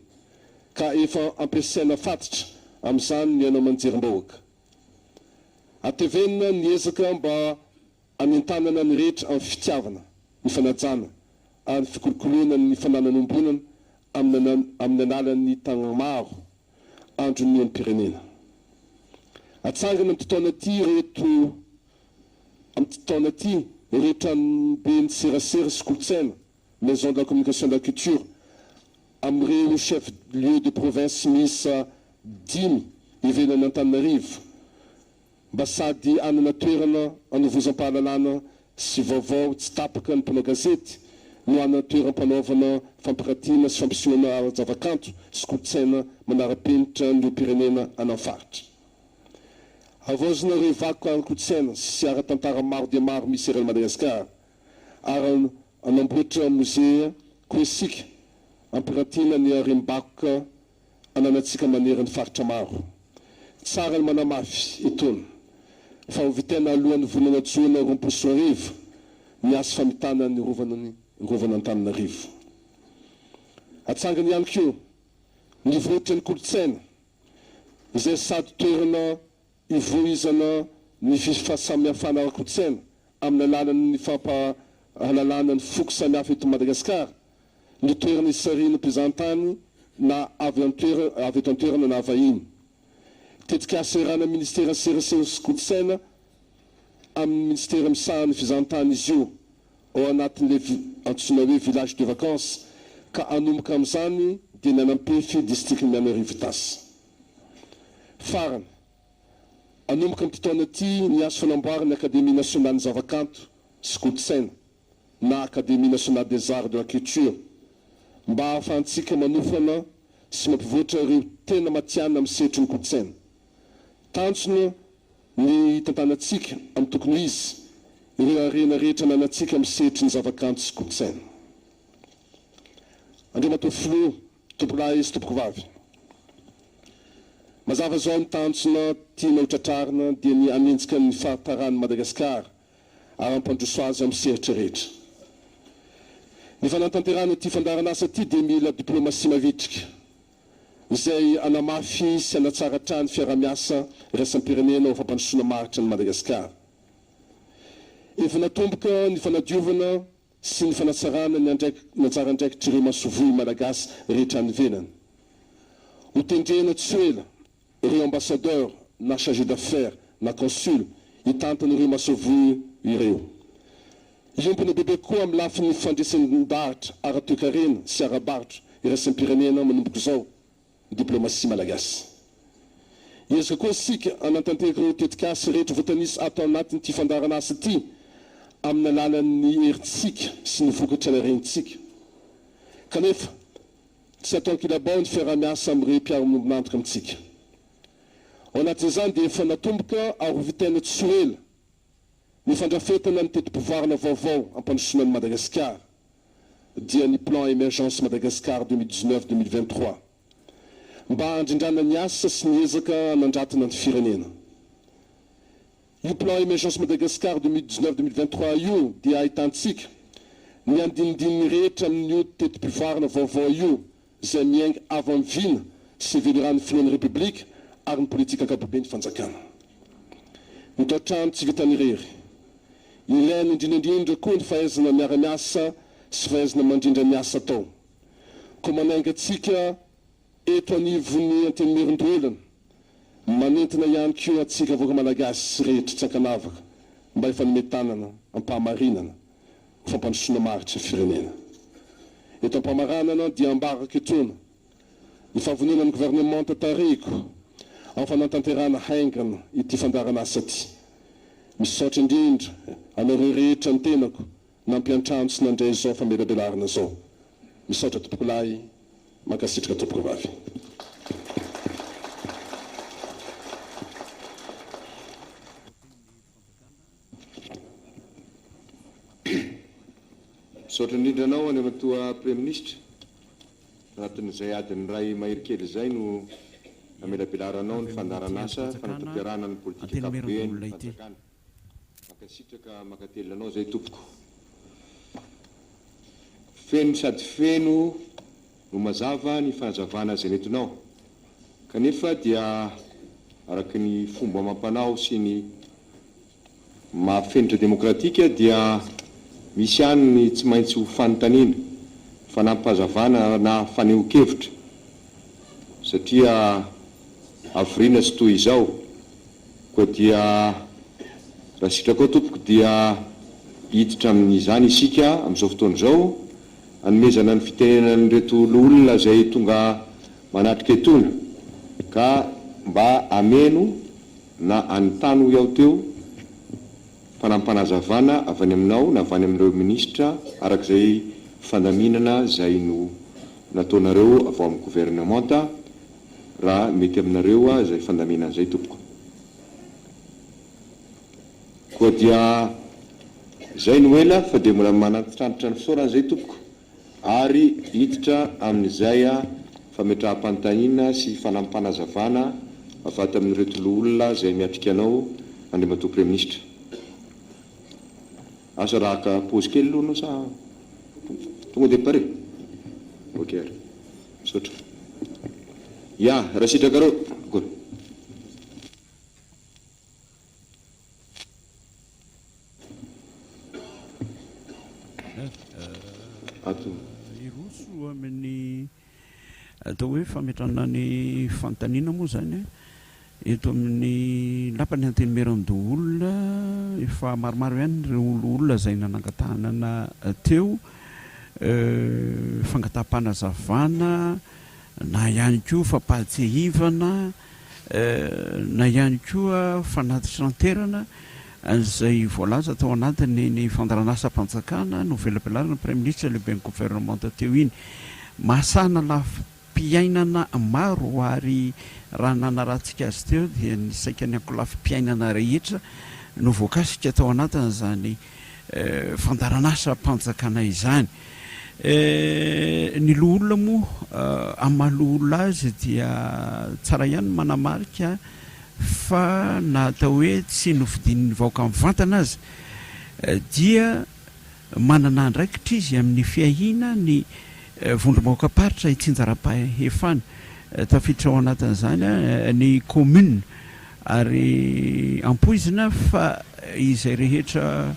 ka efa ampiasaina fatitra amin'izany ny haino aman-jerim-bahoaka. Atevenina ny ezaka mba hanentanana ny rehetra amin'ny fitiavana, ny fanajana ary ny fikolokoloana ny fananan'ombonana amin'ny amin'ny alalan'ny Tagnamaro, Andron'ny olom-pirenena. Atsangana amin'ity taona ity ireto amin'ity taona ity ireo tranoben'ny serasera sy kolontsaina, Maison de la communication et de la culture, amin'ireo chef lieu de province miisa dimy ivelan'Antananarivo mba sady hanana toerana hanovozam-pahalalana sy vaovao tsy tapaka ny mpanao gazety no hanana toeram-panaovana fampiratiana sy fampisehoana ara-javakanto sy kolontsaina manara-penitra ny olom-pirenena any amin'ny faritra. Havaozina ireo vakoka ara-kolontsaina sy ara-tantara maro dia maro misy eran'i Madagasikara ary hanamboatra mozea koa isika hampiratiana ny harem-bakoka ananantsika maneran'ny faritra maro. Tsara ny manamafy etoana fa ho vitaina alohan'ny volana jona 2020 ny asa famitana ny rovan'ny Rovan'Antananarivo. Atsangana ihany koa ny vohitra ny kolontsaina. izay sady toerana ivoizana ny fahasamihafana ara-kolontsaina amin'ny alalan'ny fampahalalana ny foko samihafa eto Madagasikara, no toerana isarihan'ny mpizahantany na avy avy eto an-toerana na vahiny. Tetikasa iarahan'ny Ministeran'ny Serasera sy Kolontsaina amin'ny Minisitera misahana ny fizahantany izy io, ao anatin'ilay antsoina hoe village de vacances, ka hanomboka amin'izany dia ny any Ampefy, distrikan'i Mianarivo Itasy. Farany, hanomboka amin'ity taona ity ny asa fanamboarana ny Akademia nasionalin'ny zavakanto sy kolontsaina na Académie nationale des arts et de la culture mba hahafahantsika manofana sy mampivoatra ireo tena matihanina amin'ny sehatry ny kolontsaina. Tanjona ny hitantanantsika amin'ny tokony ho izy ireo harena rehetra ananantsika amin'ny sehatry ny zavakanto sy kolontsaina. Andriamatoa Filoha, Tompolahy sy Tompokovavy, mazava izao ny tanjona tiana ho tratrarina dia ny hanenjika ny fahataran'i Madagasikara ary hampandroso azy amin'ny sehatra rehetra. Ny fanatanterahana ity fandaharan'asa ity dia mila diplomasia mavitrika izay hanamafy sy hanatsara hatrany fiaraha-miasa iraisam-pirenena ho fampandrosoana maharitra an'i Madagasikara. Efa natomboka ny fanadiovana sy ny fanatsarana ny ny anjara andraikitr'ireo masoivoho malagasy rehetra any ivelany. Hotendrena tsy ho ela ireo ambassadeur na chargé d'affaires na consul hitantana ireo masoivoho ireo. Hiompana bebe kokoa amin'ny lafiny fandresen-dahatra ara-toekarena sy ara-barotra iraisam-pirenena manomboka izao ny diplomasia malagasy. Hiezaka koa isika hanatanteraka ireo tetikasa rehetra voatanisa ato anatin'ity fandaharanasa ity amin'ny alalan'ny herintsika sy ny vokatra narentsika. Kanefa, tsy atao ankilabao ny fiaraha-miasa amin'ireo mpiara-miombon'antoka amintsika. Ao anatin'izany dia efa natomboka ary ho vitaina tsy ho ela ny fandrafetana ny teti-pivoarana vaovao hampandrosoana an'i Madagasikara, dia ny Plan Emergence Madagascar 2019 2023, mba handrindrana ny asa sy ny ezaka hanandratana ny firenena. Io Plan Emergence Madagascar 2019 2023 io dia ahitantsika ny andinindininy rehetra amin'io teti-pivoarana vaovao io izay miainga avy amin'ny vina sy veliranon'ny Filohan'ny Repoblika ary ny politika ankapoben'ny fanjakana. Ny tao-trano tsy vitan'ny irery. Ilaina indrindra indrindra koa ny fahaizana miara-miasa sy fahaizana mandrindra ny asa atao. Koa manainga antsika eto anivon'ny Antenimierondoholona, manentana ihany koa antsika vahoaka Malagasy rehetra tsy ankanavaka mba hifanome tanana am-pahamarinana ho fampandrosoana maharitra ny firenena. Eto am-pamaranana dia ambarako etoana ny fahavononan'ny governemanta tarihiko amin'ny fanatanterahana haingana ity fandaharanasa ity. Misaotra indrindra anareo rehetra ny tenako nampiantrano sy nandray izao famelabelarana izao. Misaotra tompokolahy, mankasitraka tompokovavy. Misaotra indrindra anao Andriamatoa Praiminisitra, anatin'izay adiny iray mahery kely izay no namelabelaranao ny fandaharan'asa fanatanterahana ny politika ankapoben'ny fanjakana. Mankasitraka mankatelina anao izay tompoko. Feno sady feno no mazava ny fanazavana izay nentinao. Kanefa dia araka ny fomba amam-panao sy ny maha fenitra demokratika dia misy ihany ny tsy maintsy ho fanontaniana, fanampazavana na fanehoan-kevitra satria havoriana tsy toy izao. Koa dia raha sitrakao tompoko dia hiditra amin'izany isika amin'izao fotoana izao, hanomezana ny fitenenana an'ireto loholona izay tonga manatrika etoana ka mba hameno na hanontany hoy aho teo fanampinazavana avy any aminao na avy any amin'ireo minisitra araka izay fandaminana izay no nataonareo avy ao amin'ny governemanta raha mety aminareo izay fandaminana izay tompoko. Koa dia izay no ela fa dia mbola manantitrantitra ny fisaorana izay tompoko ary hiditra amin'izay fametraham-panontaniana sy fanampanazavana avy ato amin'ireto loholona izay miatrika anao Andriamatoa Praiminisitra. Asa raha haka pause kely aloha anao sa tonga dia pare? Ok ary. Misaotra. Ya, raha sitrakareo. Akory. Hiroso amin'ny atao hoe fametrahana ny fanontaniana moa izany eto amin'ny lapan'ny Antenimierandoholona. Efa maromaro ihany ireo loholona izay nanangan-tanana teo, fangataham-panazavana na ihany koa fampahatsiahivana na ihany koa fanatitranterana izay voalaza tao anatin'iny fandaharanasam-panjakana novelabelarin'ny Praiminisitra lehiben'ny governemanta teo iny. Mahasahana lafim-piainana maro ary raha nanaratsika azy teo dia ny saika ny ankolafim-piainana rehetra no voakasika tao anatin'izany fandaharanasam-panjakana izany. Ny loholona moa amin'ny maha loholona azy dia tsara ihany ny manamarika fa na atao hoe tsy nofidian'ny vahoaka mivantana aza dia manana andraikitra izy amin'ny fiahiana ny vondrom-bahoakam-paritra itsinjaram-pahefana, tafiditra ao anatin'izany ny commune ary ampoizina fa izay rehetra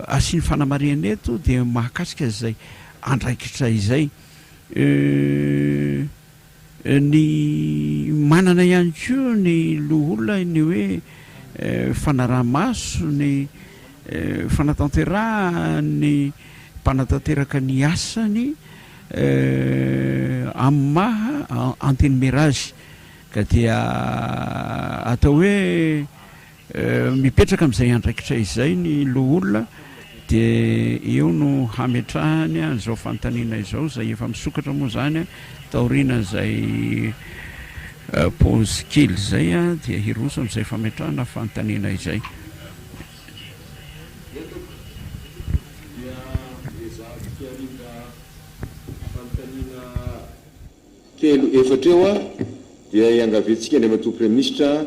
asiany fanamarihana eto dia mahakasika izay andraikitra izay. Ny manana ihany koa ny loholona ny hoe fanaraha-maso ny fanatanterahan'ny mpanatanteraka ny asany amin'ny maha antenimiera azy ka dia atao hoe Mipetraka amin'izay andraikitra izay ny loholona dia eo no hametrahany an'izao fanontaniana izao izay efa misokatra moa izany taorian'izay pause kely izay dia hiroso amin'izay fametrahana fanontaniana izay. Eto dia ezahantsika arindra fanontaniana Telo efatra eo dia iangaviantsika Andriamatoa Praiminisitra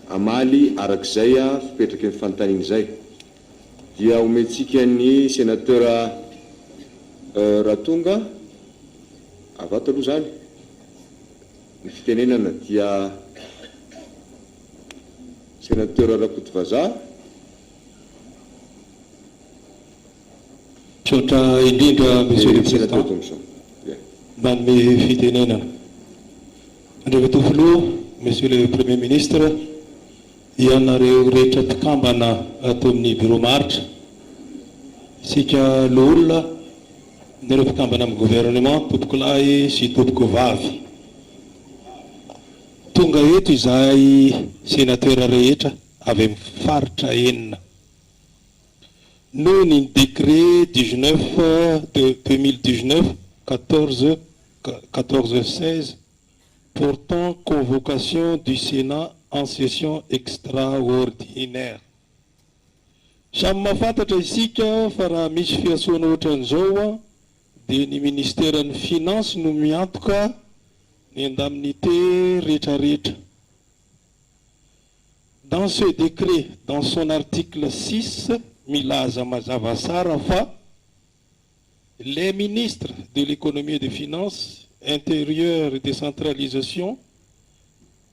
hamaly araka izay fipetraky ny fanontaniana izay. Dia omentsika ny Sénateur Ratonga avy ato aloha izany ny fitenenana dia Sénateur Rakotovazaha. Misaotra indrindra Monsieur le Président nanome fitenenana. Andriamatoa Filoha, Monsieur le Premier Ministre, ianareo rehetra mpikambana ato amin'ny Bureau maharitra, isika loholona, nareo mpikambana amin'ny Gouvernement, tompokolahy sy tompokovavy. Tonga eto izahay Sénateur rehetra avy amin'ny faritra enina. Noho ny décret 19 de 2019 14 14 16 portant convocation du Sénat en session extraordinaire. Samy mahafantatra isika fa raha misy fiantsoana ohatran'izao dia ny ministeran'ny Finance no miantoka ny indemnité retraretra. Dans ce décret, dans son article 6, milaza mazava tsara fa les ministres de l'économie et des finances, intérieur et décentralisation,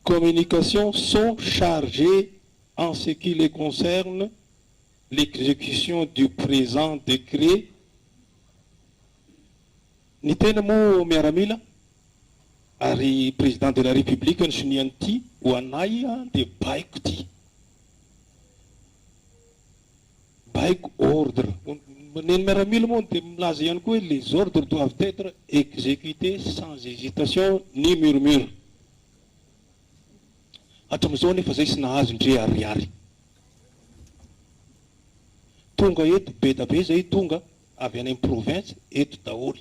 communication sont chargés en ce qui les concerne l'exécution du présent décret. Ny tena moa miaramila ary président de la république ny sonian'ity ho anay dia baiko ity. Baiko, ordre. Ny miaramila moa dia milaza ihany koa hoe les ordres doivent être exécutés sans hésitation ni murmure. Hatramin'izao anefa zay tsy nahazo ndre ariary. Tonga eto be da be zay tonga avy any amin'ny province eto daholo.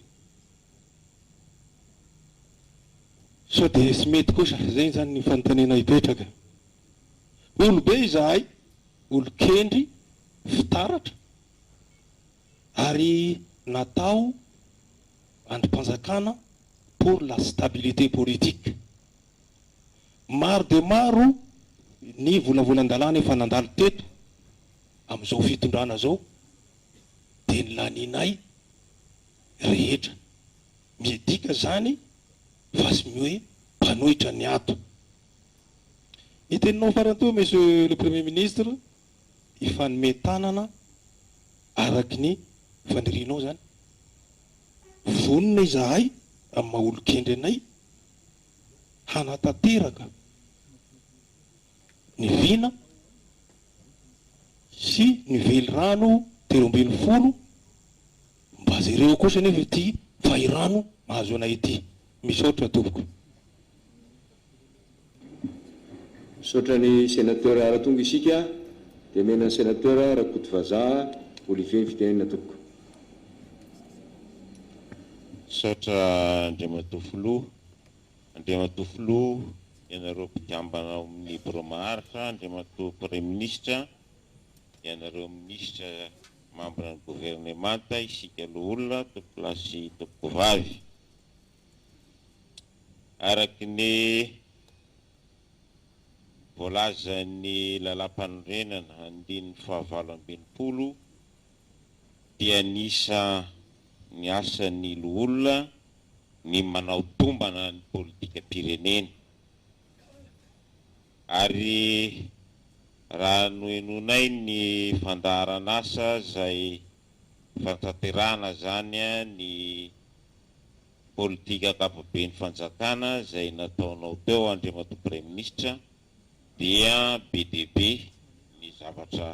Sao dia tsy mety kosa, izay izany ny fanontaniana hipetraka. Olobe izahay, olon-kendry, fitaratra, ary natao andrim-panjakana pour la stabilité politique. Maro dia maro ny volavolan-dalàna efa nandalo teto amin'izao fitondrana izao dia ny laninay rehetra. Midika izany fa tsy hoe mpanohitra ny ato. Ny teninao farany teo Monsieur le Premier Ministre, hifanome tanana araky ny fanirianao izany. Vonona izahay amin'ny maha olon-kendry anay hanatanteraka ny vina sy ny velirano 13. Mba jereo kosa anefa ity fahirano mahazo anay ity. Misaotra tompoko. Misaotra ny Sénateur Raha tonga isika dia omena ny Sénateur Rakotovazaha Olivier ny fitenenana tompoko. Misaotra Andriamatoa Filoha. Andriamatoa Filoha, ianareo mpikambana ao amin'ny Birao Maharitra, Andriamatoa Praiminisitra, ianareo Minisitra mambra ny Governemanta, isika Loholona, Tompokolahy sy Tompokovavy. Araka ny voalazan'ny Lalàmpanorenana andininy fahavalo ambin'ny folo dia anisan'ny asan'ny loholona ny manao tombana ny politikam-pirenena. Ary raha nohenoinay ny fandaharan'asa izay fanatanterahana izany ny politika ankapoben'ny fanjakana izay nataonao teo Andriamatoa Praiminisitra dia be dia be ny zavatra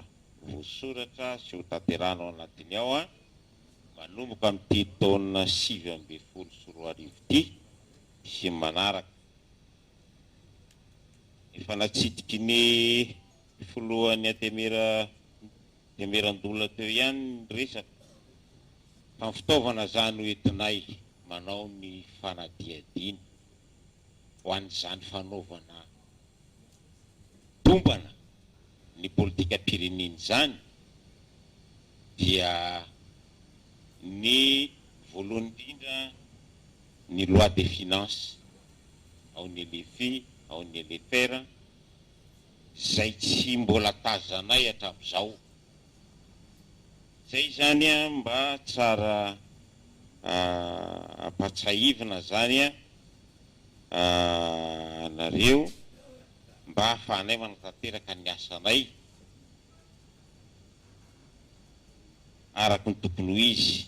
voasoratra sy ho tanterahana ao anatiny ao manomboka amin'ity taona 2019 ity sy ny manaraka. Efa natsidiky ny filohan'ny Antenimierandoholona teo ihany ny resaka fa ny fitaovana izany ho entinay manao ny fanadihadiana ho an'izany fanaovana tombana ny politikam-pirenena izany dia ny voalohany indrindra ny loi des finances ao ny LFI ao ny LFR izay tsy mbola tazanay hatramin'izao. Izay izany mba tsara ampatsahivina izany anareo mba ahafahanay manatanteraka ny asanay araka ny tokony ho izy,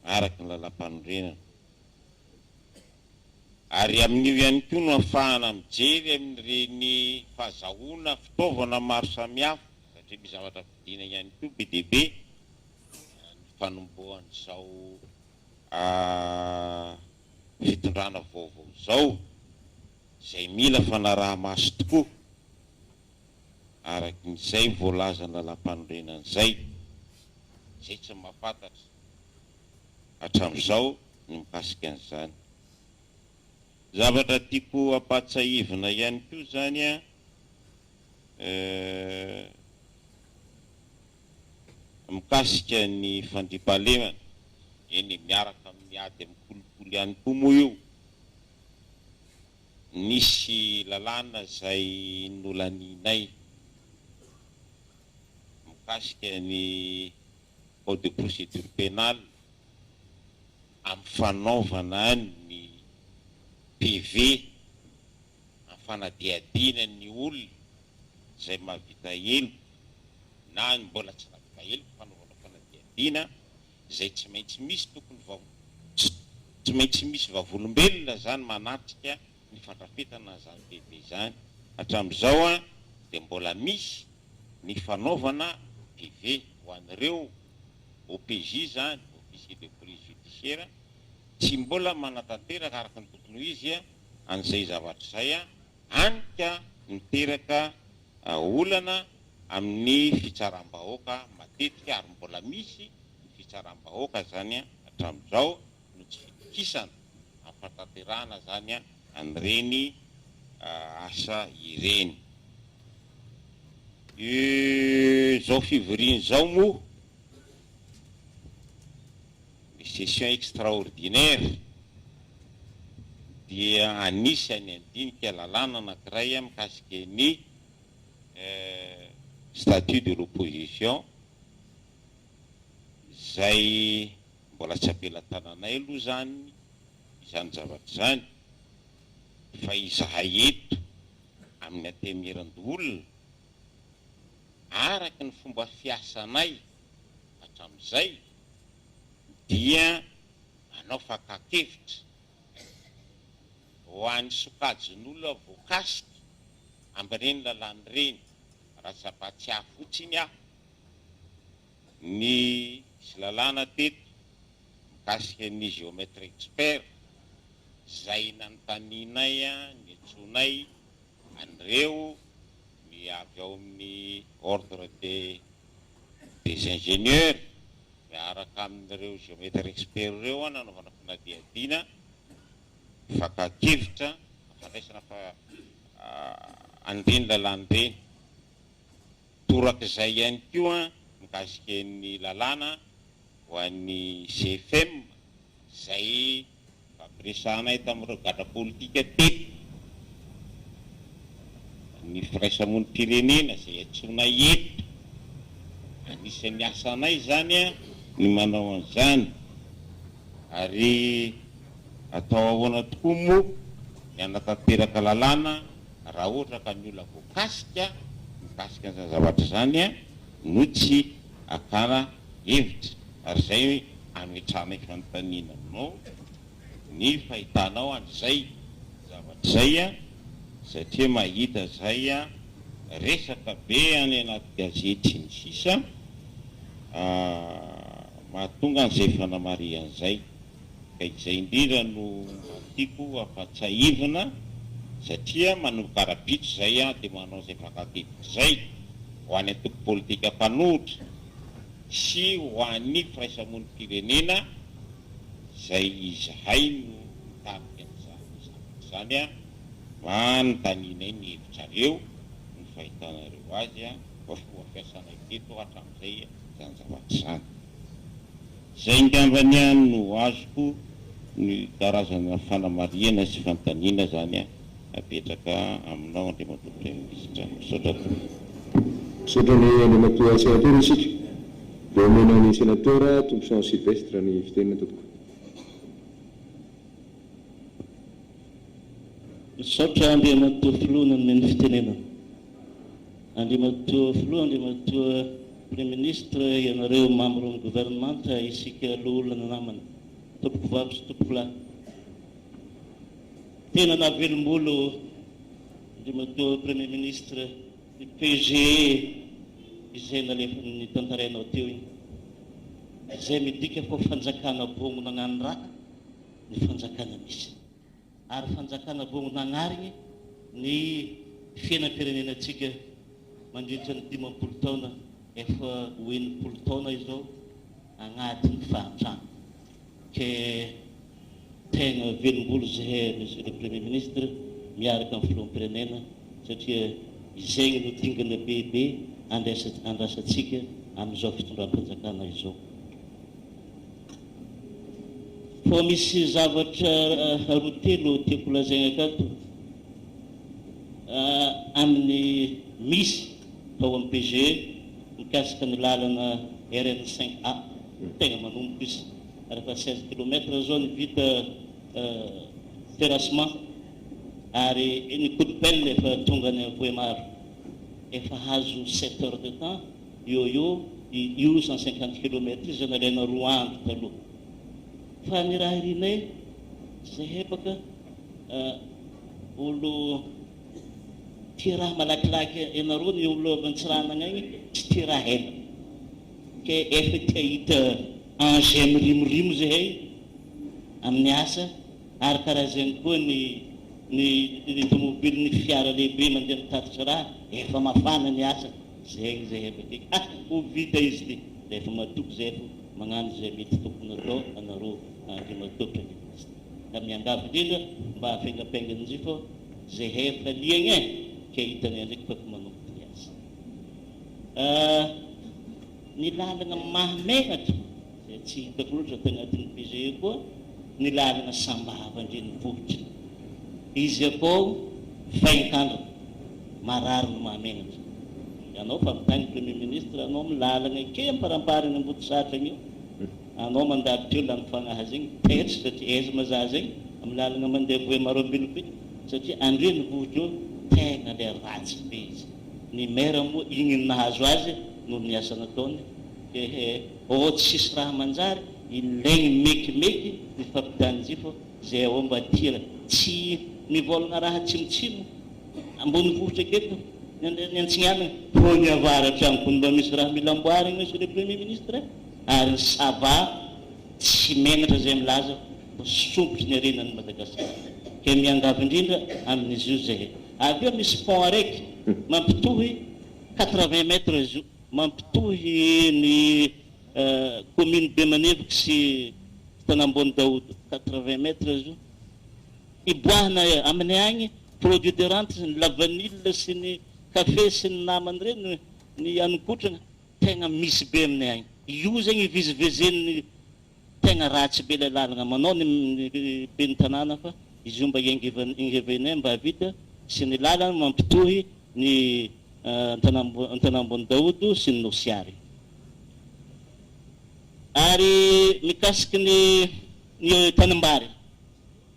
araka ny lalàmpanorenana. Ary amin'io ihany koa no ahafahana mijery amin'ireny fahazahoana fitaovana maro samihafa, satria misy zavatra vidiana ihany koa be dia be ny fanombohan'izao fitondrana vaovao izao, izay mila fanaraha-maso tokoa, araka izay voalazan'ny lalàmpanorenana izay, izay tsy mahafantatra hatramin'izao ny mikasika an'izany. Zavatra tiako ampahatsahivina ihany koa izany an, mikasika ny fandriampahalemana, eny e, miaraka amin'ny ady amin'ny kolikoly ihany koa moa io, nisy lalàna izay nolanianay mikasika ny code de procédure pénale amin'ny fanaovana ny PV, amin'ny fanadihadiana ny olona izay mahavita heloka na ny mbola tsy nahavita heloka, fanaovana fanadihadiana izay tsy maintsy misy tokony tsy maintsy misy vavolombelona izany manatrika ny fandrafetana an'izany PV izany. Hatramin'izao dia mbola misy ny fanaovana PV ho an'ireo OPJ izany, Officier de Police Judiciaire, tsy mbola manatanteraka araka ny tokony ho izy an'izay zavatra izay, hany ka miteraka olana amin'ny fitsaram-bahoaka matetika ary mbola misy ny fitsaram-bahoaka izany hatramin'izao no tsy fitokisana amin'ny fahatanterahana izany an'ireny asa ireny. Izao fivoriana izao moa, ny session extraordinaire, dia anisan'ny handinika lalàna anankiray mikasika ny statut de l'opposition izay mbola tsy ampelatananay aloha izany izany zavatra izany fa izahay eto amin'ny Antenimierandoholona araka ny fomba fiasanay hatramin'izay dia. Hanao fakan-kevitra ho an'ny sokajin'olona voakasika amin'ireny lalàna ireny. Raha tsy hampahatsiahy fotsiny aho, nisy lalàna teto mikasika ny géomètre expert izay nanontanianay, niantsoanay an'ireo ny avy ao amin'ny ordre des des ingénieurs miaraka amin'ireo géomètre expert ireo nanaovana fanadihadiana, fakan-kevitra, fandraisana fa an'ireny lalàna ireny. Torak'izay ihany koa mikasika ny lalàna ho an'ny CFM izay Fampiresahanay tamin'ireo gadra politika teto ny firaisamonim-pirenena izay antsoinay eto. Anisan'ny asanay izany ny manao an'izany. Ary atao ahoana tokoa moa ny hanatanteraka lalàna raha ohatra ka ny olona voakasika mikasika an'izany zavatra izany no tsy hakana hevitra? Ary izay ametrahanay fanontaniana aminao ny fahitanao an'izay zavatra izay satria mahita izay resaka be any anaty gazety sy ny sisa mahatonga an'izay fanamarihana izay. Ka izay indrindra no mba tiako hampatsiahivina satria manomboka rahampitso izay aho dia manao izay fakan-kevitra izay ho an'ny antoko politika mpanohitra. sy ho an'ny firaisamonim-pirenena izay izahay no mitarika an'izany zavatra izany mba hanontanianay ny hevitrareo, ny fahitanareo azy fa fomba fiasanay teto hatramin'izay izany zavatra izany. Izay angambany no azoko ny karazana fanamarihana sy fanontaniana izany apetraka aminao Andriamatoa Praiminisitra. Misaotra tompoko. Misaotra ny Andriamatoa Sénateur isika. Dia omena ny Sénateur Tomposon Sylvestre ny fitenena tompoko. Misaotra Andriamatoa Filoha nanome ny fitenenana. Andriamatoa Filoha, Andriamatoa Praiminisitra, ianareo membre ny gouvernemanta, isika loholona namana, tompokovavy sy tompokolahy. Tena nahavelom-bolo Andriamatoa Premier Ministre ny PGE izay nalefan'ny tantarainao teo iny. Izay midika fa fanjakana bongo nagnano raha ny fanjakana misy. Ary fanjakana bongo nagnarigny ny fiainam-pirenenantsika mandritra ny 50 taona, efa ho 60 taona izao agnatin'ny fahantrana. Ke tegna velombolo zahay Monsieur le Premier Ministre miaraka amin'ny Filoham-pirenena satria izegny no dingana bebe andraisa andrasantsika amin'izao fitondram-panjakana izao. Fô misy zavatra roa telo tiako lazaigna akato amin'ny misy tao amin'ny PGE mikasika ny lalana RN cinq A. Tegna manomboka izy ary efa 16 kilomètre zao ny vita terrassement ary ny coup de pelle efa tonga any Vohemar. Efa hazo sept heures de temps eo eo io 150 kilomètre io izay nalaina roa andro taloha. Fa ny raha irinay zahay baka olo tia raha malakilaky ianareo ny olo avy Antsiranana agny tsy tia raha ela. Ke efa te hahita engin mirimorimo zahay amin'ny asa ary karaha zegny koa ny ny ny tomobily ny fiara lehibe mandeha mitatitra raha efa mafana ny asa zegny zahay efa te ah ho vita izy ty de efa matoky zahay fo magnano zay mety tokony atao anareo Andriamatoa Premier Ministre ka miangavy indrindra mba hafaingampaingana ndry fô zahay efa liagna e ke hitanay ndraiky fa efa manomboka ny asa. Ny lalana mahamenatra izay tsy hitako loatra tanatin'ny PGE koa ny lalana Sambava an-drenivohitra. Izy akao vain-kandrina, marary no mahamenatra. Ianao fa avy tany Premier Ministre, anao amin'ny lalana kely amparamparany Ambodisatrana io, anao mandalo teo lany fanahy zegny, taitra satria aiza ma za zegny amin'ny lalana mandeha Vohemar Ambilobe satria an-drenivohitra io tegna le ratsy be izy. Ny maire moa igny no nahazo azy noho ny asa nataony ehe oo tsisy raha manjary. Ilaigny mekimeky ny fampitanjy fa zay ao mba tia tsy mivôlagna raha atsimotsimo ambonivohitra aketo ny antsignanana fô ny avaratra agny kony mba misy raha mila amboarigny monsieur le premier ministre ary ny sava tsy menatra zay milaza fa sompitry ny harenan'i Madagasikara ke miangavy indrindra amin'izy io zahay avy eo misy pont araiky mampitohy 80 mètres izy io mampitohy ny Commune Bemanevoky sy Tanambony Daoud, 80 mètres izy io. Iboahana aminay agny produit de rente ny la vanille sy ny café sy ny namany ireny, ny haninkotrana, tegna misy be aminay agny. Io zegny ivezivezen'ny tegna ratsy be ilay lalagna. Manao ny ben'ny tanàna fa izy io mba iangavianay mba hahavita sy ny lalana mampitohy ny Antanambony Daoud sy ny Nosy Ary. Ary mikasiky ny ny tanimbary,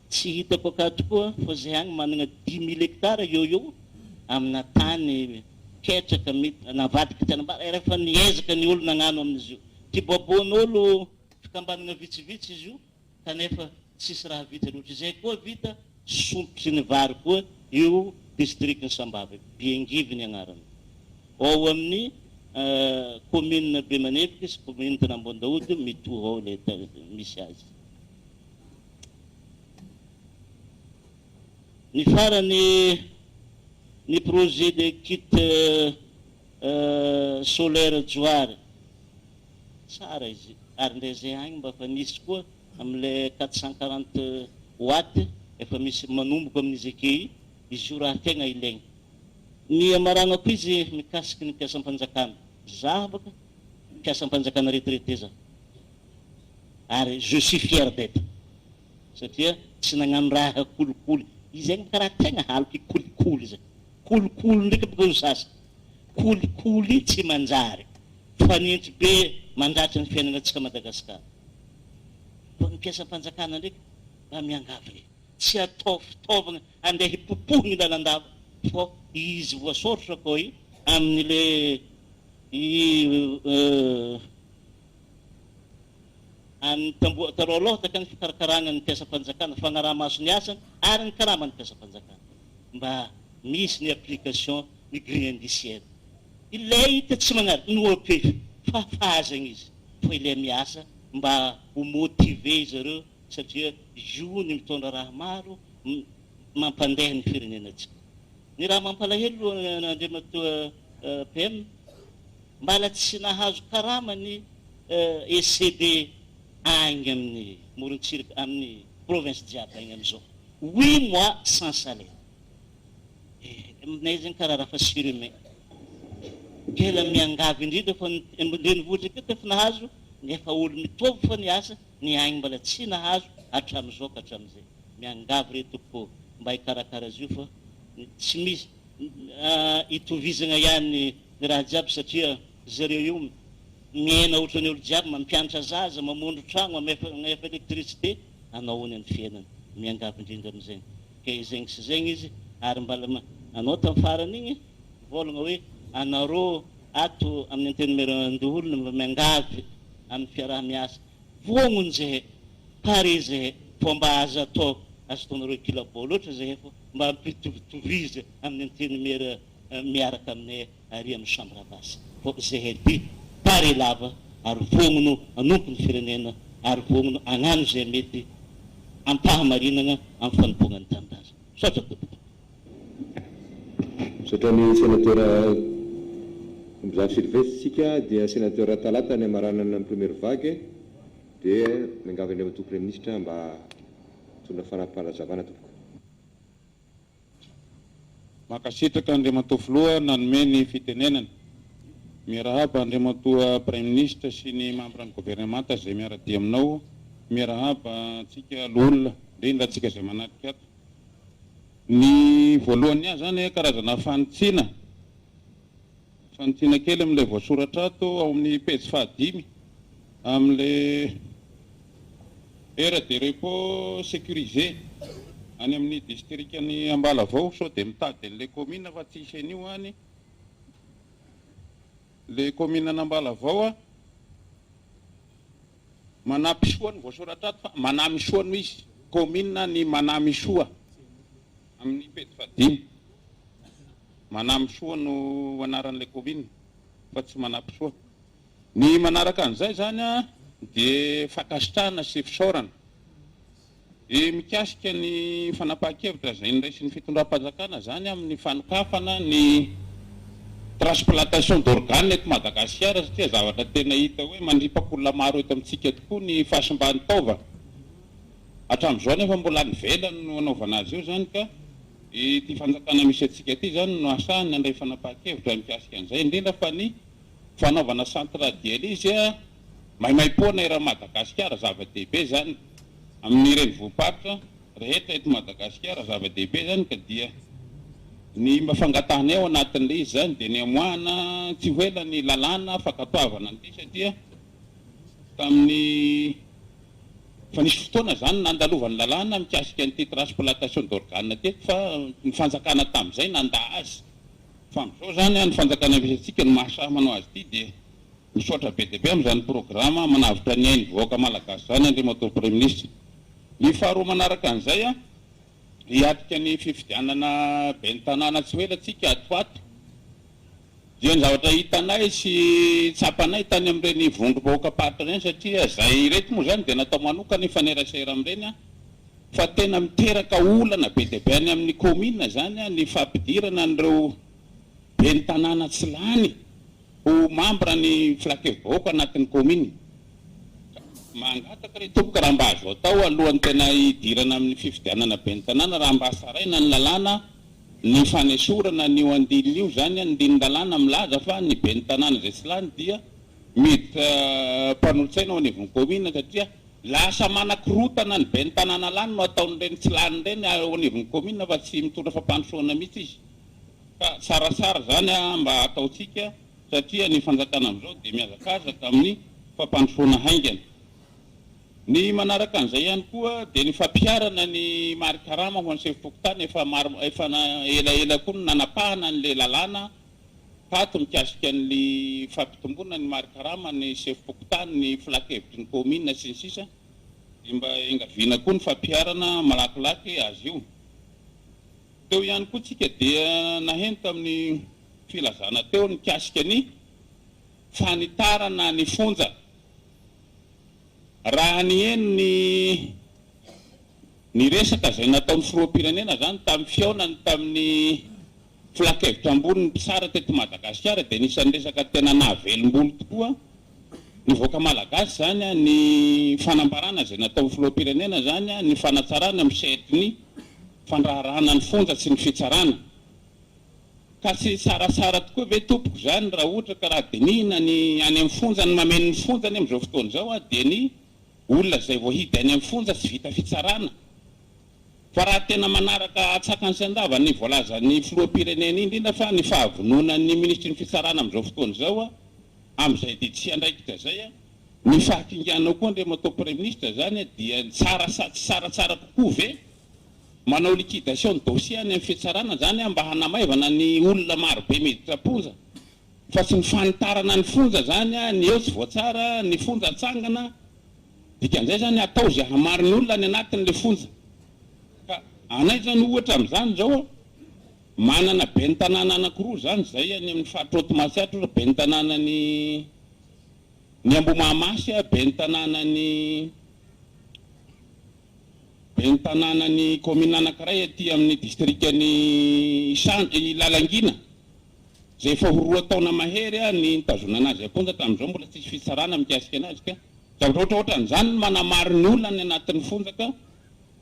tsy hitako akato koa fa zay agny managna 10 000 hectares eo eo amina tany ketraka mety navadiky tanimbary ary efa niezaka ny olo nagnano amin'izy io. Ty baboan'olo fikambanagna vitsivitsy izy io kanefa tsisy raha vita loatra. Izay koa vita sompitry ny vary koa io district-n'i Sambava io, Biangivy ny agnarany. Ao amin'ny commune Bemaneviky sy commune Tanambondaody mitohy ao ilay misy azy. Ny farany ny projet de kit solaire Johary. Tsara izy ary ndray zay agny mba efa nisy koa amle 440 watt efa misy manomboka amin'izy eke izy io raha tegna ilaigny. Ny amaragnako izy mikasiky ny mpiasam-panjakana, za baka mpiasam-panjakana retraité za ary je suis fier d'etre satria tsy nagnano raha kolikoly, izy agny baka raha tegna haloky kolikoly zay, kolikoly ndraiky baka io sasa, kolikoly tsy manjary. Fanintry be mandratra ny fiainana antsika Madagascar. Fa ny mpiasam-panjakana ndraiky mba miangavy re. Tsy atao fitaovagna andeha hipopohigny lalandava fô izy voasoratra kô i amin'ny le i amin'ny tamboho taloha aloha ny fikarakaragna ny mpiasam-panjakana, fagnaraha-maso ny asany ary ny karaman'ny mpiasam-panjakana. Mba misy ny application ny grille indiciaire. Ilay hita tsy magnary no ampefy fa fahazagna izy fa ilay miasa mba ho motiver izy ireo satria io ny mitondra raha maro mampandeha ny firenenantsika. Ny raha mampalahelo Andriamatoa PM mbala tsy nahazo karama ny ECD agny amin'ny morontsiraka amin'ny province jiaby agny amizao huit mois sans salaire. Aminay zegny karaha raha fa surhumain. Tena miangavy indrindra fa ny renivohitra aketo efa nahazo nefa olo mitovy fa ny asa ny agny mbola tsy nahazo hatramizao ka hatramizay. Miangavy re tompoko mba hikarakara azy io fa tsy misy itovizagna ihany ny raha jiaby satria zareo io miaina ohatran'ny olo jiaby mampianatra zaza, mamondro tragno, magnefa électricité anao hono ny fiainana. Miangavy indrindra amizegny. Ke zegny sy zegny izy ary mbala anao tam farany igny mivolagna hoe anarô ato amin'ny antenimierandoholona mba miangavy amin'ny fiaraha miasa vognony zehe pare zehe fô mba aza atao aza ataonareo kilabao loatra zehe fô mba ampitovitovy amin'ny antenimiera miaraka aminay ary amin'ny chambre basse fô zehe ty pare lava ary vognono hanompo ny firenena ary vognono hagnano izay mety am-pahamarinagna amin'ny fanompoagna ny tanindrazana. Misaotra tompoko. Misaotra ny Sénateur Ombizafy Sylvestre isika dia Sénateur Talata ny hamaranana ny première vague dia miangavy Andriamatoa Praiminisitra mba hitondra fanampim-panazavana tompoko. Mankasitraka Andriamatoa Filoha nanome ny fitenenana. Miarahaba Andriamatoa Praiminisitra sy ny mambran'ny governemanta izay miara-dia aminao. Miarahaba antsika loholona, indrindra antsika izay manatrika ato. Ny voalohany ahy izany karazana fanitsiana. Fanitsiana kely amin'ilay voasoratra ato ao amin'ny pejy fahadimy amin'ilay aire de repos sécurisé any amin'ny distrikan'i Ambalavao sao dia mitady an'ilay commune fa tsy hisy an'io any ilay commune an'Ambalavao a. Manampisoa no voasoratra ato fa Manamisoa no izy, kaominina ny Manamisoa amin'ny pejy fahadimy. Manamisoa no anaran'ilay kaominina fa tsy Manampisoa. Ny manaraka an'izay izany dia fankasitrahana sy fisaorana. Dia mikasika ny fanapahan-kevitra izay noraisin'ny fitondram-panjakana izany amin'ny fanokafana ny transplantation d'organes eto Madagasikara satria zavatra tena hita hoe mandripaka olona maro eto amintsika tokoa ny fahasimban'ny taova. Hatramin'izao anefa mbola any ivelany no anaovana azy io izany ka ity fanjakana misy antsika ity izany no ahasahany handray fanapahan-kevitra mikasika an'izay indrindra fa ny fanaovana centre dialyse Maimaimpoana eran'i Madagasikara, zava-dehibe izany amin'ny renivohi-paritra rehetra eto Madagasikara, zava-dehibe izany ka dia ny mba fangatahanay ao anatin'ilay izy izany dia ny hamoahana tsy ho ela ny lalàna fankatoavana an'ity satria tamin'ny efa nisy fotoana izany nandalovan'ny lalàna mikasika an'ity transplantation d'organe teto fa ny fanjakana tamin'izay nandà azy fa amin'izao izany ny fanjakana misy antsika no mahasahy manao azy ity dia Misaotra be dia be amin'izany programa manavotra ny ain'ny vahoaka malagasy izany Andriamatoa Praiminisitra. Ny faharoa manaraka an'izay, hiatrika ny fifidianana ben'ny tanàna tsy ho ela tsika ato ho ato, dia ny zavatra hitanay sy tsapanay tany amin'ireny vondrom-bahoakam-paritra ireny satria izay ireto moa izany dia natao manokana hifanerasera amin'ireny fa tena miteraka olana be dia be any amin'ny kaominina izany ny fampidirana an'ireo ben'ny tanàna tsy lany Ho mambra ny filankevi-bahoaka anatin'ny kaominina. Mangataka re tompoko raha mba azo atao alohan'ny tena hidirana amin'ny fifidianana ben'ny tanàna raha mba saraina ny lalàna ny fanesorana an'io andininy io izany andinin-dalàna milaza fa ny ben'ny tanàna izay tsy lany dia miditra mpanolotsaina ao anivon'ny kaominina satria lasa manakorotana ny ben'ny tanàna lany no ataon'ireny tsy lany ireny ao anivon'ny kaominina fa tsy mitondra fampandrosoana mihitsy izy. Ka tsaratsara izany mba ataontsika satria ny fanjakana amin'izao dia mihazakazaka amin'ny fampandrosoana haingana. Ny manaraka an'izay ihany koa dia ny fampiharana ny mari-karama ho an'ny sefom-pokontany efa maro efa elaela koa no nanapahana an'ilay lalàna tato mikasika ny fampitomboana ny mari-karama ny sefom-pokontany, ny filankevitry ny kaominina sy ny sisa dia mba engaviana koa ny fampiharana malakilaky azy io. Teo ihany koa tsika dia naheno tamin'ny filazana teo nikasika ny fanitarana ny fonja. Raha niheno ny ny resaka izay nataon'ny filoham-pirenena izany tamin'ny fihaonany tamin'ny filankevitra ambony ny mpitsara teto Madagasikara dia anisan'ny resaka tena nahavelom-bolo tokoa ny vahoaka malagasy izany ny fanambarana izay nataon'ny filoham-pirenena izany ny fanatsarana amin'ny sehatry ny fandraharahana ny fonja sy ny fitsarana. Ka tsy tsaratsara tokoa ve tompoko izany raha ohatra ka raha dinihina ny any amin'ny fonja, ny mameno ny fonja anie amin'izao fotoana izao dia ny olona izay voahidy any amin'ny fonja tsy vita fitsarana. Fa raha tena manaraka atsakany sy andavany ny voalazan'ny filoham-pirenena iny indrindra fa ny fahavononan'ny minisitry ny fitsarana amin'izao fotoana izao amin'izay didy sy andraikitra izay, ny fahakinganao koa Andriamatoa Praiminisitra izany dia tsara sa tsy tsaratsara kokoa ve Manao liquidation ny dossier any amin'ny fitsarana zany mba hanamaivana ny olona maro be miditra am-ponja fa tsy ny fanitarana ny fonja zany ny eo tsy voatsara ny fonja atsangana dikan'izay zany atao izay hamaro ny olona any anatin'le fonja ka anay zany ohatra amin'izany zao manana ben'ny tanàna anakiroa zany zay any amin'ny faritra Haute Matsiatra ohatra ben'ny tanànan'i ny Ambohimahamasy ben'ny tanànan'i Ben'ny tanànan'ny kaominina anankiray aty amin'ny distrikan'i Isandra, i Lalangina, izay efa ho roa taona mahery ny nitazonana azy am-ponja tamin'izao mbola tsisy fitsarana mikasika anazy ka zavatra ohatraohatran'izany no manamaro ny olona any anatin'ny fonja ka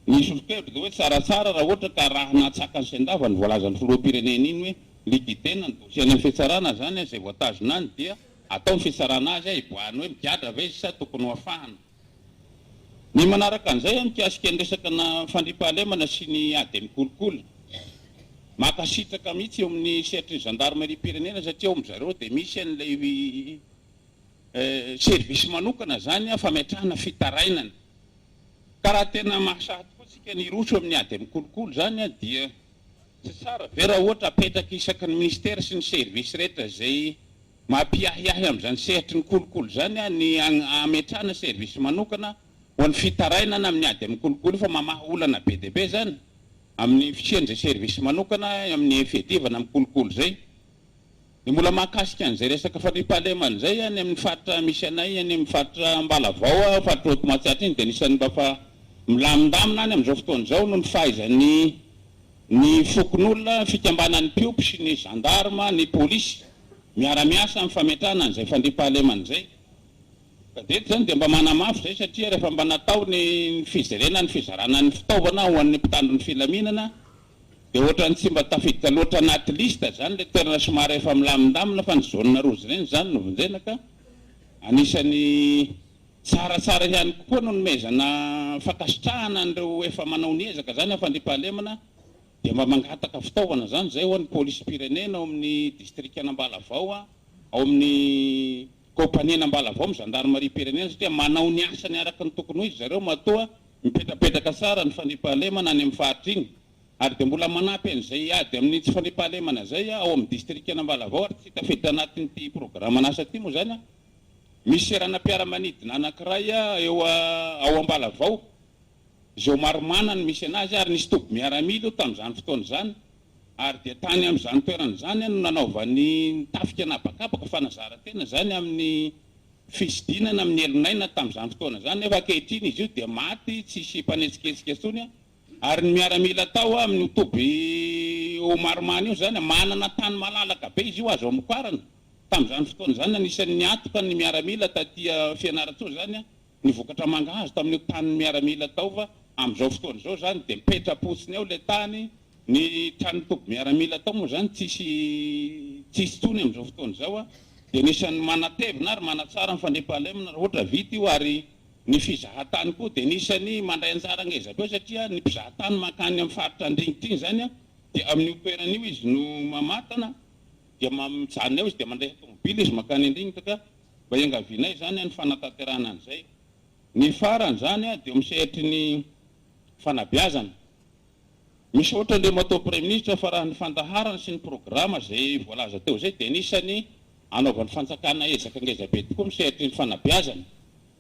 ny solo-kevitra dia hoe tsaratsara raha ohatra ka arahana antsakany sy andavany ny voalazan'ny filoham-pirenena iny hoe liquider-na ny dossier any amin'ny fitsarana izany izay voatazona any dia atao ny fitsarana azy hiboahany hoe migadra ve izy sa tokony ho afahana. Ny manaraka an'izay mikasika ny resaka na fandriampahalemana sy ny ady amin'ny kolikoly. Mankasitraka mihitsy eo amin'ny sehatry ny zandarimariam-pirenena satria ao amin-dry zareo dia misy an'ilay service manokana izany fametrahana fitarainana. Ka raha tena mahasahy tokoa tsika ny hiroso amin'ny ady amin'ny kolikoly izany dia tsy tsara ve raha ohatra apetraka isaky ny ministera sy ny service rehetra izay. Mampiahiahy amin'izany sehatry ny kolikoly izany ny hametrahana service manokana ho an'ny fitarainana amin'ny ady amin'ny kolikoly io fa mamaha olana be dia be izany amin'ny fisian'izay service manokana amin'ny fiadivana amin'ny kolikoly izay. Ny mbola mahakasika an'izay resaka fandriampahalemana izay any amin'ny faritra misy anay any amin'ny faritra Ambalavao, faritra Haute Matsiatra iny dia anisan'ny mba fa milamindamina any amin'izao fotoana izao noho ny fahaizan'ny ny fokonolona, ny fikambanan'ny mpiompy sy ny gendarme, ny polisy miara-miasa amin'ny fametrahana an'izay fandriampahalemana izay. Ka dia eto izany dia mba manamafy izay satria rehefa mba natao ny fijerena ny fizarana ny fitaovana ho an'ny mpitandro ny filaminana dia ohatran'ny tsy mba tafiditra loatra anaty liste izany ilay toerana somary efa milamindamina fa ny zone rouge ireny izany no vonjena ka anisan'ny tsaratsara ihany koa no nomezana fankasitrahana an'ireo efa manao ny ezaka izany amin'ny fandriampahalemana dia mba mangataka fitaovana izany izay ho an'ny polisim-pirenena ao amin'ny distrikan'Ambalavao ao amin'ny kaompanian'Ambalavao amin'ny zandarimariam-pirenena satria manao ny asany araka ny tokony ho izy zareo matoa Mipetrapetraka tsara ny fandriampahalemana any amin'ny faritra iny ary dia mbola manampy an'izay ady amin'ny tsy fandriampahalemana izay ao amin'ny distrikan'Ambalavao ary tsy tafiditra anatin'ity programan'asa ity moa izany. Misy seranam-piaramanidina anankiray eo ao Ambalavao izay ao Maromanana no misy anazy ary nisy toby miaramila io tamin'izany fotoana izany ary dia tany amin'izany toerana izany no nanaovan'ny tafika an'habakabaka fanazaran-tena izany amin'ny Fisidinana amin'ny elon'aina tamin'izany fotoana izany, nefa ankehitriny izy io dia maty tsisy mpanetsiketsika intsony, ary ny miaramila tao amin'io toby Omarmana io izany manana tany malalaka be izy io azo amokarana, tamin'izany fotoana izany anisan'ny niantoka ny miaramila taty Fianarantsoa izany ny vokatra mangahazo tamin'io tanin'ny miaramila tao fa amin'izao fotoana izao izany dia mipetra-potsiny ao ilay tany Ny tranon'ny toby miaramila tao moa izany tsisy tsisy intsony amin'izao fotoana izao a! Dia anisan'ny manatevina ary manatsara ny fandriampahalemana raha ohatra vita io ary ny fizahan-tany koa dia anisan'ny mandray anjara ngeza be satria ny mpizaha-tany mankany amin'ny faritra Andringitra iny izany a dia amin'io toerana io izy no mamatana dia mijanona eo izy dia mandray tomobila izy mankany Andringitra ka mba iangavianay izany a ny fanatanterahana an'izay. Ny farany izany a dia eo amin'ny sehatry ny fanabeazana. Misaotra Andriamatoa Praiminisitra fa raha ny fandaharana sy ny programa izay voalaza teo izay dia anisan'ny anaovan'ny fanjakana ezaka ngezabe tokoa amin'ny sehatry ny fanabeazana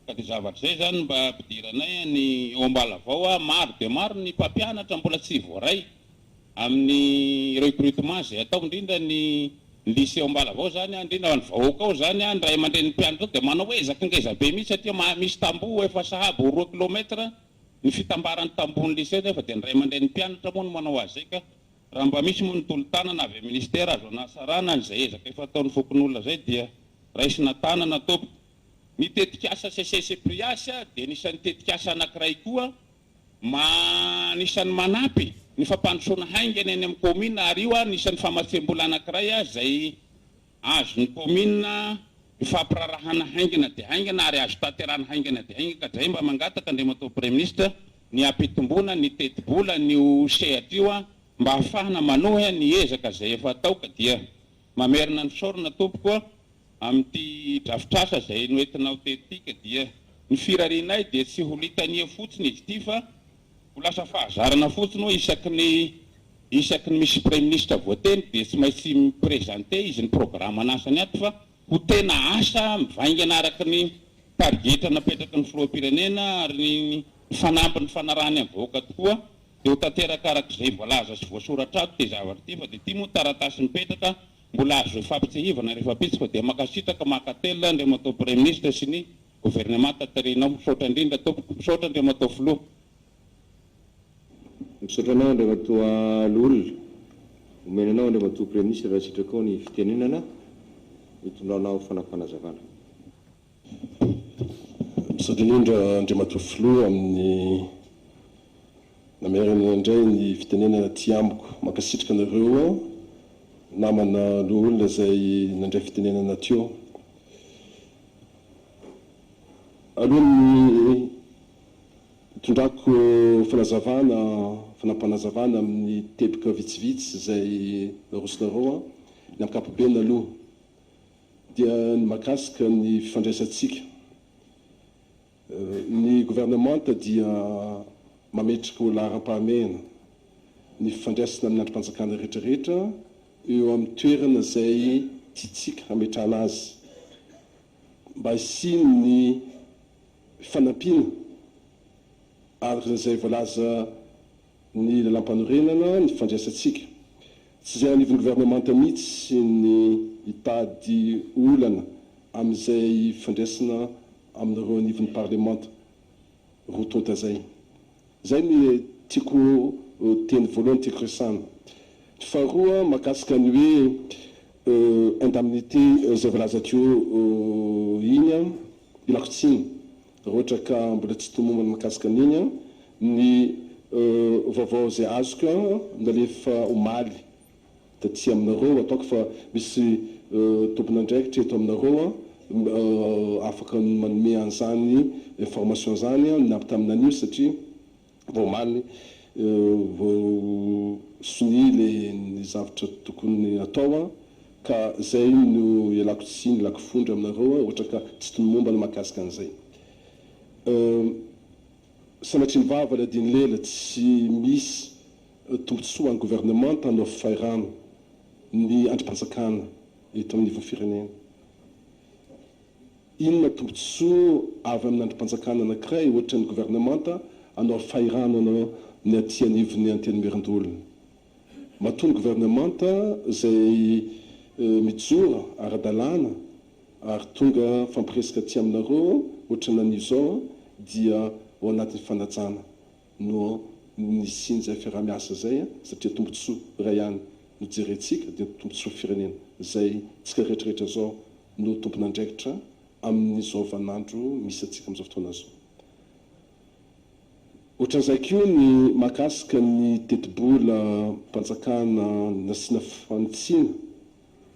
ka dia zavatra izay izany mba ampidiranay ny eo Ambalavao maro dia maro ny mpampianatra mbola tsy voaray amin'ny recrutement izay atao indrindra ny lycée ao Ambalavao izany indrindra ny vahoaka ao izany ny ray aman-drenin'ny mpianatra ao dia manao ezaka ngezabe mihitsy satria misy tamboho efa sahabo ho roa kilomètre Ny fitambaran'ny tambohon'ny lycée nefa dia ny ray aman-drenin'ny mpianatra moa no manao azy izay ka raha mba misy moa ny tolo-tanana avy amin'ny ministera azo anatsarana an'izay ezaka efa ataon'ny fokonolona izay dia raisina tanana tompoko. Ny tetikasa CCC-Prias dia anisan'ny tetikasa anankiray koa ma anisan'ny manampy ny fampandrosoana haingana eny amin'ny kaominina ary io anisan'ny famatsiam-bola anankiray izay Azon'ny kaominina ifampirarahana haingana dia haingana ary azo tanterahana haingana dia haingana ka dray mba mangataka Andriamatoa Praiminisitra ny hampitomboana ny tetibola an'io sehatra io mba hahafahana manohy ny ezaka izay efa atao ka dia mamerina ny fisaorana tompoko amin'ity drafitr'asa izay noentinao teto ity ka dia ny firarianay dia tsy ho litania fotsiny izy ity fa Ho lasa fahazarana fotsiny hoe isaky ny isaky ny misy praiminisitra voatendry dia tsy maintsy mi-presenter izy ny programan'asany ato fa ho tena asa mivaingana araka ny tarigetra napetraky ny filoham-pirenena ary ny fanamby nifanarahany amin'ny vahoaka tokoa dia ho tanteraka araka izay voalaza sy voasoratra ato ity zavatra ity fa dia ity moa taratasy mipetraka mbola azo ifampitsihivana rehefa pitsy fa dia mankasitraka mankatelina Andriamatoa Praiminisitra sy ny Governemanta tarihinao. Misaotra indrindra tompoko. Misaotra Andriamatoa Filoha. Misaotra anao Andriamatoa Loholona. Omena anao Andriamatoa Praiminisitra raha sitrakao ny fitenenana hitondranao fanapanazavana. Misaotra indrindra Andriamatoa Filoha amin'ny namerana indray ny fitenenana aty amiko. Mankasitraka anareo namana Loholona izay nandray fitenenana teo. Alohan'ny hitondrako fanazavana, fanapanazavana amin'ny teboka vitsivitsy izay narosonareo, ny ankapobeny aloha dia ny mahakasika ny fifandraisantsika. Ny governemanta dia mametraka ho laharam-pahamehana ny fifandraisana amin'ny andrim-panjakana rehetra rehetra eo amin'ny toerana izay. tiantsika hametrahana azy mba hisian'ny fanampiana araka izay voalaza ny lalàmpanorenana ny fandraisantsika. Tsy izay anivon'ny governemanta mihitsy ny hitady olana amin'izay fandraisana aminareo anivon'ny parlemanta roa tonta izay. Izay ny tiako teny voalohany tiako resahana. Ny faharoa mahakasika ny hoe indemnité izay voalaza teo iny, ilako tsiny raha ohatra ka mbola tsy tomombana mahakasika an'iny ny vaovao izay azoko nalefa omaly taty aminareo, ataoko fa misy tompon'andraikitra eto aminareo afaka manome an'izany information izany nampitamin'ny anio satria vao omaly vao sonia ilay ny zavatra tokony atao ka izay no ialako tsiny ialako fondro aminareo raha ohatra ka tsy tomombana mahakasika an'izay. Sanatria ny vava ilay adin'ny lela, tsy misy tombontsoa an'ny governemanta hanao fahirano ny andrim-panjakana eto amin'ny ivon'ny firenena. Inona tombontsoa avy amin'ny andrim-panjakana anankiray ohatra ny governemanta hanao fahirano anao ny aty anivon'ny antenimierandoholona? Matoa ny governemanta izay mijoro ara-dalàna ary tonga fampiresaka aty aminareo ohatran'ny anio izao dia ao anatin'ny fanajana no nisian'izay fiaraha-miasa izay satria tombontsoa iray ihany no jerentsika dia ny tombontsoa firenena izay tsika rehetra rehetra izao no tompon'andraikitra amin'izao vaninandro misy antsika amin'izao fotoana izao. Ohatran'izay koa ny mahakasika ny tetibolam-panjakana nasiana fanitsiana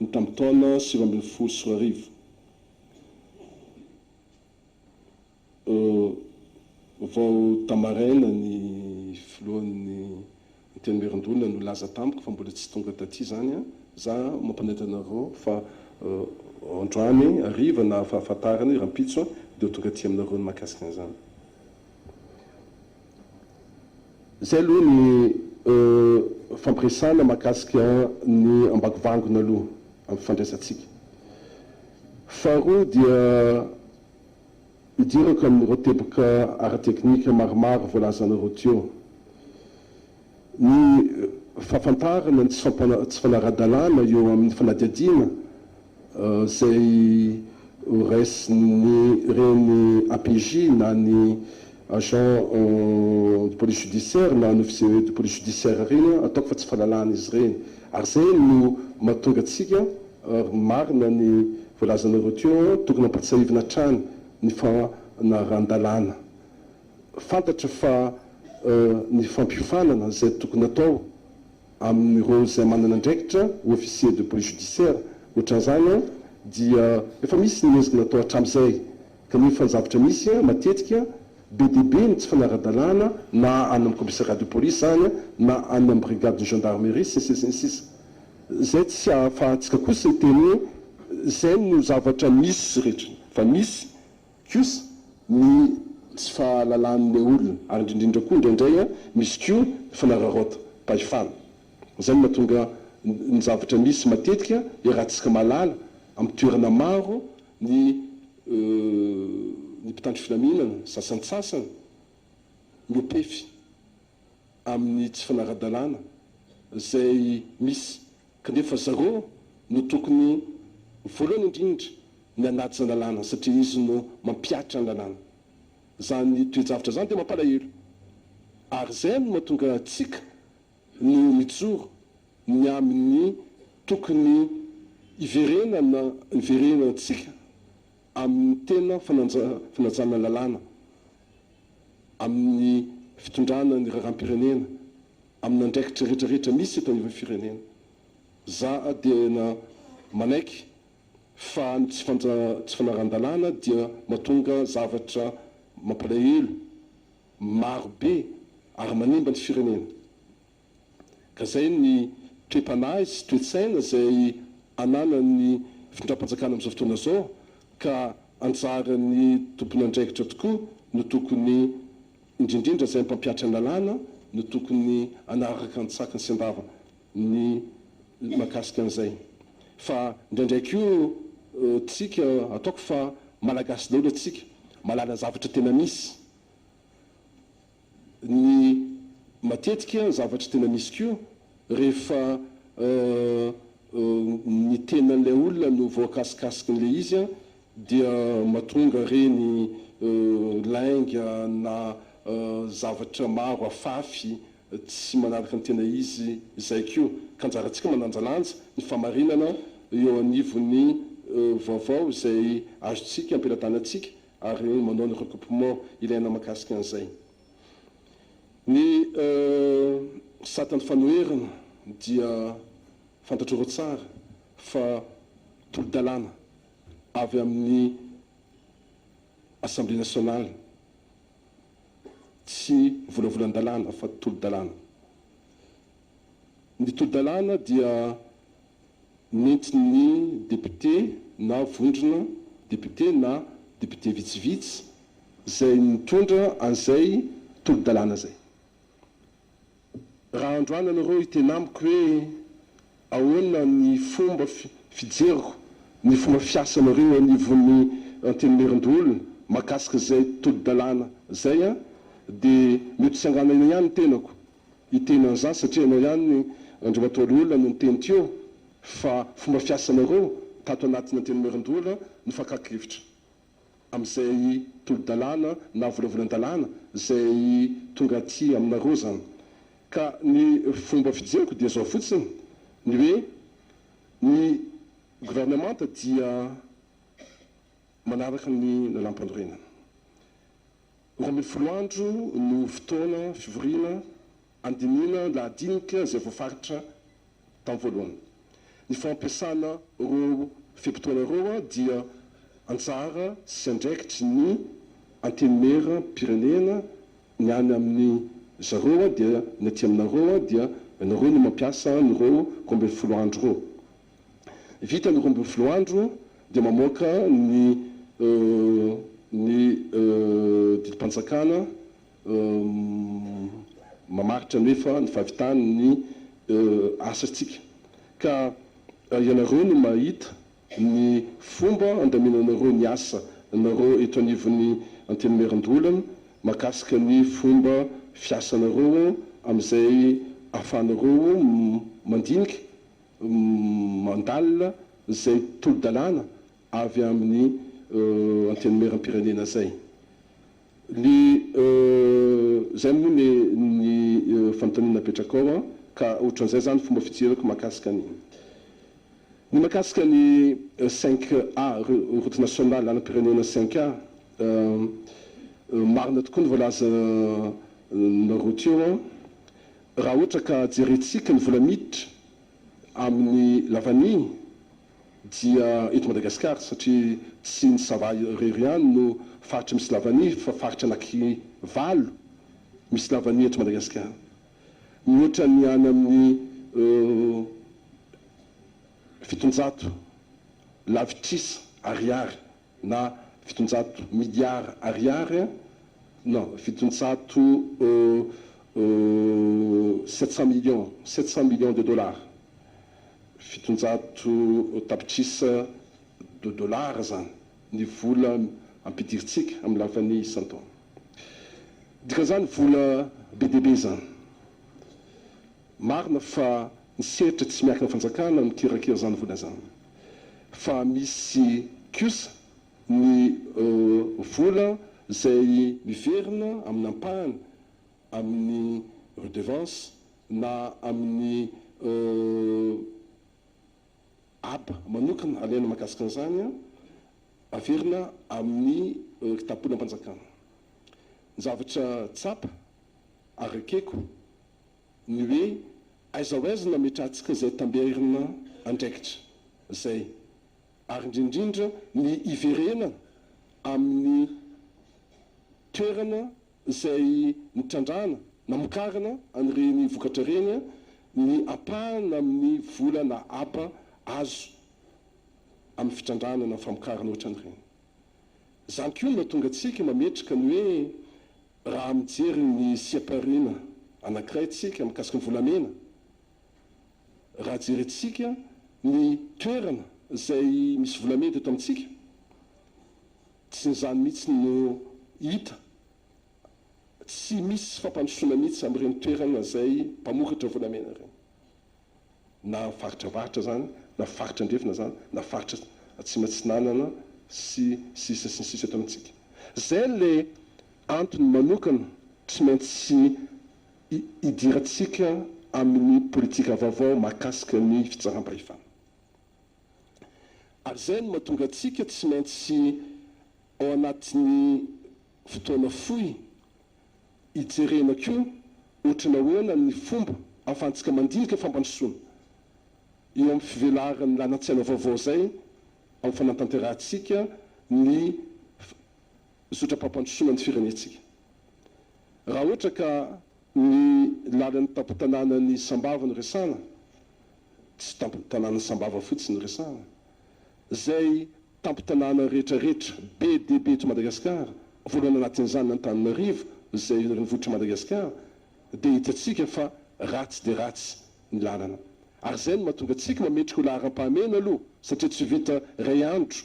ny tamin'ny taona 2019. Vao tamaraina ny filohan'ny Antenimierandoholona no nilaza tamiko fa mbola tsy tonga taty izany. Za mampanenta anareo fa androany hariva na fahafatarany rahampitso dia ho tonga aty aminareo ny mahakasika an'izany. Izay aloha ny fampiresahana mahakasika ny ambagovangona aloha amin'ny fifandraisantsika. Faharoa dia idirako amin'ireo teboka ara-teknika maromaro voalazanareo teo. Ny fahafantarana ny tsy fanara-dalàna eo amin'ny fanadihadiana izay ho raisin'ireny APJ na ny agent de police judiciaire na ny officier de police judiciaire ireny, ataoko fa tsy fahalalana izy ireny. Ary izay no mahatonga antsika, ary marina ny voalazanareo teo, tokony hampatsiahivina hatrany ny fanarahan-dalàna. Fantatra fa ny fampiofanana izay tokony atao amin'ireo izay manana andraikitra, officier de police judiciaire, ohatran'izany dia efa misy ny ezaka natao hatramin'izay kanefa ny zavatra misy matetika be dia be ny tsy fanara-dalàna na any amin'ny commissariat de police izany na any amin'ny brigade de gendarmerie sy ny sisa sy ny sisa. Izay tsy ahafahantsika kosa hiteny hoe izay no zavatra misy rehetra fa misy kosa ny tsy fahalalan'ilay olona ary indrindrindra koa indraindray misy koa ny fanararaotam-pahefana. Izay no mahatonga ny zavatra misy matetika iarahantsika mahalala amin'ny toerana maro ny ny mpitandro filaminana sasantsasany mihoa-pefy amin'ny tsy fanara-dalàna izay misy kanefa zareo no tokony voalohany indrindra ny hanaja ny lalàna satria izy no mampihatra ny lalàna. Izany toe-javatra izany dia mampalahelo ary izay no mahatonga antsika no mijoro ny amin'ny tokony hiverenana hiverenantsika amin'ny tena fanajana ny lalàna amin'ny fitondrana ny raharaham-pirenena amin'ny andraikitra rehetra rehetra misy eto anivon'ny firenena. Za dia manaiky fa ny tsy tsy fanarahan-dalàna dia mahatonga zavatra mampalahelo maro be ary manimba ny firenena. Ka zay ny toe-panahy sy toe-tsaina izay ananan'ny fitondram-panjakana amin'izao fotoana izao ka anjaran'ny tompon'andraikitra tokoa no tokony indrindrindra izay mpampihatra ny lalàna no tokony hanaraka an-tsakany sy an-davany ny mahakasika an'izay. Fa indraindray koa tsika ataoko fa Malagasy daholo atsika mahalala zavatra tena misy. Ny matetika ny zavatra tena misy koa rehefa ny tenan'ilay olona no voakasikasikin'ilay izy dia mahatonga ireny lainga na zavatra maro afafy tsy manaraka ny tena izy izay koa ka anjarantsika mandanjalanja ny fahamarinana eo anivon'ny vaovao izay azontsika am-pelatanantsika ary manao ny recoupement ilaina mahakasika an'izay. Ny satan'ny fanoherana dia fantatrareo tsara fa tolo-dalàna avy amin'ny Assemblée nationale, tsy volavolan-dalàna fa tolo-dalàna. Ny tolo-dalàna dia nentin'ny député na vondrona député na député vitsivitsy izay nitondra an'izay tolo-dalàna izay. Raha androany ianareo hiteny amiko hoe ahoana ny fomba fijeriko ny fomba fiasanareo eo anivon'ny Antenimierandoholona mahakasika izay tolo-dalàna izay dia mety ho sanganana ihany ny tenako hiteny an'izany satria ianao ihany Andriamatoa Loholona no niteny teo fa fomba fiasanareo tato anatin'ny Antenimierandoholona no fakan-kevitra amin'izay tolo-dalàna na volavolan-dalàna izay tonga aty aminareo izany. Ka ny fomba fijeriko dia izao fotsiny, ny hoe ny governemanta dia manaraka ny lalàmpanorenana. 12 andro no fotoana fivoriana andinihina lahadinika izay voafaritra tamin'ny voalohany. Ny fampiasana ireo fe-potoana ireo dia anjara sy andraikitry ny Antenimieram-pirenena, ny any amin'ny zareo dia ny aty aminareo dia ianareo no mampiasa an'ireo 12 andro ireo. Vita ny 12 andro dia mamoaka ny ny didim-panjakana mamaritra ny hoe fa ny fahavitany ny asantsika. Ka ianareo no mahita ny fomba andaminanareo ny asa nareo eto anivon'ny Antenimierandoholona mahakasika ny fomba fiasanareo amin'izay ahafahanareo mandinika, mandalina izay tolo-dalàna avy amin'ny Antenimierampirenena izay. Ny zay moa ny ny fanontaniana napetrakao an, ka ohatran'izay zany fomba fijeriko mahakasika an'iny. Ny mahakasika ny cinq A, route nationale, lalam-pirenena cinq A, marina tokoa ny voalazanareo teo an, raha ohatra ka jerentsika ny vola miditra amin'ny lavanille, dia eto Madagasikara satria tsy ny Sava irery ihany no faritra misy lavania fa faritra anaky valo misy lavania eto Madagasikara. Mihoatra ny any amin'ny 700 lavitrisa ariary na 700 miliara ariary non 700 700 millions 700 millions de dollars 700 tapitrisa de dollars zany ny vola ampidirintsika amin'ny lavanille isan-taona. Dikan'izany vola be dia be izany. Marina fa ny sehatra tsy miankina fanjakana no mikirakira izany vola izany. Fa misy kosa ny vola izay miverina amin'ny ampahany amin'ny redevance na amin'ny haba manokana alaina mahakasika an'izany averina amin'ny kitapolam-panjakana. Ny zavatra tsapa ary ekeko ny hoe aiza ho aiza no ametrahantsika izay tamberina andraikitra izay ary indrindrindra ny hiverenana amin'ny toerana izay nitrandrahana, namokarana an'ireny vokatra ireny ny ampahana amin'ny vola na haba azo amin'ny fitrandrahana na famokarana ohatran'ireny. Izany koa no mahatonga antsika mametraka ny hoe raha mijery ny seha-pihariana anankiray isika mikasika ny volamena, raha jerentsika. Ny toerana izay misy volamena teto amintsika, tsy izany mihitsy no hita, tsy misy fampandrosoana mihitsy amin'ireny toerana izay mpamokatra volamena ireny. Na faritra avaratra izany, na faritra andrefana izany, na faritra atsimo atsinanana sy sisa sy ny sisa eto amintsika. Izay ilay antony manokana tsy maintsy hidirantsika amin'ny politika vaovao mahakasika ny fitsaram-pahefana. Ary izay no mahatonga antsika tsy maintsy ao anatin'ny fotoana fohy hijerena koa ohatran'ny ahoana ny fomba ahafahantsika mandinika fampandrosoana eo amin'ny fivelaran'ny lalan-tsaina vaovao izay amin'ny fanatanterahantsika ny zotram-pampandrosoana ny firenentsika. Raha ohatra ka ny lalan'ny tampon-tanànan'i Sambava no resahana, tsy tampon-tanànan'i Sambava fotsiny no resahana, izay tampon-tanàna rehetra rehetra be dia be eto Madagasikara, voalohany anatin'izany Antananarivo izay renivohitr'i Madagasikara, dia hitantsika fa ratsy dia ratsy ny lalana. Ary izay no mahatonga antsika mametraka ho laharam-pahamehana aloha, satria tsy vita iray andro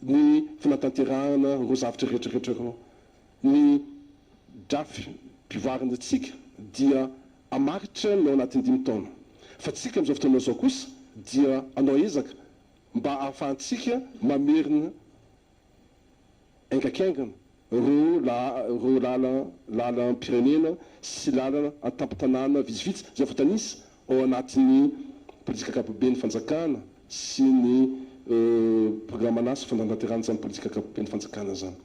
ny fanatanterahana ireo zavatra rehetra rehetra ireo. Ny drafi-pivoarana antsika dia hamaritra ny ao anatin'ny dimy taona. Fa tsika amin'izao fotoana izao kosa dia hanao ezaka mba hahafahantsika mamerina haingankaingana ireo ireo lalam-pirenena sy lalana an-tampon-tanàna vitsivitsy izay voatanisa ao anatin'ny politika ankapoben'ny fanjakana sy ny programan'asa fandantanterahana izany politika ankapoben'ny fanjakana izany.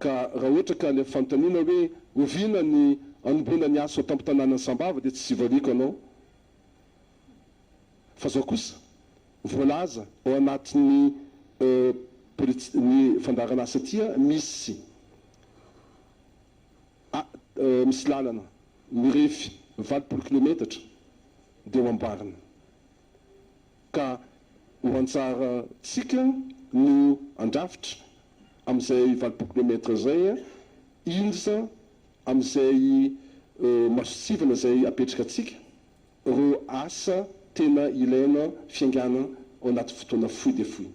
Ka raha ohatra ka ny fanontaniana hoe oviana ny hanombohana ny asa ao an-tampon-tanànan'i Sambava dia tsy valiako anao fa zao kosa voalaza ao anatin'ny politi ny fandaharan'asa aty misy a misy lalana mirefy 80 kilometatra dia ho amboarina. Ka ho anjarantsika no handrafitra amin'izay 80 kilometre izay inza amin'izay masontsivana izay apetraka antsika ireo asa tena ilaina fiaingàna ao anaty fotoana fohy dia fohy.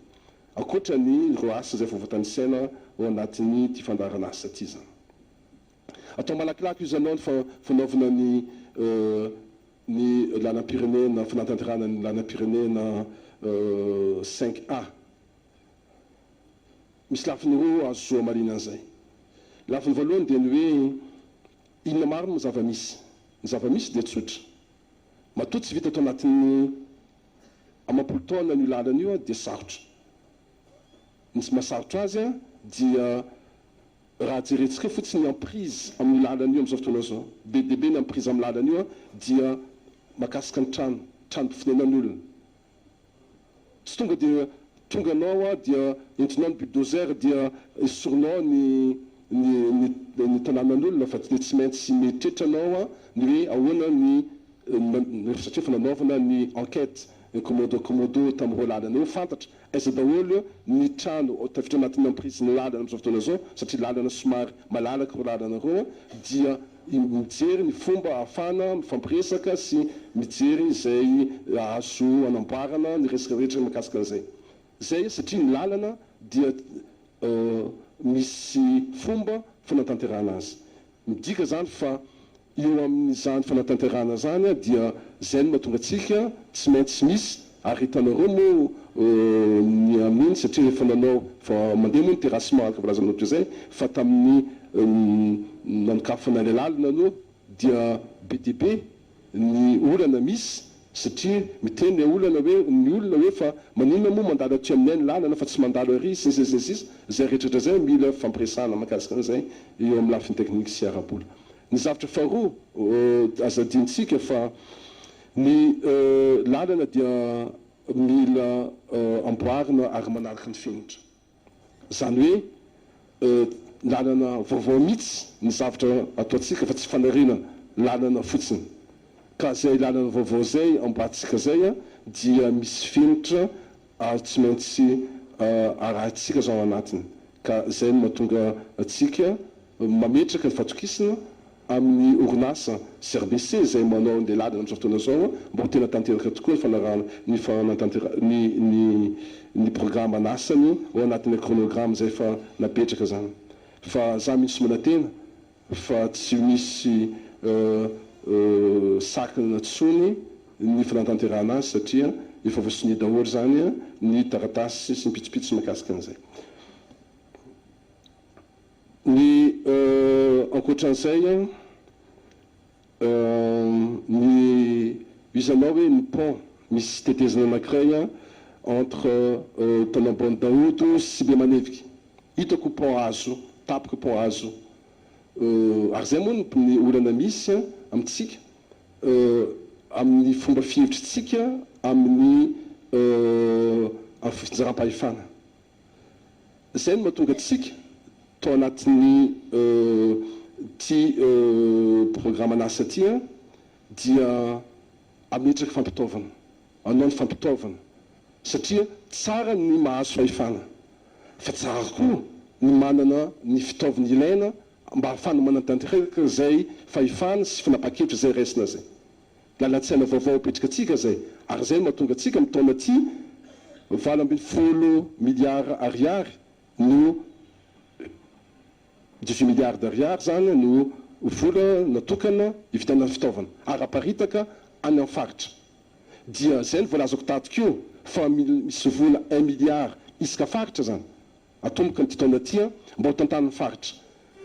Ankoatra ny ireo asa izay efa voatanisaina ao anatin'ity fandaharan'asa ity izany. Atao malakilaky io izany ny fanaovana ny ny lalam-pirenena, fanatanterahana ny lalam-pirenena cinq A. Misy lafiny roa azo hamarina an'izay. Lafiny voalohany dia ny hoe inona marina no zava-misy. Ny zava-misy dia tsotra. Matoa tsy vita tao anatin'ny amam-polo taona io lalana io dia sarotra. Ny mahasarotra azy dia Raha jerentsika fotsiny ny emprise amin'io lalana io amin'izao fotoana izao, be dia be ny emprise amin'ny lalana io dia mahakasika ny trano, trano fonenan'ny olona. Tsy tonga dia tonga anao dia entinao ny bulldozer dia esorinao ny ny ny tanànan'olona fa dia tsy maintsy mieritreritra anao ny hoe ahoana ny satria efa nanaovana ny enquête commodo commodo tamin'ireo lalana ireo fantatra Aiza daholo ny trano tafiditra anatin'ny emprise ny lalana amin'izao fotoana izao satria lalana somary malalaka ireo lalana ireo dia mijery ny fomba ahafahana mifampiresaka sy mijery izay azo anamboarana ny resaka rehetra mikasika an'izay. Izay satria ny lalana dia misy fomba fanatanterahana azy. Midika izany fa eo amin'izany fanatanterahana izany dia izay no mahatonga antsika tsy maintsy misy ary hitanareo moa ny amin'iny satria efa nanao efa mandeha moa ny terrassement araka voalazanao teo izay fa tamin'ny nanokafana ilay lalana aloha dia be dia be ny olana misy satria miteny ilay olana hoe ny olona hoe fa maninona moa mandalo aty aminay ny lalana fa tsy mandalo ary sy ny sisa sy ny sisa izay rehetra izay mila fampiresahana mahakasika an'izay eo amin'ny lafiny teknika sy ara-bola. Ny zavatra faharoa aza adinontsika fa ny lalana dia mila amboarina ary manaraka ny fenitra. Izany hoe lalana vaovao mihitsy ny zavatra ataontsika fa tsy fanariana lalana fotsiny. Ka izay lalana vaovao izay amboarintsika izay dia misy fenitra ary tsy maintsy arahintsika izao ao anatiny. Ka izay no mahatonga antsika mametraka ny fatokisana. amin'ny orinasa CRBC izay manao an'ilay lalana amin'izao fotoana izao mba ho tena tanteraka tokoa ny fanarahana ny fanantantera ny ny ny programan'asany ao anatin'ilay chronogramme izay efa napetraka izany. Fa za mihitsy manantena fa tsy misy sakana intsony ny fanatanterahana azy satria efa voasonia daholo izany ny taratasy sy ny pitsopitsony mahakasika an'izay. Ny ankoatran'izay, ny izanao hoe ny pont misy tetezana anakiray entre Tanambao Daodo sy Bemaneviky. Hitako pont hazo, tapaka pont hazo. Ary izay moa ny olana misy amintsika amin'ny fomba fihevitritsika amin'ny fitsinjaram-pahefana. Izay no mahatonga antsika tao anatin'ny ity programan'asa ity dia hametraka fampitaovana, hanao ny fampitaovana satria tsara ny mahazo fahefana fa tsara koa ny manana ny fitaovana ilaina mba hahafahana manatanteraka izay fahefana sy fanapahan-kevitra izay raisina izay. Lalan-tsaina vaovao apetraka antsika izay ary izay no mahatonga antsika amin'ny taona ity 18 miliara ariary no 18 milliards d'ariary izany no vola natokana hividianana fitaovana ary aparitaka any amin'ny faritra. Dia izay no voalazako tato koa fa misy vola un milliard isaka faritra izany atomboka amin'ity taona ity mba ho tantanin'ny faritra.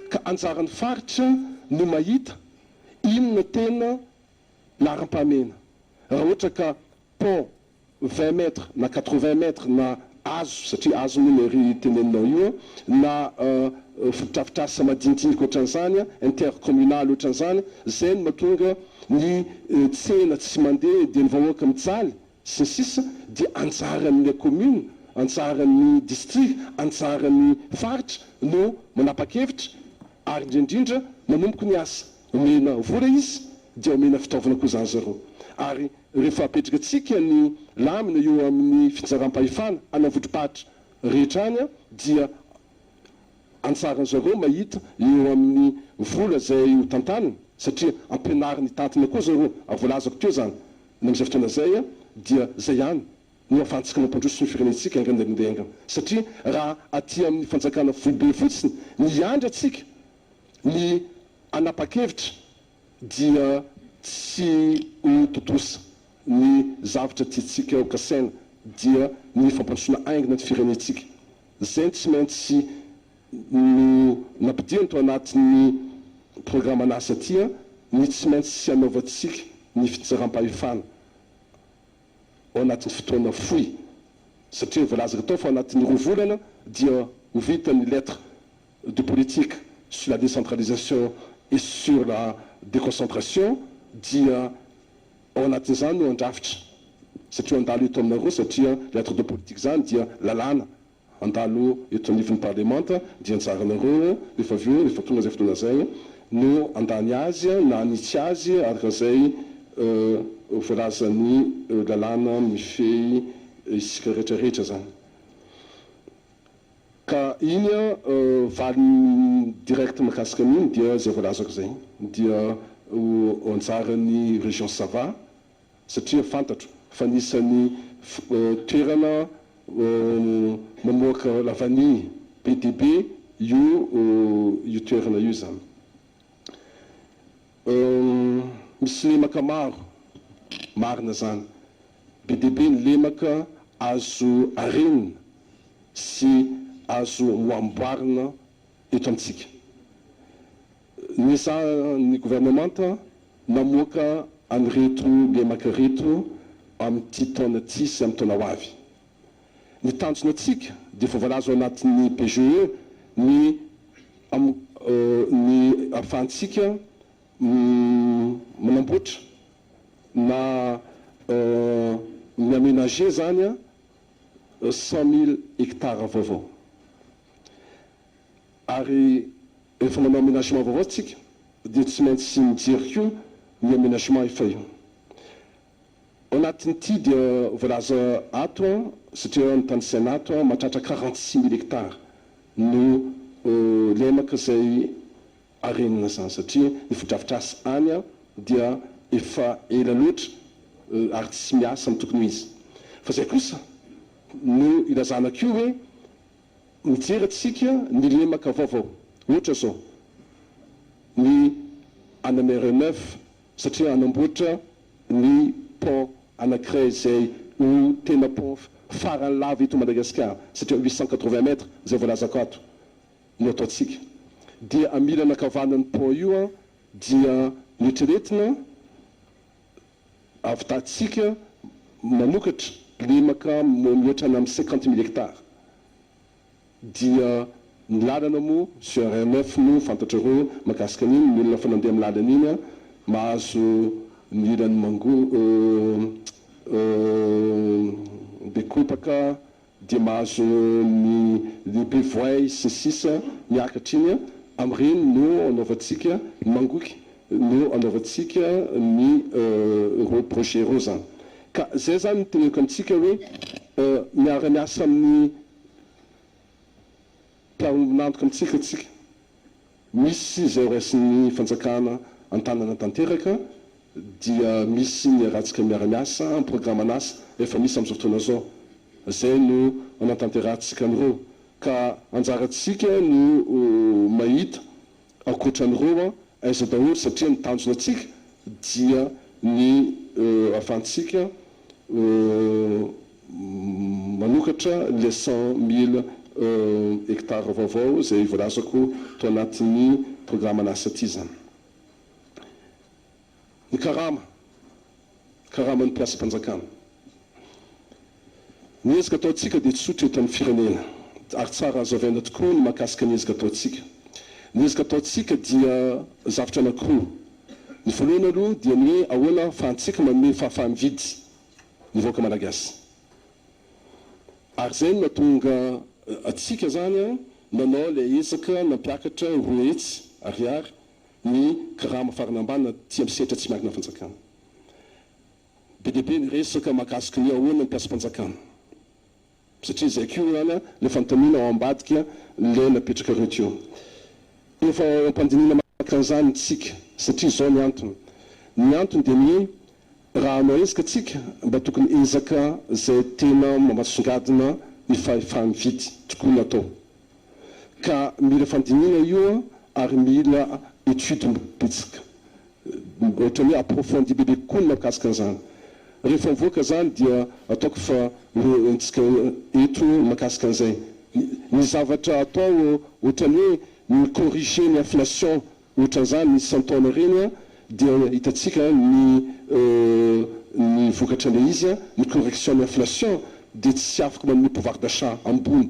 Ka anjaran'ny faritra no mahita inona tena laharam-pahamehana. Raha ohatra ka pont 20 mètres na 80 mètres na hazo, satria hazo moa no ery teneninao io an, na fotodrafitrasa madinidinika ohatran'izany, intercommunal ohatran'izany, izay no mahatonga ny tsena tsy mandeha dia ny vahoaka mijaly sy ny sisa dia anjaran'ny commune, anjaran'ny district, anjaran'ny faritra no manapa-kevitra ary indrindra indrindra manomboka ny asa. Omena vola izy dia omena fitaovana koa izany zareo. Ary rehefa apetraka-tsika ny lamina eo amin'ny fitsaram-pahefana any amin'ny vondrom-paritra rehetra any dia anjaran zareo mahita eo amin'ny vola izay ho tantaniny satria ampianariny hitantana koa zareo ary voalazako teo izany ny amin'izay fotoana izay dia izay ihany no ahafahantsika mampandroso ny firenentsika haingana dia haingana satria raha aty amin'ny fanjakana foibe fotsiny ny hiandry antsika ny hanapa-kevitra dia tsy ho tontosa ny zavtra tiantsika ho kasaina dia ny fampandrosoana haingana ny firenentsika. Izay no tsy maintsy no nampidirina tao anatin'ny programan'asa aty ny tsy maintsy hanaovantsika ny fitsaram-pahefana ao anatin'ny fotoana fohy satria voalazako tao fa ao anatin'ny 2 volana dia ho vita ny lettre de politique sur la décentralisation et sur la déconcentration dia ao anatin'izany no handrafitra satria handalo eto aminareo satria lettre de politique izany dia lalàna handalo eto anivon'ny parlemanta dia anjaranareo rehefa avy eo rehefa tonga izay fotoana izay no handany azy na hanitsy azy araka izay voalazan'ny lalàna mifehy isika rehetra rehetra izany. Ka iny an, valiny direct mahakasika an'iny dia izay voalazako izay dia ho anjaran'ny région Sava satria fantatro fa anisan'ny toerana mamoaka lavanille be dia be io io toerana io izany. Misy lemaka maro, marina izany. Be dia be ny lemaka azo arenina sy azo hoamboarina eto amintsika. Niezahan'ny governemanta namoaka an'ireto lemaka ireto amin'ity taona ity sy amin'ny taona ho avy. Ny tanjona antsika dia efa voalaza ao anatin'ny PGE ny ny ahafahantsika manamboatra na mi-aménager izany 100 000 hectares vaovao. Ary rehefa manao aménagement vaovao tsika dia tsy maintsy mijery koa ny aménagement efa eo. Ao anatin'ity dia voalaza ato satria notanisaina ato mahatratra 46 000 hectares no lemaka izay. Arenina izany satria ny fotodrafitrasa any dia efa ela loatra ary tsy miasa amin'ny tokony ho izy. Fa izay kosa no ilazana koa hoe mijery antsika ny lemaka vaovao. Ohatra izao ny any amin'ny RNF satria hanamboatra ny pont anankiray izay ho tena pont farany lava eto Madagasikara satria 880 mètres izay voalazako ato. no ataontsika dia amilana ankavanan'ny pont io an dia noeritreretina ahavitatsika manokatra lemaka mihoatra any amin'ny 50 mille hectares dia ny lalana moa sur RNF no fantatrareo mahakasika an'iny ny olona efa nandeha amin'ny lalana iny an mahazo ny ilan'ny Mango Bekopaka dia mahazo ny ny Bevoay sy ny sisa miakatra iny amin'ireny no anaovantsika ny Mangoky no anaovantsika ny ireo projet ireo zany. Ka zay zany no teneniko amintsika hoe miara miasa amin'ny mpiara-ombon'antoka amintsika tsika. Misy izay ho raisin'ny fanjakana an-tanana tanteraka dia misy ny iarahantsika miara-miasa amin'ny programan'asa efa misy amin'izao fotoana izao. Izay no hanatanterahantsika an'ireo. Ka anjarantsika no mahita ankoatra an'ireo aiza daholo satria ny tanjona antsika dia ny ahafahantsika Manokatra ilay 100 mille hectares vaovao izay voalazako tao anatin'ny programan'asa ity izany. Ny karama, karaman'ny mpiasam-panjakana. Ny ezaka ataontsika dia tsotra eto amin'ny firenena ary tsara hazavaina tokoa ny mahakasika ny ezaka ataontsika. Ny ezaka ataontsika dia zavatra anankiroa. Ny voalohany aloha dia ny hoe ahoana ahafahantsika manome fahafaha-mividy ny vahoaka malagasy. Ary izay no nahatonga antsika izany nanao ilay ezaka nampiakatra 200 ariary ny karama farany ambany aty amin'ny sehatra tsy miankina fanjakana. Be dia be ny resaka mahakasika ny hoe ahoana ny mpiasam-panjakana. Satria izay koa ihany ilay fanontaniana ao ambadika ilay napetrakareo teo. Efa ao am-pandinihana maka an'izany isika satria izao ny antony. Ny antony dia ny hoe raha hanao ezaka tsika mba tokony ezaka izay tena mamasongadina ny fahefa-mividy tokoa no atao. Ka mila fandinihana io ary mila étude betsaka. Ohatran'ny hoe approfondi bebe kokoa ny mahakasika an'izany. Rehefa mivoaka izany dia ataoko fa ho entintsika eto ny mahakasika an'izay. Ny zavatra atao ohatran'ny hoe mi-corriger ny inflation ohatran'izany isan-taona ireny dia hitantsika ny ny vokatra ilay izy, ny correction ny inflation dia tsy afaka manome pouvoir d'achat ambony.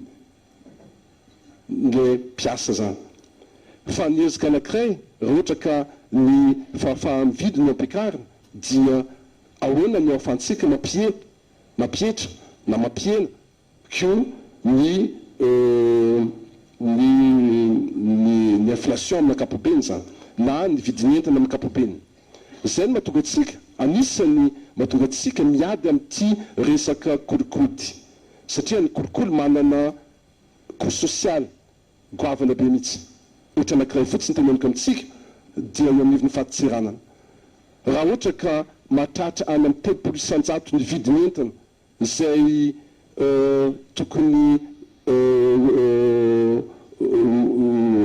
le mpiasa zany. Fa ny ezaka anakiray raha ohatra ka ny fahafaha-mividy no ampiakarina dia ahoana no ahafahantsika mampihena mampietra na mampihena koa ny ny ny ny inflation amin'ny ankapobeny zany na ny vidin'entana amin'ny ankapobeny. Izay no mahatonga antsika, anisan'ny mahatonga antsika miady amin'ity resaka kolikoly ity satria ny kolikoly manana coût social goavana be mihitsy. Ohatra anankiray fotsiny teneniko amintsika dia eo anivon'ny fadintseranana. Raha ohatra ka mahatratra any amin'ny 30% ny vidin'ny entana izay tokony ho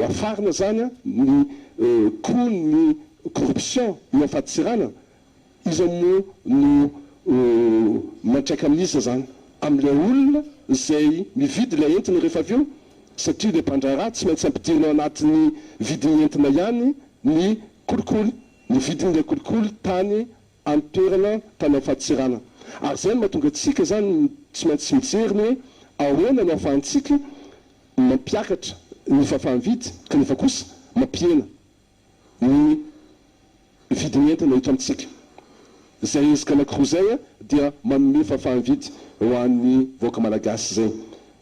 hafarina izany ny coût ny corruption eo amin'ny fadintseranana, Iza moa no miantraika amin'iza izany? Amin'ilay olona izay mividy ilay entana rehefa avy eo, satria ilay mpandraharaha tsy maintsy ampidirina ao anatin'ny vidin'ny entana ihany ny kolikoly, ny vidin'ilay kolikoly tany an-toerana tany amin'ny fadintseranana. Ary izay no mahatonga antsika izany tsy maintsy mijery ny hoe ahoana no ahafahantsika mampiakatra ny fahafaha-mividy kanefa kosa mampihena ny vidin'ny entana eto amintsika. Izay ezaka anankiroa izay dia manome fahafaha-mividy ho an'ny vahoaka malagasy izay.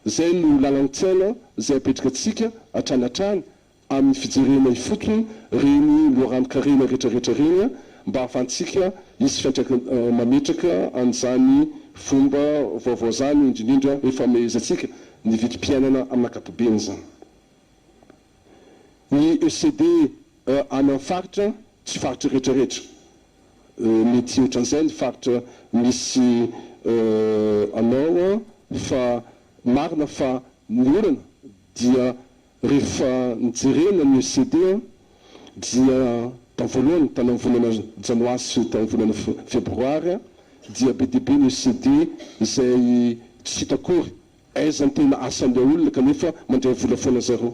Izay no lalan-tsaina izay apetraka antsika hatrany hatrany amin'ny fijerena ifotony ireny loharanon-karena rehetra rehetra ireny mba hahafahantsika hisy fiantraikany mametraka an'izany fomba vaovao izany indrindrindra efa amehezantsika ny vidim-piainana amin'ny ankapobeny izany. Ny ECD. Any amin'ny faritra, tsy faritra rehetra rehetra, mety ohatran'izay ny faritra misy anao fa marina fa ny olana dia rehefa nijerena ny ECD dia tamin'ny voalohany tany amin'ny volana janoary sy tamin'ny volana febroary dia be dia be ny ECD izay tsy hita akory aiza ny tena asan'ilay olona kanefa mandray vola foana zareo.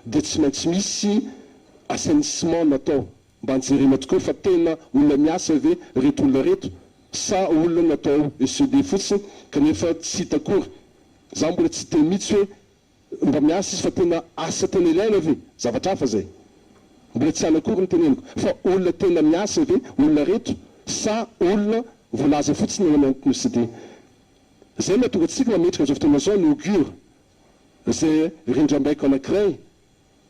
Dia tsy maintsy misy assainissement natao mba nijerena tokoa fa tena olona miasa ve reto olona reto sa olona natao ECD fotsiny kanefa tsy hita akory. Za mbola tsy hiteny mihitsy hoe mba miasa izy fa tena asa tena ilaina ve? Zavatra hafa zay. Mbola tsy any akory ny teneniko fa olona tena miasa ve olona reto sa olona voalaza fotsiny ao anatin'ny ECD. Zay mahatonga antsika mametraka an'izao fotoana izao ny augure izay rindrambaiko anankiray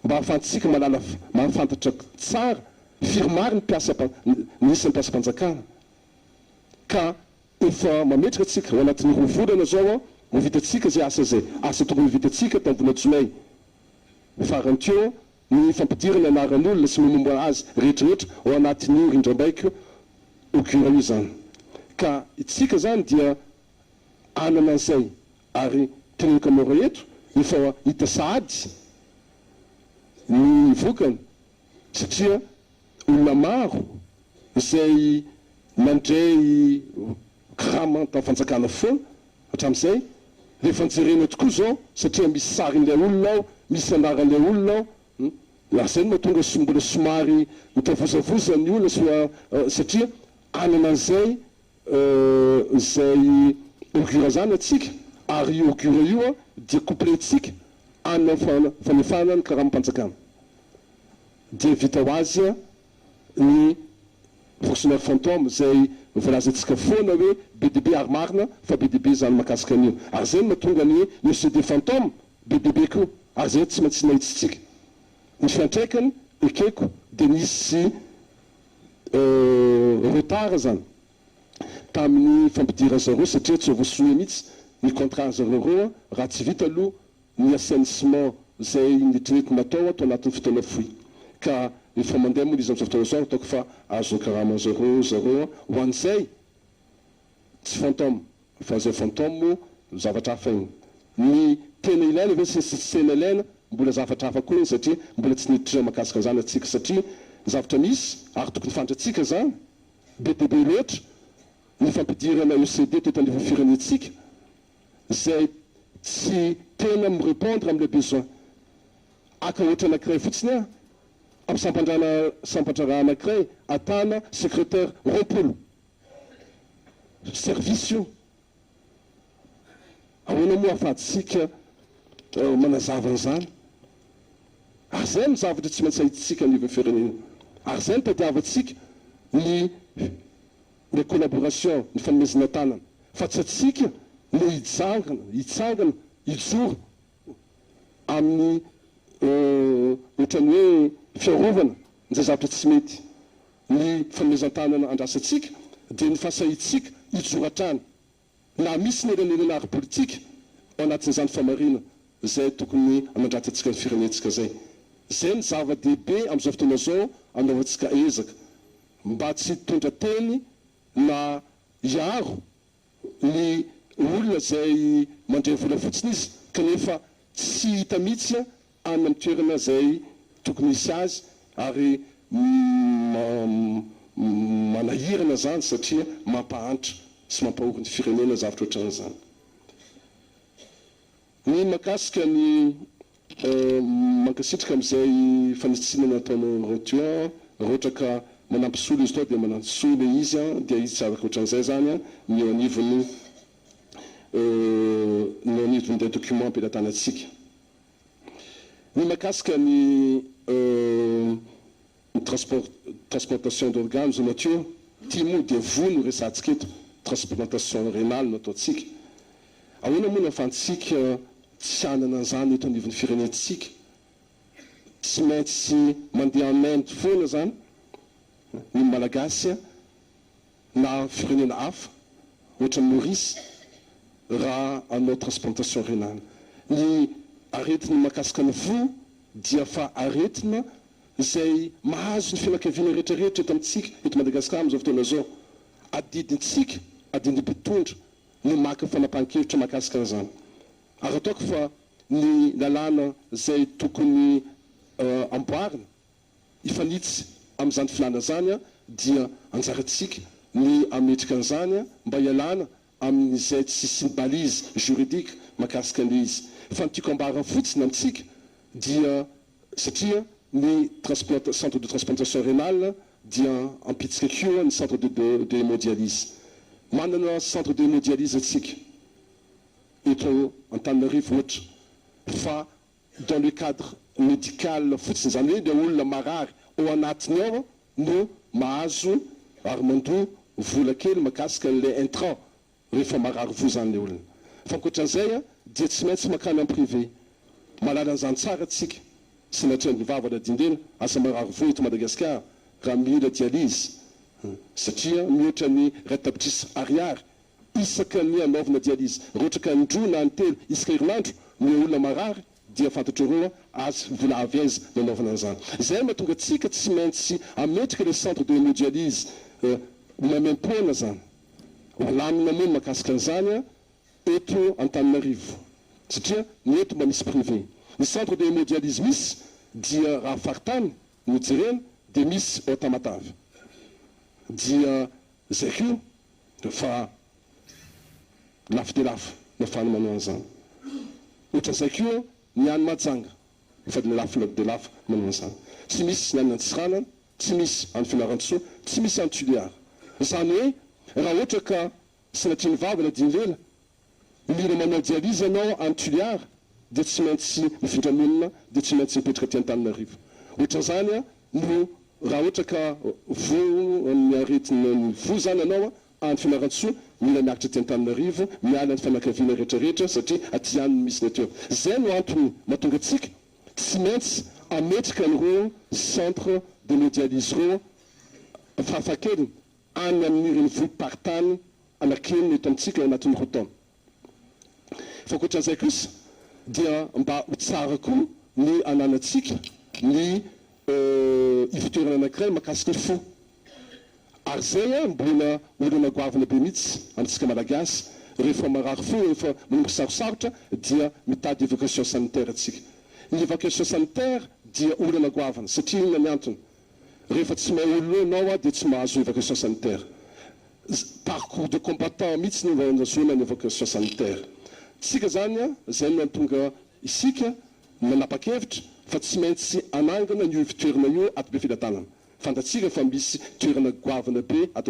mba hahafahantsika mahalala mahafantatra tsara firy maro ny mpiasa ny isan'ny mpiasam-panjakana ka efa mametraka antsika ao anatin'ny roa volana izao ho vitantsika izay asa izay asa tokony ho vitantsika tamin'ny volana jolay farany teo ny fampidirana anaran'olona sy momba azy rehetrarehetra ao anatin'io rindrambaiko augure io izany ka itsika izany dia hanana an'izay ary teneniko aminareo eto efa hita sahady ny vokany satria olona maro izay nandray karama tamin'ny fanjakana foana hatramin'izay rehefa jerena tokoa izao satria misy sarin'ilay olona ao, misy anaran'ilay olona ao, ary izay no mahatonga mbola somary mitavozavoza ny olona satria hanana an'izay izay augure zany atsika ary io augure io dia couplé-tsika any amin'ny fanefana ny karamam-panjakana dia vita ho azy ny fonctionnaire fantôme izay voalazantsika foana hoe be dia be ary marina fa be dia be izany mahakasika an'io ary izay no mahatonga ny hoe ny ECD fantôme be dia be koa ary izay tsy maintsy nahitsitsika ny fiantraikany ekeko dia nisy retard zany tamin'ny fampidiran zareo satria tsy voasonia mihitsy ny contrat zareo reo raha tsy vita aloha ny assainissement zay neritreretina natao ato anatin'ny fotoana fohy ka efa mandeha moa izy amin'izao fotoana izao ataoko fa azo ny karama zareo zareo ho an'izay tsy fantôme Fa izay fantôme moa zavatra hafa iny. Ny tena ilaina ve sy ny tsy tena ilaina mbola zavatra hafa koa iny satria mbola tsy niditra mahakasika an'izany antsika satria ny zavatra misy ary tokony fantatsika izany be dia be loatra ny fampidirana ECD teto anivon'ny firenentsika izay tsy tena mi-répondre amin'ilay besoin. Haka ohatra anankiray fotsiny aho, amin'ny sampandrana sampandraharaha anankiray ahitana secrétaire 20. Service io. Ahoana moa ahafahantsika manazava an'izany? Ary izay no zavatra tsy maintsy ahitsitsika anivon'ny firenena. Ary izay no tadiavantsika ny ny collaboration, ny fanomezana tanana. Fa tsy antsika no hijangana, hitsangana, hijoro amin'ny ohatran'ny hoe fiarovana izay zavatra tsy mety. Ny fanomezan-tanana andrasantsika dia ny fahasahiantsika hijoro hatrany na misy ny elanelana ara-politika ao anatin'izany famarina izay tokony hanandratantsika ny firenentsika izay. Izay no zava-dehibe amin'izao fotoana izao anaovantsika ezaka mba tsy hitondra teny na hiaro ny olona izay mandray vola fotsiny izy kanefa tsy hita mihitsy any amin'ny toerana izay tokony hisy azy ary manahirana izany satria mampahantra sy mampahory ny firenena zavatra ohatran'izany. Ny mahakasika ny mankasitraka amin'izay fanitsiana nataonao Roty an, raha ohatra ka manampy soa ilay izy tao dia manampy soa ilay izy an, dia izy tsy araka ohatran'izay izany an, ny eo anivon'ny ny eo anivon'ilay document am-pelatanantsika. Ny mahakasika ny Ny transplantation d'organes hoy Mathieu, ity moa dia voa no resahantsika eto, transplantation rénale no ataontsika. Ahoana moa no ahafahantsika tsy hanana an'izany eto anivon'ny firenentsika? Tsy maintsy mandeha en Inde foana izany ny Malagasy na firenena hafa ohatran'i Maurice raha hanao transplantation rénale. Ny aretina mahakasika ny voa dia fa aretina. izay mahazo ny fianakaviana rehetra rehetra eto amintsika eto Madagasikara amin'izao fotoana izao. Adidintsika, adidin'ny mpitondra no maka fanapahan-kevitra mahakasika an'izany. Ary ataoko fa ny lalàna izay tokony amboarina hifanitsy amin'izany filàna izany dia anjarantsika ny hametraka an'izany mba hialana amin'izay tsy hisian'ny balise juridique mahakasika an'ilay izy. Fa ny tiako ambara fotsiny amintsika dia satria ny transplanta, centre de transplantation rénale dia ampitsika koa ny centre de de hémodialyse. Manana centre de hémodialyse antsika eto Antananarivo ohatra fa dans le cadre médical fotsiny, izany hoe ilay olona marary ao anatiny ao no mahazo ary mandoa vola kely mahakasika an'ilay intrant rehefa marary voa izany ilay olona. Fa ankoatran'izay dia tsy maintsy mankany amin'ny privé. Mahalala an'izany tsara tsika, sanatria ny vava na dindela, aza marary voa eto Madagasikara raha mila dialyse satria mihoatra ny 1 tapitrisa ariary isaka ny anaovana dialyse. Raha ohatra ka indroa na intelo isaka herinandro no olona marary dia fantatrareo azy vola avy aiza no anaovana an'izany. Izay mahatonga antsika tsy maintsy ametraka ilay centre de hémodialyse maimaimpoana izany. Ho lamina moa ny mahakasika an'izany eto Antananarivo satria ny eto mba misy privé. Ny centre de hémodialyse misy dia raha faritany no jerena dia misy ao Tamatave. Dia izay koa fa lafo dia lafo no ahafahana manao an'izany. Ohatran'izay koa ny any Mahajanga fa dia lafo dia lafo manao an'izany. Tsy misy ny any Antsiranana, tsy misy any Fianarantsoa, tsy misy any Tuléar. Izany hoe raha ohatra ka sanatria ny vava na dimy lela mila manao dialyse ianao any Tuléar dia tsy maintsy mifindra monina, dia tsy maintsy mipetraka aty Antananarivo. Ohatran'izany no raha ohatra ka voa ny aretina ny voa izany ianao any Fianarantsoa, mila miakatra aty Antananarivo, miala ny fianakaviana rehetra rehetra satria aty ihany no misy nature. Izay no antony mahatonga antsika tsy maintsy ametraka an'ireo centre d'hémodialyse ireo fahafahakeliny any amin'ny renivohi-paritany anankienina eto amintsika ao anatin'ny 2 taona. Fa ankoatran'izay kosa dia mba ho tsara koa ny ananantsika ny ivon-toerana anankiray mahakasika ny fo. Ary izay mbola olana goavana be mihitsy amintsika Malagasy, rehefa marary fo, rehefa manomboka sarosarotra dia mitady évacuation sanitaire antsika. Ny évacuation sanitaire dia olana goavana satria inona ny antony? Rehefa tsy mahay olona eo ianao dia tsy mahazo évacuation sanitaire. Parcours de combattant mihitsy ny ahazoana ny évacuation sanitaire. Tsika izany izay no nahatonga isika nanapa-kevitra fa tsy maintsy hanangana io ivon-toerana io ato Befelatanana. Fantatsika fa misy toerana goavana be ato.